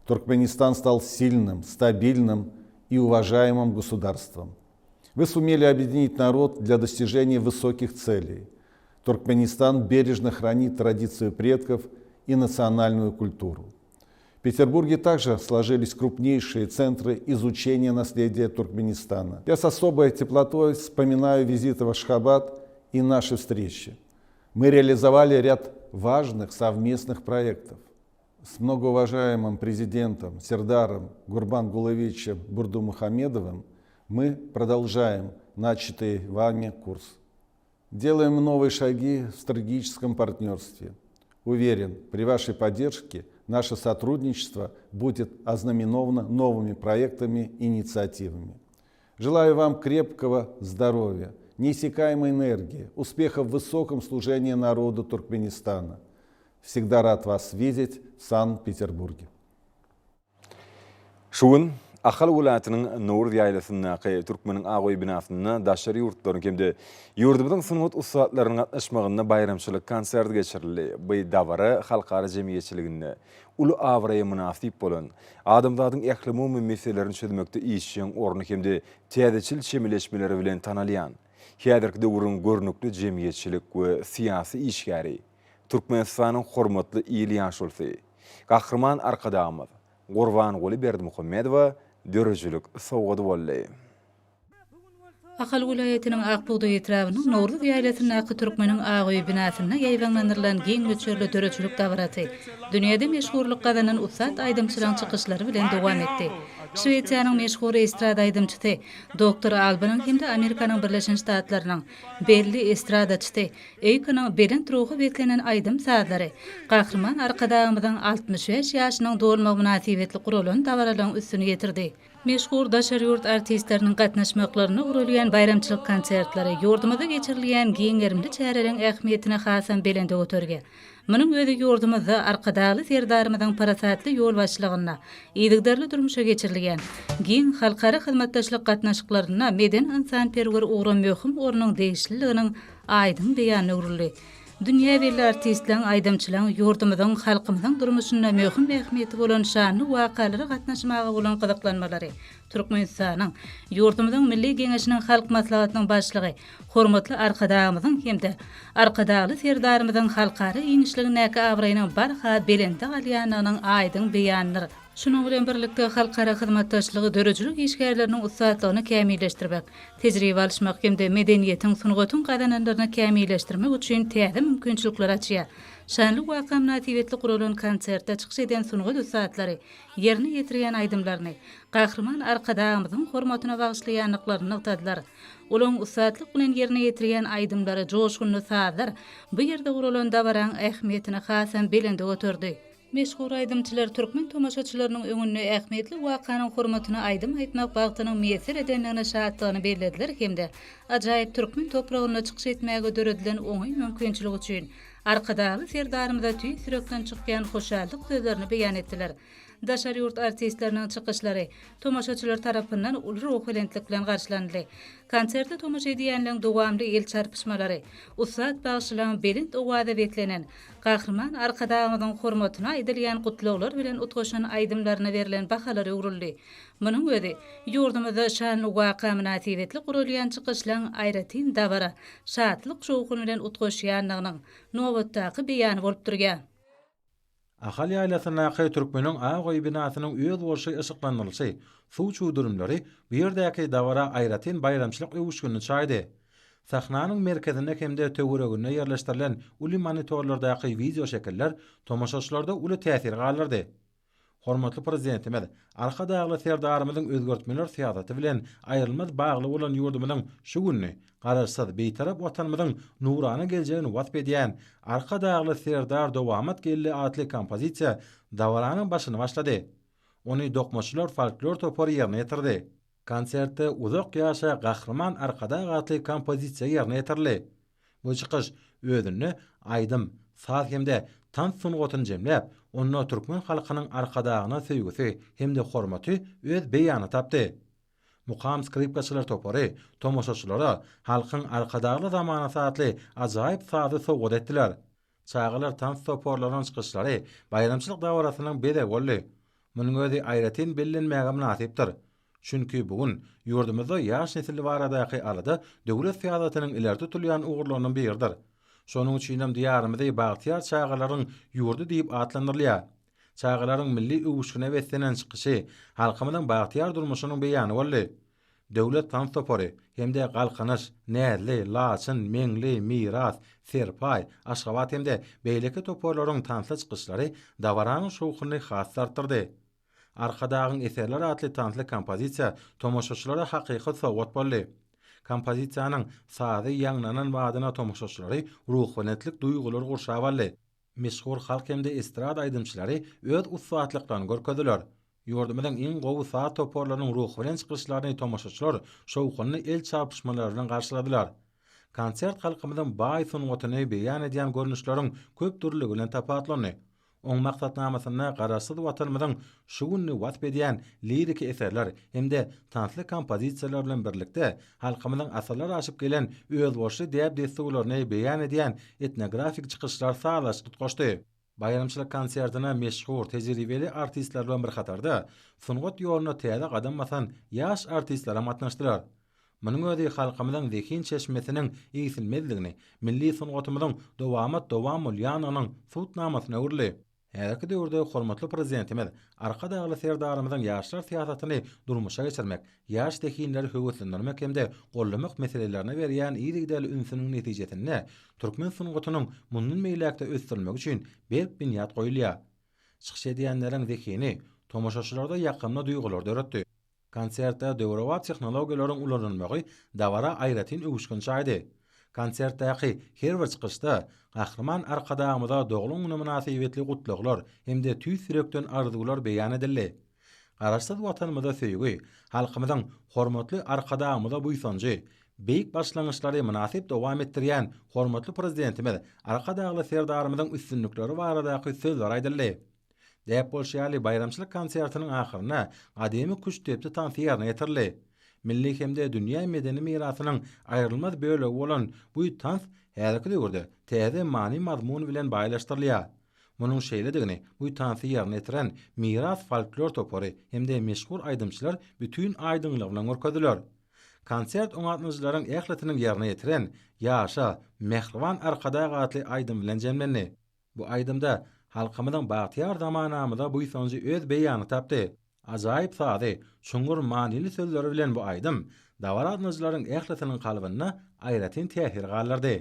Туркменистан стал сильным, стабильным и уважаемым государством. Вы сумели объединить народ для достижения высоких целей. Туркменистан бережно хранит традицию предков и национальную культуру. В Петербурге также сложились крупнейшие центры изучения наследия Туркменистана. Я с особой теплотой вспоминаю визиты в Ашхабад и наши встречи. Мы реализовали ряд важных совместных проектов. С многоуважаемым президентом Сердаром Гурбангуловичем Бурдумухамедовым мы продолжаем начатый вами курс. Делаем новые шаги в стратегическом партнерстве. Уверен, при вашей поддержке наше сотрудничество будет ознаменовано новыми проектами и инициативами. Желаю вам крепкого здоровья, неиссякаемой энергии, успехов в высоком служении народу Туркменистана. Всегда рад вас видеть в Санкт-Петербурге. Şu gün Ahal welaýatynyň Nowruz ýaýlasyndaky Türkmeniň ak öýi binasynda daşary ýurtlaryň hem-de ýurdumyzyň sungat ussatlarynyň gatnaşmagynda baýramçylyk konserti geçirildi. Bu dabara halkara jemgyýetçiliginde uly abraýa mynasyp bolan, adamzadyň ählumumy meselelerini çözmekde işjeň orny hem-de täzeçil çemeleşmeleri bilen tanalýan, häzirki döwrüň görnükli jemgyýetçilik we syýasy işgäri, Türkmenistanyň hormatly il ýaşulusy, Gahryman Arkadagymyz Gurbanguly Berdimuhamedowa döredijilik sowgady boldy. Ahal welaýatynyň Ak bugdaý etrabynyň Nowruz ýaýlasyndaky Türkmeniň ak öýi binasynda ýaýbaňlandyrylan giň möçberli döredijilik dabarasy dünýäde meşhurlyk gazanan ussat aýdymçylaryň çykyşlary bilen dowam etdi. Şwesiýanyň meşhur estrada aýdymçysy Doktor Albanyň hem-de Amerikanyň Birleşen Ştatlarynyň belli estradaçysy Eýkonyň belent ruha beslenen aýdym-sazlary Gahryman Arkadagymyzyň 65 ýaşynyň dolmagy mynasybetli guralan dabaralaryň üstüni ýetirdi. Meşhur daşary ýurt artistleriniň gatnaşmaklarynda guralýan baýramçylyk konsertleri ýurdumyzda geçirilýän giň gerimli çäreleriň ähmiýetini hasam belende göterýär. Munuň özi ýurdumyzda Arkadagly Serdarymyzyň parasatly ýolbaşçylygynda yzygiderli durmuşa geçirilýän giň halkara hyzmatdaşlyk gatnaşyklarynda medeni-ynsanperwer ugra möhüm ornuň degişliliginiň aýdyň beýanyna öwrüldi. Dünýä belli artistleň, aýdymçylaň ýurdumyzyň, halkymyzyň durmuşynda möhüm ähmiýeti bolan şanly wakalara gatnaşmaga bolan gyzyklanmalary Türkmenistanyň, ýurdumyzyň Milli Geňeşiniň Halk Maslahatynyň Başlygy hormatly Arkadagymyzyň hem-de Arkadagly Serdarymyzyň halkara giňişligindäki abraýynyň barha belende galýandygynyň aýdyň beýanydyr. Şunuň bilen birlikde, halkara hyzmatdaşlygy döredijilik işgärleriniň ussatlygyny kämilleşdirmek, tejribe alyşmak hem-de medeniýetiň, sungatyň gazananlaryny kämilleşdirmek üçin täze mümkinçilikleri açýar. Şanly waka mynasybetli guralan konsertde çykyş eden sungat ussatlary ýerine ýetirýän aýdymlaryny Gahryman Arkadagymyzyň hormatyna bagyşlaýandyklaryny nygtadylar. Olaryň ussatlyk bilen ýerine ýetirýän aýdymlary, joşgunly sazlar bu ýerde guralan dabaraň ähmiýetini hasam belende göterdi. Meşhur aýdymçylar türkmen tomaşaçylarynyň öňünde ähmiýetli wakanyň hormatyna aýdym aýtmak bagtynyň miýesser edendigine şatdygyny bellediler hem-de ajaýyp türkmen topragynda çykyş etmäge döredilen oňyn mümkinçilik üçin Arkadagly Serdarymyza tüýs ýürekden çykýan hoşallyk sözlerini beýan etdiler. Daşary ýurt artistleriniň çykyşlary tomaşaçylar tarapyndan uly ruhubelentlik bilen garşylanyldy. Konserte tomaşa edýänleň dowamly el çarpyşmalary, ussat bagşylaň belent owaza beslenen, Gahryman Arkadagymyzyň hormatyna aýdylýan gutlaglar bilen utgaşan aýdymlaryna berlen bahalar öwrüldi. Munuň özi, ýurdumyzda şanly waka mynasybetli guralýan çykyşlaň aýratyn dabara, şatlyk-şowhun bilen utgaşýandygynyň nobatdaky beýany bolup durýar. Ahal ýaýlasyndaky Türkmeniň ak öýi binasynyň özboluşly yşyklandyrylyşy, suw çüwdürimleri bu ýerdäki dabara aýratyn baýramçylyk öwüşginini çaýdy. Sahnanyň merkezinde hem-de töwereginde ýerleşdirilen uly monitorlardaky wideoşekiller tomaşaçylarda uly täsir galdyrdy. Hormatly Prezidentimiz Arkadagly Serdarymyzyň özgertmeler syýasaty bilen aýrylmaz bagly bolan ýurdumyzyň şu gününi, Garaşsyz, Bitarap Watanymyzyň nurana geljegini wasp edýän Arkadagly Serdar dowamat geldi atly kompozisiýa dabaranyň başyny başlady. Ony Dokmaçylar folklor topary ýerine ýetirdi. Konsertde Uzak ýaşa Gahryman Arkadag atly kompozisiýa ýerine ýetirildi. Bu çykyş özünde aýdym, saz hem-de tans sungatyny jemläp, onda türkmen halkynyň Arkadagyna söýgüsi hem-de hormaty öz beýanyny tapdy. Mukam skripkaçylar topary tomaşaçylara Halkyň Arkadagly zamanasy atly ajaýyp sazy sowgat etdiler. Çagalar tans toparlarynyň çykyşlary baýramçylyk dabarasynyň bezegi boldy. Munuň özi aýratyn bellenmäge mynasypdyr. Çünki bu gün ýurdumyzda ýaş nesil baradaky alada döwlet syýasatynyň ileri tutulýan ugurlarynyň biridir. Şonuň üçinem Diýarymyzy bagtyýar çagalaryň ýurdy diýip atlandyrylýar. Çagalaryň milli öwüşgine beslenen çykyşy halkymyzyň bagtyýar durmuşynyň beýany boldy. Döwlet tans topary hem-de Galkynyş, Näzli, Laçyn, Meňli, Miras, Serpaý, Aşgabat hem-de beýleki toparlaryň tansly çykyşlary dabaranyň şowhunyny has-da artdyrdy. Arkadagyň eserleri atly tansly kompozisiýa tomaşaçylara hakyky sowgat boldy. Kompozisiýanyň sazy ýaňlanan badyna tomaşaçylary ruhubelentlik duýgulary gurşap aldy. Meşhur halk hem-de estrada aýdymçylary öz ussatlyklaryny görkezdiler. Ýurdumyzyň iň gowy saz toparlarynyň ruhubelent çykyşlaryny tomaşaçylar şowhunly el çarpyşmalary bilen garşyladylar. Konsert halkymyzyň baý sungatyny beýan edýän görnüşleriň köp dürlüligi bilen tapawutlandy. Oň maksatnamasynda Garaşsyz Watanymyzyň şu gününi wasp edýän liriki eserler hem-de tansly kompozisiýalar bilen birlikde, halkymyzyň asyrlar aşyp gelen özboluşly däp-dessurlaryny beýan edýän etnografik çykyşlar sazlaşyk utgaşdy. Baýramçylyk konsertine meşhur, tejribeli artistler bilen bir hatarda, sungat ýoluna täze gadam basan ýaş artistlerem gatnaşdylar. Munuň özi halkymyzyň zehin çeşmesiniň egsilmezligini, milli sungatymyzyň dowamat-dowam bolýandygynyň subutnamasyna öwrüldi. Häzirki döwürde hormatly Prezidentimiz Arkadagly Serdarymyzyň ýaşlar syýasatyny durmuşa geçirmek, ýaş zehinleri höweslendirmek hem-de goldamak meselelerine berýän yzygiderli ünsüniň netijesinde türkmen sungatynyň mundan beýläk-de ösdürilmegi üçin berk binýat goýulýar. Çykyş edýänleriň zehini tomaşaçylarda ýakymly duýgulary döretdi. Konsertde döwrebap tehnologiýalaryň ulanylmagy dabara aýratyn öwüşgin çaýdy. Konsertdäki her bir çykyşda Gahryman Arkadagymyza doglan güni mynasybetli gutlaglar hem-de tüýs ýürekden arzuwlar beýan edildi. Garaşsyz Watanymyza söýgi, halkymyzyň hormatly Arkadagymyza buýsanjy, beýik başlangyçlary mynasyp dowam etdirýän hormatly Prezidentimiz Arkadagly Serdarymyzyň üstünlikleri baradaky sözler aýdyldy. Däp bolşy ýaly, baýramçylyk konsertiniň ahyrynda gadymy küştdepdi tansy ýerine ýetirildi. Milli hem-de dünýä medeni mirasynyň aýrylmaz bölegi bolan bu tans häzirki döwürde täze many-mazmun bilen baýlaşdyrylýar. Munuň şeýledigini bu tansy ýerine ýetiren Miras folklor topary hem-de meşhur aýdymçylar bütin aýdyňlygy bilen görkezdiler. Konsert oňatnyjylaryň ählisiniň ýerine ýetiren Ýaşa, mähriban Arkadag atly aýdymy bilen jemlendi. Bu aýdymda. Halkymyzyň bagtyýar zamanamyza buýsanjy öz beýanyny tapdy. Ajaýyp sazy, çuňňur manyly sözleri bilen bu aýdym dabara gatnaşyjylaryň ählisiniň kalbynda aýratyn täsir galdyrdy.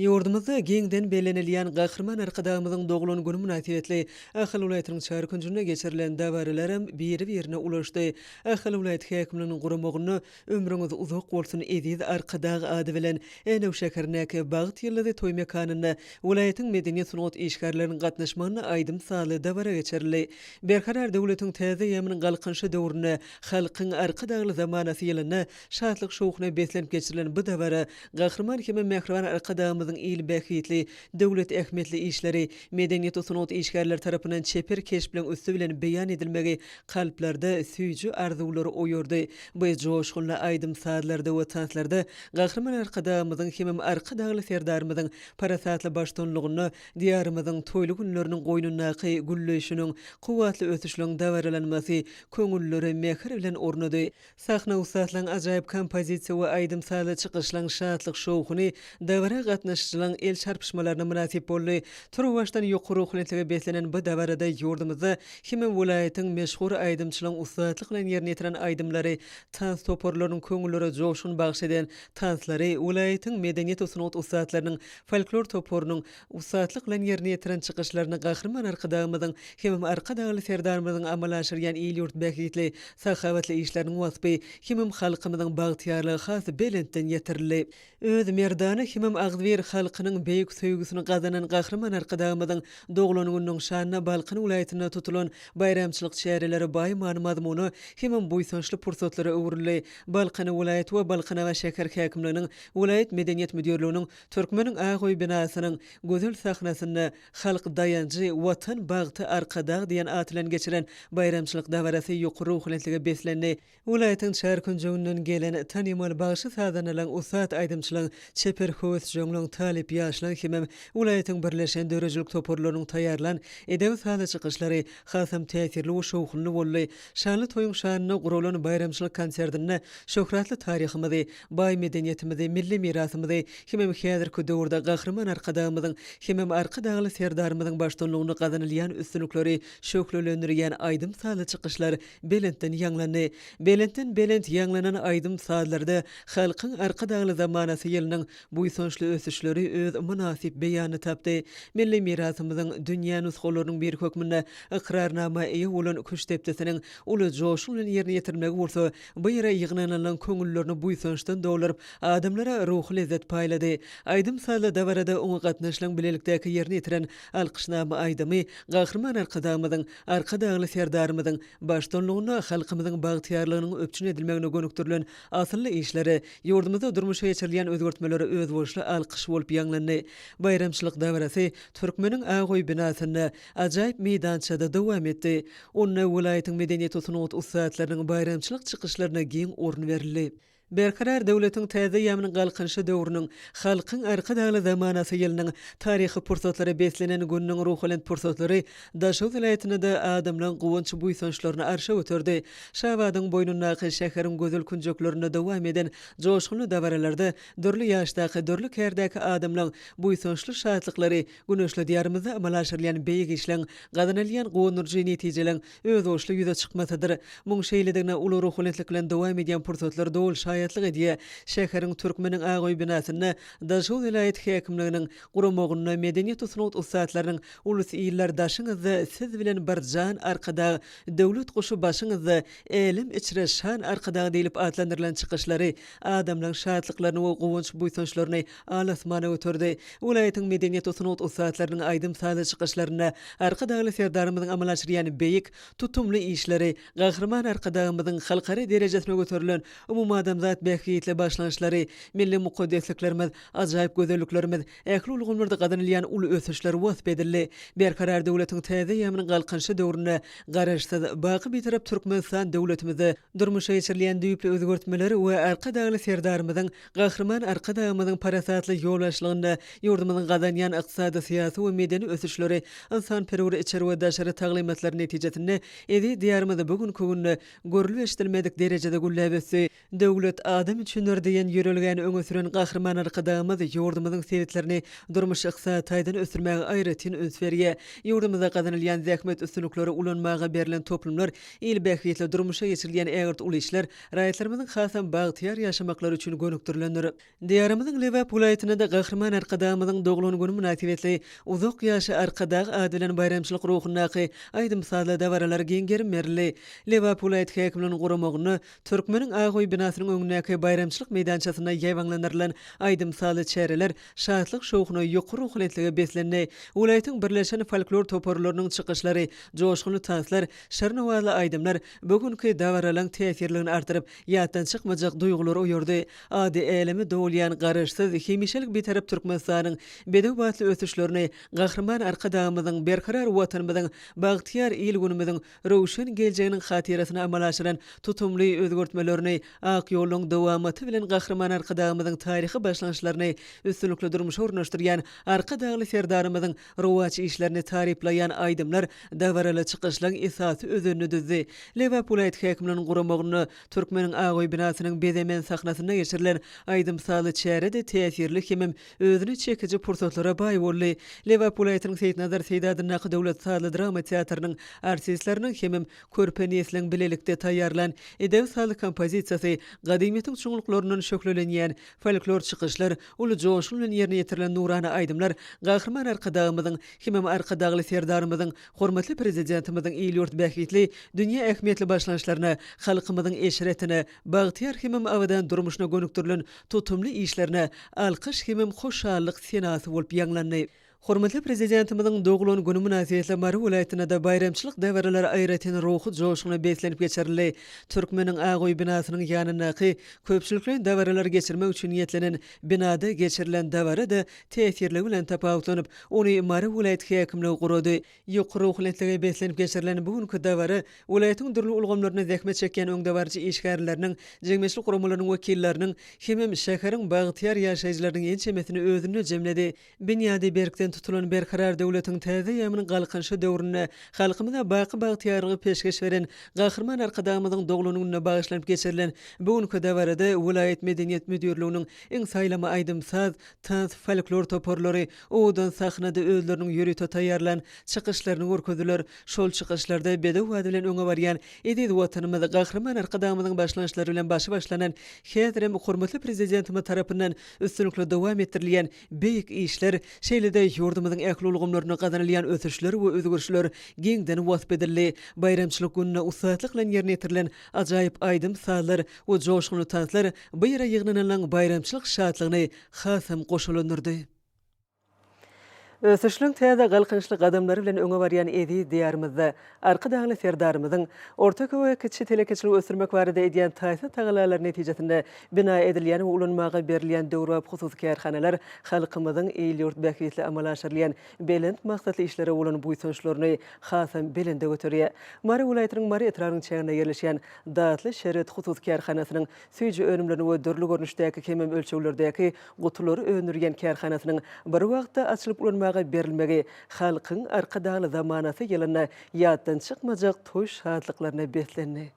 Ýurdumyzda giňden bellenilýän Gahryman Arkadagymyzyň doglan güni mynasybetli Ahal welaýatynyň çar künjünde geçirilen dabaralaram biri-birine ulaşdy. Ahal welaýat häkimliginiň guramagynda Ömrüňiz uzak bolsun, eziz Arkadag ady bilen Änew şäherindäki Bagt ýyldyzy toý mekanynda welaýatyň medeniýet-sungat işgärleriniň gatnaşmagynda aýdym-sazly dabara geçirildi. Berkarar döwletiň täze eýýamynyň Galkynyşy döwründe Halkyň Arkadagly zamanasy ýylynda şatlyk-şowhuna beslenip geçirilen bu dabara Gahryman hem mähriban Arkadagymyzyň il bähbitli, döwlet ähmiýetli işleri medeniýet we sungat işgärleri tarapyndan çeper keşpleriň üsti bilen beýan edilmegi kalplarda süýji arzuwlary oýardy. Bu joşgunly aýdym-sazlarda we tanslarda Gahryman Arkadagymyzyň hemem Arkadagly Serdarymyzyň parasatly baştutanlygynda Diýarymyzyň toýly günleriniň goýnundaky gülleýşiniň, kuwwatly ösüşleň dabaralanmasy köňüllere mähir bilen ornady. Sahna ussatlaryň ajaýyp kompozisiýa we aýdym-sazly çykyşlaryň şatlyk-şowhuny dabara gatnaşyjylaryň el çarpyşmalaryna mynasyp boldy. Turuwbaşdan ýokary ruhubelentlige beslenen bu dabarada ýurdumyzda hemem welaýatyň meşhur aýdymçylaryň ussatlyk bilen ýerine ýetiren aýdymlary, tans toparlarynyň köňüllere joşgun bagyş eden tanslary, welaýatyň medeniýet we sungat ussatlarynyň folklor toparynyň Ussatlyk bilen ýerine ýetiren çykyşlaryny Gahryman Arkadagymyzyň hemem Arkadagly Serdarymyzyň amala aşyrýan il-ýurt bähbitli, sahawatly işleriniň waspy hemem halkymyzyň bagtyýarlygy has belentden ýetirildi. Öz merdana hemem agzybir halkynyň beýik söýgüsini gazanan Gahryman Arkadagymyzyň doglan gününiň şanyna Balkan welaýatynda tutulan baýramçylyk çäreleri baý many-mazmuna hemem buýsançly pursatlara öwrüldi. Balkan welaýat we Balkanabat şäher häkimliginiň, welaýat medeniýet müdirliginiň Türkmeniň ak öýi binasynyň gözel sahnasynda Halk daýanjy, Watan bagty Arkadag diýen at bilen geçiren baýramçylyk dabarasy ýokary ruhubelentlige beslendi. Welaýatyň çar künjeginden gelen tanymal bagşy-sazandalaryň, ussat aýdymçylaryň, çeper höwesjeňleň, talyp ýaşlaryň hemem welaýatyň birleşen döredijilik toparlarynyň taýýarlan edebi-sazly çykyşlary hasam täsirli we şowhunly boldy. Şanly toýuň şanyna guralan baýramçylyk konsertinde şöhratly taryhymyzy, baý medeniýetimizi, milli mirasymyzy hemem häzirki döwürde Gahryman Arkadagymyzyň hemem Arkadagly Serdarymyzyň baştutanlygynda gazanylýan üstünlikleri şöhlelendirýän aýdym-sazly çykyşlar belentden ýaňlandy. Belentden belent ýaňlanan aýdym-sazlarda Halkyň Arkadagly zamanasy ýylynyň buýsançly ösüşleri öz mynasyp beýanyny tapdy. Milli mirasymyzyň dünýä nusgalarynyň biri hökmünde ykrarnama eýe bolan küştdepdisiniň uly joşgun bilen ýerine ýetirilmegi bolsa bu ýere ýygnananlaryň köňüllerini buýsançdan dolduryp, adamlara ruhy lezzet paýlady. Aýdym-sazly dabarada oňa gatnaşylaň bilelikdäki ýerine ýetiren Alkyşnama aýdymy Gahryman Arkadagymyzyň, Arkadagly Serdarymyzyň baştutanlygynda halkymyzyň bagtyýarlygynyň üpjün edilmegine gönükdirilen asylly işlere, ýurdumyzda durmuşa geçirilýän özgertmelere özboluşly alkyş bolup ýaňlandy. Baýramçylyk dabarasy Türkmeniň ak öýi binasynda, ajaýyp meýdançada dowam etdi. Onda welaýatyň medeniýet we sungat ussatlarynyň baýramçylyk çykyşlaryna giň orun berildi. Berkarar döwletiň täze eýýamynyň Galkynyşy döwrüniň, Halkyň Arkadagly zamanasy ýylynyň taryhy pursatlara beslenen gününiň ruhubelent pursatlary Daşoguz welaýatynda-da adamlaryň guwanç-buýsançlaryny arşa göterdi. Şabadyň boýnundaky şäheriň gözel künjeklerinde dowam eden joşgunly dabaralarda dürli ýaşdaky, dürli kärdäki adamlaryň buýsançly şatlyklary Güneşli Diýarymyzda amala aşyrylýan beýik işleň, gazanylýan guwandyryjy netijeleň özboluşly ýüze çykmasydyr. Muň şeýledigine uly ruhubelentlik bilen dowam edýän pursatlar doly şaýatlyk edýär. Şäheriň Türkmeniň ak öýi binasynda Daşoguz welaýat häkimliginiň guramagynda medeniýet we sungat ussatlarynyň Ulus iller daşyňyzda siz bilen bir jan Arkadag, Döwlet guşy başyňyzda, Älem içre şan Arkadag diýlip atlandyrylan çykyşlary adamlaryň şatlyklaryny we guwanç-buýsançlaryny al-asmana göterdi. Welaýatyň medeniýet we sungat ussatlarynyň aýdym-sazly çykyşlarynda Arkadagly Serdarymyzyň amala aşyrýan beýik, tutumly işleri, Gahryman Arkadagymyzyň halkara derejesine göterilen umumadamzat. adamzat bähbitli başlangyçlary, milli mukaddesliklerimiz, ajaýyp gözelliklerimiz, ähli ulgamlarda gazanylýan uly ösüşler wasp edildi. Berkarar döwletiň täze eýýamynyň Galkynyşy döwründe Garaşsyz, baky Bitarap Türkmenistan döwletimizde durmuşa geçirilýän düýpli özgertmeler we Arkadagly Serdarymyzyň, Gahryman Arkadagymyzyň parasatly ýolbaşçylygynda ýurdumyzyň gazanýan ykdysady, syýasy we medeni ösüşleri, ynsanperwer içeri we daşary taglymatlary netijesinde eziz Diýarymyz bu günki günde görlüp-eşidilmedik derejede gülläp ösdi. Döwlet adam üçindir diýen ýörelgäni öňe süren Gahryman Arkadagymyz ýurdumyzyň sebitlerini durmuş-ykdysady taýdan ösdürmäge aýratyn üns berýär. Ýurdumyzda gazanylýan zähmet üstünlikleri, ulanmaga berlen toplumlar, il bähbitli durmuşa geçirilýän ägirt uly işler raýatlarymyzyň hasam bagtyýar ýaşamaklary üçin gönükdirilendir. Diýarymyzyň Lebap welaýatynda-da Gahryman Arkadagymyzyň doglan güni mynasybetli Uzak ýaşa Arkadag ady bilen baýramçylyk ruhundaky aýdym-sazly dabaralar giň gerim berildi. Lebap welaýat häkimliginiň guramagynda Türkmeniň ak öýi binasynyň öňündäki baýramçylyk meýdançasynda ýaýbaňlandyrylan aýdym-sazly çäreler şatlyk-şowhuna, ýokary ruhubelentlige beslendi. Welaýatyň birleşen folklor toparlarynyň çykyşlary, joşgunly tanslar, şirin owazly aýdymlar bu günki dabaralaryň täsirligini artdyryp, ýatdan çykmajak duýgulary oýardy. Ady äleme dolýan Garaşsyz, hemişelik Bitarap Türkmenistanyň bedew batly ösüşlerini, Gahryman Arkadagymyzyň, berkarar Watanymyzyň, bagtyýar il-günümiziň röwşen geljeginiň hatyrasyna amala aşyran tutumly özgertmelerini, ak ýoluň dowamaty bilen Gahryman Arkadagymyzyň taryhy başlangyçlaryny üstünlikli durmuşa ornaşdyrýan Arkadagly Serdarymyzyň rowaç işlerini taryplaýan aýdymlar dabaraly çykyşlaryň esasy özenini düzdi. Lebap welaýat häkimliginiň guramagynda Türkmeniň ak öýi binasynyň bezemen sahnasynda geçirilen aýdym-sazly çäre-de täsirli hemem özüne çekiji pursatlara baý boldy. Lebap welaýatynyň Seýitnazar Seýdi adyndaky döwlet sazly-drama teatrynyň artistleriniň hemem körpe nesliň bilelikde taýýarlan edebi-sazly kompozisiýasy gadymyýetiň çuňluklaryndan şöhlelenýän folklor çykyşlar, uly joşgun bilen ýerine ýetirilen nurana aýdymlar Gahryman Arkadagymyzyň hemem Arkadagly Serdarymyzyň Hormatly Prezidentimiziň il-ýurt bähbitli, dünýä ähmiýetli başlangyçlaryna, halkymyzyň eşretine, bagtyýar hemem abadan durmuşyna gönükdirilen tutumly işlerine alkyş hemem hoşallyk senasy bolup ýaňlandy. Hormatly Prezidentimiziň doglan güni mynasybetli Mary welaýatynda-da baýramçylyk dabaralary aýratyn ruhy joşguna beslenip geçirildi. Türkmeniň ak öýi binasynyň ýanyndaky köpçülikleýin dabaralary geçirmek üçin niýetlenen binada geçirilen dabara-da täsirligi bilen tapawutlanyp, ony Mary welaýat häkimligi gurady. Ýokary ruhubelentlige beslenip geçirilen bu günki dabara welaýatyň dürli ulgamlarynda zähmet çekýän öňdebaryjy işgärleriniň, jemgyýetçilik guramalarynyň wekilleriniň hemem şäheriň bagtyýar ýaşaýjylarynyň ençemesini özünde jemledi. Binýady berkden tutulan Berkarar döwletiň täze eýýamynyň Galkynyşy döwründe halkymyza baky bagtyýarlygy peşgeş beren Gahryman Arkadagymyzyň doglan gününe bagyşlanyp geçirilen bu günki dabarada welaýat Medeniýet müdirliginiň iň saýlama aýdym-saz, Tans, folklor toparlary owadan sahnada özleriniň ýörite taýýarlan çykyşlaryny görkezdiler. Şol çykyşlarda bedew bady bilen öňe barýan eziz Watanymyz, Gahryman Arkadagymyzyň başlangyçlary bilen başy başlanan, häzirem hormatly Prezidentimiz tarapyndan üstünlikli dowam etdirilýän beýik işler, şeýle-de ýurdumyzyň ähli ulgamlarynda gazanylýan ösüşler we özgerişler giňden wasp edildi. Baýramçylyk gününde ussatlyk bilen ýerine ýetirilen ajaýyp aýdym-sazlar we joşgunly tanslar Bu ýere ýygnananlaryň baýramçylyk şatlygyny hasam goşalandyrdy. Ösüşligiň täze galkynyşly gadamlary bilen öňe barýan eziz Diýarymyzda Arkadagly Serdarymyzyň orta we kiçi telekeçiligi ösdürmek barada edýän taýsyz tagallalary netijesinde bina edilýän we ulanmaga berilýän döwrebap hususy kärhanalar halkymyzyň il-ýurt bähbitli amala aşyrylýan belent maksatly işlere bolan buýsançlaryny hasam belende göterýär. Mary welaýatynyň Mary etrabynyň çäginde ýerleşýän Datly şerbet hususy kärhanasynyň süýji önümlerini we dürli görnüşdäki hemem ölçeglerdäki gutulary öndürýän kärhanasynyň bir wagtda açylyp ulanmaga berilmegi Halkyň Arkadagly zamanasy ýylynda ýatdan çykmajak toý şatlyklaryna beslendi.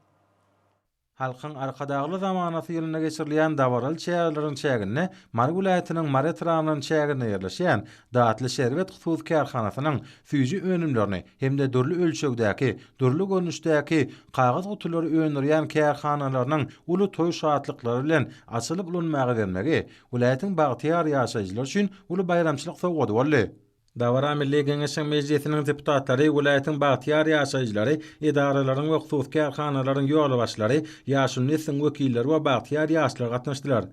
Halkyň Arkadagly zamanasy ýylynda geçirilýän dabaraly çäreleriň çäginde Mary welaýatynyň Mary etrabynyň çäginde ýerleşýän Datly şerbet hususy kärhanasynyň süýji önümlerini hem-de dürli ölçegdäki, dürli görnüşdäki kagyz gutulary öndürýän kärhanalarynyň uly toý şatlyklary bilen açylyp ulanmaga bermegi welaýatyň bagtyýar ýaşaýjylary üçin uly baýramçylyk sowgady boldy. Dabara Milli Geňeşiň Mejlisiniň deputatlary, welaýatyň bagtyýar ýaşaýjylary, edaralaryň we hususy kärhanalaryň ýolbaşçylary, ýaşuly nesliň wekilleri we bagtyýar ýaşlar gatnaşdylar.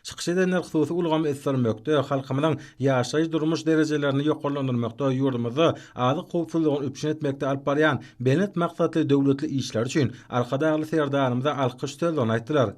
Çykyş edenler hususy ulgamy ösdürmekde, halkymyzyň ýaşaýyş-durmuş derejelerini ýokarlandyrmakda, ýurdumyzda azyk howpsuzlygyny üpjün etmekde alyp barýan belent maksatly döwletli işleri üçin Arkadagly Serdarymyza alkyş sözlerini aýtdylar.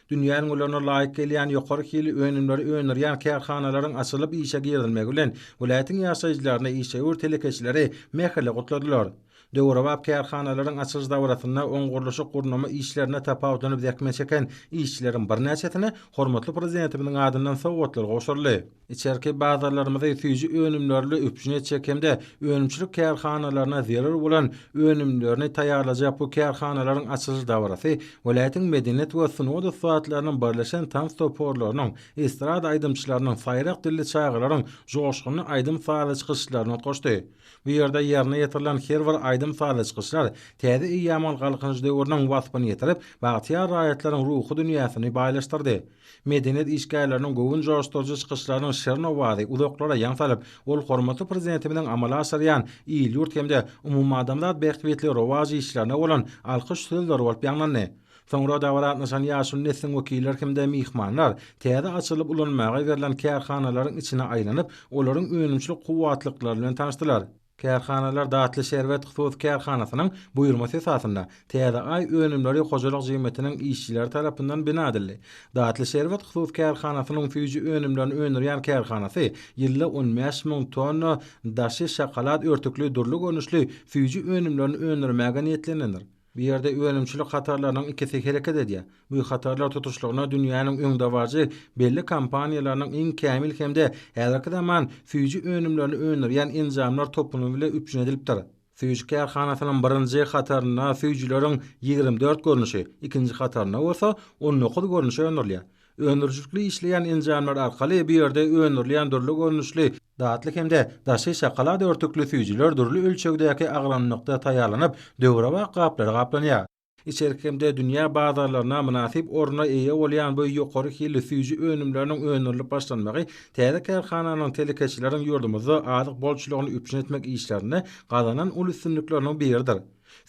Dünýä ülňülerine laýyk gelýän ýokary hilli önümleri öndürýän kärhanalaryň açylyp işe girizilmegi bilen welaýatyň ýaşaýjylaryny, işewür telekeçileri mähirli gutladylar. Döwrebap kärhanalaryň açylyş dabarasynda oň gurluşyk-gurnama işlerinde tapawutlanyp zähmet çeken işçileriň birnäçesine hormatly Prezidentimiziň adyndan sowgatlar gowşuryldy. Içerki bazarlarymyzy süýji önümlerli üpjün etjek hem-de önümçilik kärhanalaryna zerur bolan önümlerini taýýarlajak bu kärhanalaryň açylyş dabarasy welaýatyň medeniýet we sungat ussatlarynyň birleşen tans toparlarynyň, estrada aýdymçylarynyň, saýrak dilli çagalaryň joşgunly aýdym-sazly çykyşlaryna utgaşdy. Bu ýerde ýerine ýetirilen her bir aýdym-sazly çykyşlar täze eýýamyň Galkynyş döwrüniň waspyny ýetirip, bagtyýar raýatlaryň ruhy dünýäsini baýlaşdyrdy. Medeniýet işgärleriniň göwün joşduryjy çykyşlarynyň şirin owazy uzaklara ýaň salyp, ol hormatly Prezidentimiziň amala aşyrýan il-ýurt hem-de umumadamzat bähbitli rowaç işlerine bolan alkyş sözleri bolup ýaňlandy. Soňra dabara gatnaşan ýaşuly nesliň wekilleri hem-de myhmanlar täze açylyp ulanmaga berlen kärhanalaryň içine aýlanyp, olaryň önümçilik kuwwatlyklary bilen tanyşdylar. Kärhanalar Datly şerbet hususy kärhanasynyň buýurmasy esasynda Täze Aý önümleri hojalyk jemgyýetiniň işçileri tarapyndan bina edildi. Datly şerbet hususy kärhanasynyň süýji önümlerini öndürýän kärhanasy ýylda 15 müň tonna daşy şokolad örtükli dürli görnüşli süýji önümlerini öndürmäge niýetlenendir. Bu ýerde önümçilik hatarlarynyň ikisi hereket edýär. Bu hatarlar tutuşlygyna dünýäniň öňdebaryjy belli kompaniýalarynyň iň kämil hem-de häzirki zaman süýji önümlerini öndürýän enjamlar toplumy bilen üpjün edilipdir. Süýji kärhanasynyň birinji hatarynda süýjüleriň 24 görnüşi, ikinji hatarynda bolsa 19 görnüşi öndürilýär. Öndürijilikli işleýän enjamlar arkaly bu ýerde öndürilýän dürli görnüşli datly hem-de daşy şokolad örtükli süýjüler dürli ölçegdäki agramlykda taýýarlanyp, döwrebap gaplara gaplanýar. Içerki hem-de dünýä bazarlarynda mynasyp orna eýe bolýan bu ýokary hilli süýji önümleriniň öndürilip başlanmagy täze kärhananyň telekeçileriň ýurdumyzda azyk bolçulygyny üpjün etmek işlerinde gazanan uly üstünlikleriniň biridir.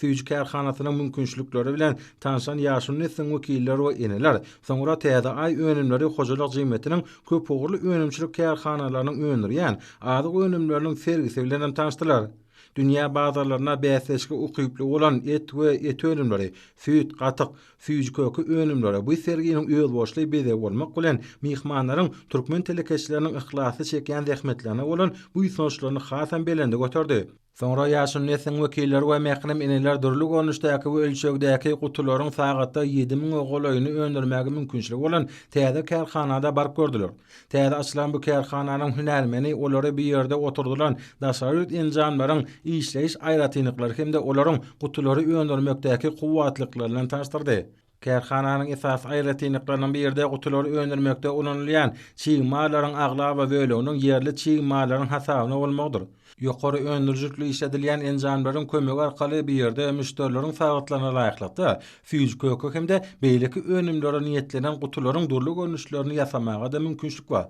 Süýji kärhanasynyň mümkinçilikleri bilen tanşan ýaşuly nesliň wekilleri we eneler soňra Täze Aý önümleri hojalyk jemgyýetiniň köpugurly önümçilik kärhanalarynyň öndürýän azyk önümleriniň sergisi bilen hem tanyşdylar. Dünýä bazarlaryna bäsdeşlige ukyply bolan et we et önümleri, süýt, gatyk, süýji-köke önümleri bu serginiň özboluşly bezegi bolmak bilen, myhmanlaryň türkmen telekeçileriniň yhlasly çekýän zähmetlerine bolan buýsançlaryny hasam belende göterdi. Soňra ýaşuly nesliň wekilleri we mährem eneler dürli görnüşdäki we ölçegdäki gutularyň sagatda ýedi müňe golaýyny öndürmäge mümkinçiligi bolan täze kärhanada baryp gördüler. Täze açylan bu kärhananyň hünärmeni olary bu ýerde oturdylan daşary ýurt enjamlaryň işleýiş aýratynlyklary hem-de olaryň gutulary öndürmekdäki kuwwatlyklary bilen tanyşdyrdy. Kärhananyň esasy aýratynlyklarynyň biri-de gutulary öndürmekde ulanylýan çig mallaryň aglaba böleginiň ýerli çig mallaryň hasabyna bolmagydyr. Ýokary öndürijilikli işledilýän enjamlaryň kömegi arkaly bu ýerde müşderileriň sargytlaryna laýyklykda süýji-köke hem-de beýleki önümlere niýetlenen gutularyň dürli görnüşlerini ýasamaga-da mümkinçilik bar.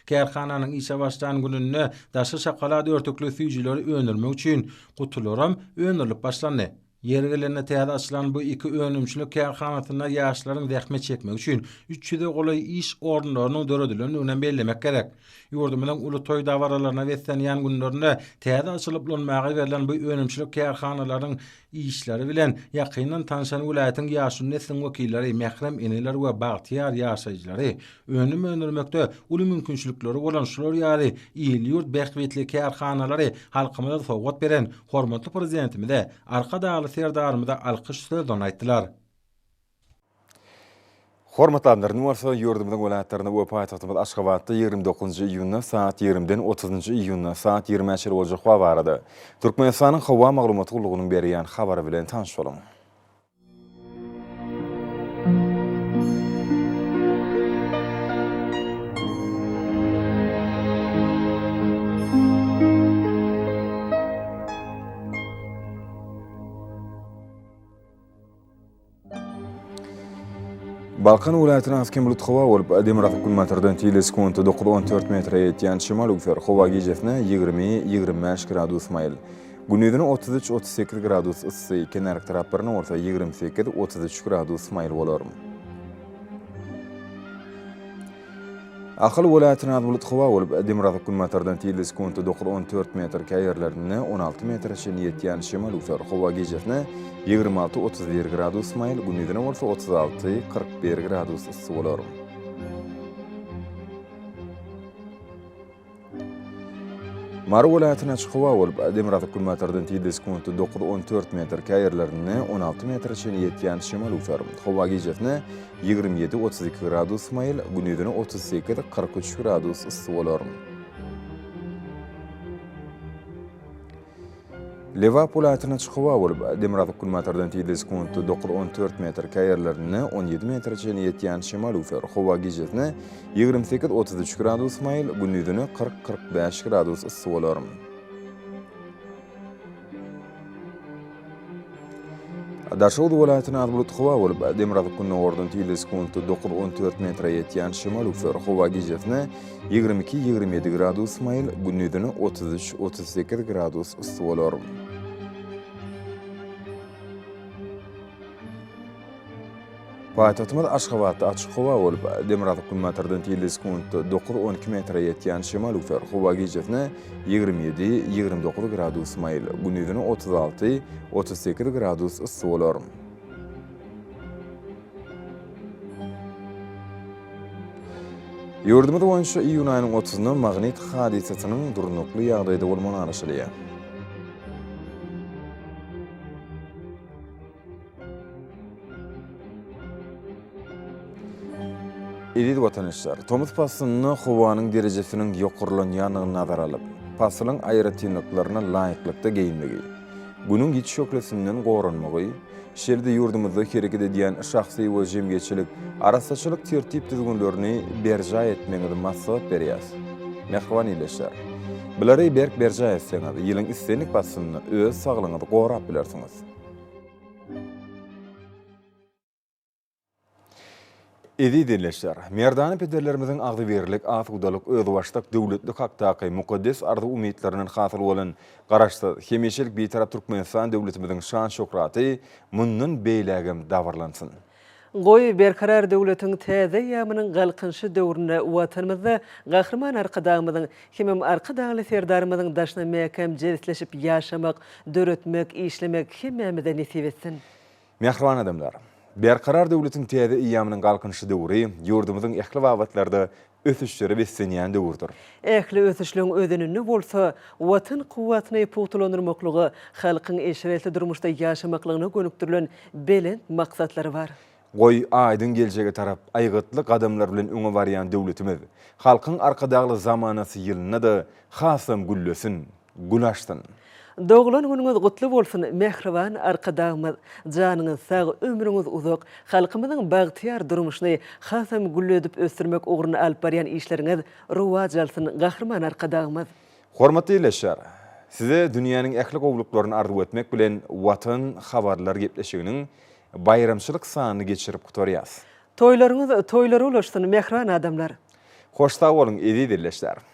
Kärhananyň işe başlan gününde daşy şokolad örtükli süýjüleri öndürmek üçin gutularam öndürilip başlandy. Ýeri gelende täze açylan bu iki önümçilik kärhanasynda ýaşlaryň zähmet çekmegi üçin üç ýüze golaý iş orunlarynyň döredilendiginem bellemek gerek. Ýurdumyzyň uly toý dabaralaryna beslenýän günlerinde täze açylyp ulanmaga berlen bu önümçilik kärhanalarynyň işleri bilen ýakyndan tanşan welaýatyň ýaşuly nesliň wekilleri, mährem eneler we bagtyýar ýaşaýjylary önüm öndürmekde uly mümkinçilikleri bolan şular ýaly il-ýurt bähbitli kärhanalary halkymyza sowgat beren hormatly Prezidentimize, Arkadagly Serdarymyza alkyş sözlerini aýtdylar. Hormatly adamlar, indi bolsa ýurdumyzyň welaýatlarynda we paýtagtymyz Aşgabatda 29-njy iýunda saat 20-den 30-njy iýunda saat 20-ä çenli boljak howa barada Türkmenistanyň Howa maglumat gullugynyň berýän habary bilen tanyş boluň. Balkan welaýatynda az-kem bulut howa bolup, demirgazyk-günbatardan tizligi sekuntda 9-14 metre ýetýän şemal öwser. Howa gijesine 20-25 gradus maýyl. Gündizine 33-38 gradus yssy, kenarki taraplarynda bolsa 28-33 gradus maýyl bolar. Ahal welaýatynda az bulut howa bolup, demirgazyk-günbatardan tizligi sekuntda dokuz-on dört metr, käýerlerinde 16 metre çenli ýetýän şemal öwser. Howa gijesine 26, 31 gradus maýyl, gündizine bolsa 36, 41 gradus yssy bolar. Mary welaýatynda açyk howa bolup, demirgazyk-günbatardan tizligi sekuntda dokuz-on dört metr, käýerlerinde 16 metre çenli ýetýän şemal öwser. Howa gijesine 27, 32 gradus maýyl, gündizine 38, 43 gradus yssy bolar. Lebap welaýatynda açyk howa bolup, demirgazyk-günbatardan tizligi sekuntda dokuz-on dört metr, käýerlerinde 17 metre çenli ýetýän şemal öwser. Howa gijesine 28, 33 gradus maýyl, gündizine 40, 45 gradus yssy bolar. Daşoguz welaýatynda az bulutly howa bolup, demirgazyk-gündogardan tizligi sekuntda dokuz-on dört metre ýetýän şemal öwser. Howa gijesine 22, 27 gradus maýyl, gündizine 33, 38 gradus yssy bolar. Paýtagtymyz Aşgabatda açyk howa bolup, demirgazyk-günbatardan tizligi sekuntda dokuz-on iki metre ýetýän şemal öwser. Howa gijesine 27, 29 gradus maýyl, gündizine 36, 38 gradus yssy bolar. Ýurdumyz boýunça iýun aýynyň otuzynda magnit hadysasynyň durnukly ýagdaýda bolmagyna garaşylýar. Eziz watandaşlar, tomus paslynda howanyň derejesiniň ýokarlanýandygyny nazara alyp, pasylyň aýratynlyklaryna laýyklykda geýinmegi, Günüň ýiti şöhlesinden goranmagy, şeýle-de ýurdumyzda hereket edýän şahsy we jemgyýetçilik arassaçylyk tertip-düzgünlerini berjaý etmegiňizi maslahat berýäris. Mähriban ildeşler! Bulary berk berjaý etseňiz, ýylyň islendik paslynda öz saglygyňyzy gorap bilersiňiz. Eziz ildeşler! Merdana pederlerimiziň agzybirlik, asudalyk, özbaşdak döwletlik hakdaky mukaddes arzuw-umytlaryndan hasyl bolan Garaşsyz, hemişelik Bitarap Türkmenistan döwletimiziň şan-şöhraty mundan beýlägem dabaralansyn! Goý, Berkarar döwletiň täze eýýamynyň Galkynyşy döwründe Watanymyzda Gahryman Arkadagymyzyň hemem Arkadagly Serdarymyzyň daşyna mäkäm jebisleşip ýaşamak, döretmek, işlemek hemmämize nesip etsin! Mähriban adamlar! Berkarar döwletiň täze eýýamynyň Galkynyşy döwri ýurdumyzyň ähli babatlarda ösüşlere beslenýän döwürdir. Ähli ösüşleň özeninde bolsa Watan kuwwatyny pugtalandyrmaklyga, halkyň eşretli durmuşda ýaşamaklygyna gönükdirilen belent maksatlary bar. Goý, aýdyň geljege tarap aýgytly gadamlar bilen öňe barýan döwletimiz Halkyň Arkadagly zamanasy ýylynda-da hasam güllesin, gül açsyn! Doglan günüňiz gutly bolsun, mähriban Arkadagymyz! Janyňyz sag, ömrüňiz uzak, halkymyzyň bagtyýar durmuşyny hasam gülledip ösdürmek ugrunda alyp barýan işleriňiz rowaç alsyn, Gahryman Arkadagymyz! Hormatly ildeşler! Size dünýäniň ähli gowulyklaryny arzuw etmek bilen Watan habarlar gepleşiginiň baýramçylyk sanyny geçirip gutarýas. Toýlaryňyz toýlara ulaşsyn, mähriban adamlar! Hoş sag boluň, eziz ildeşler!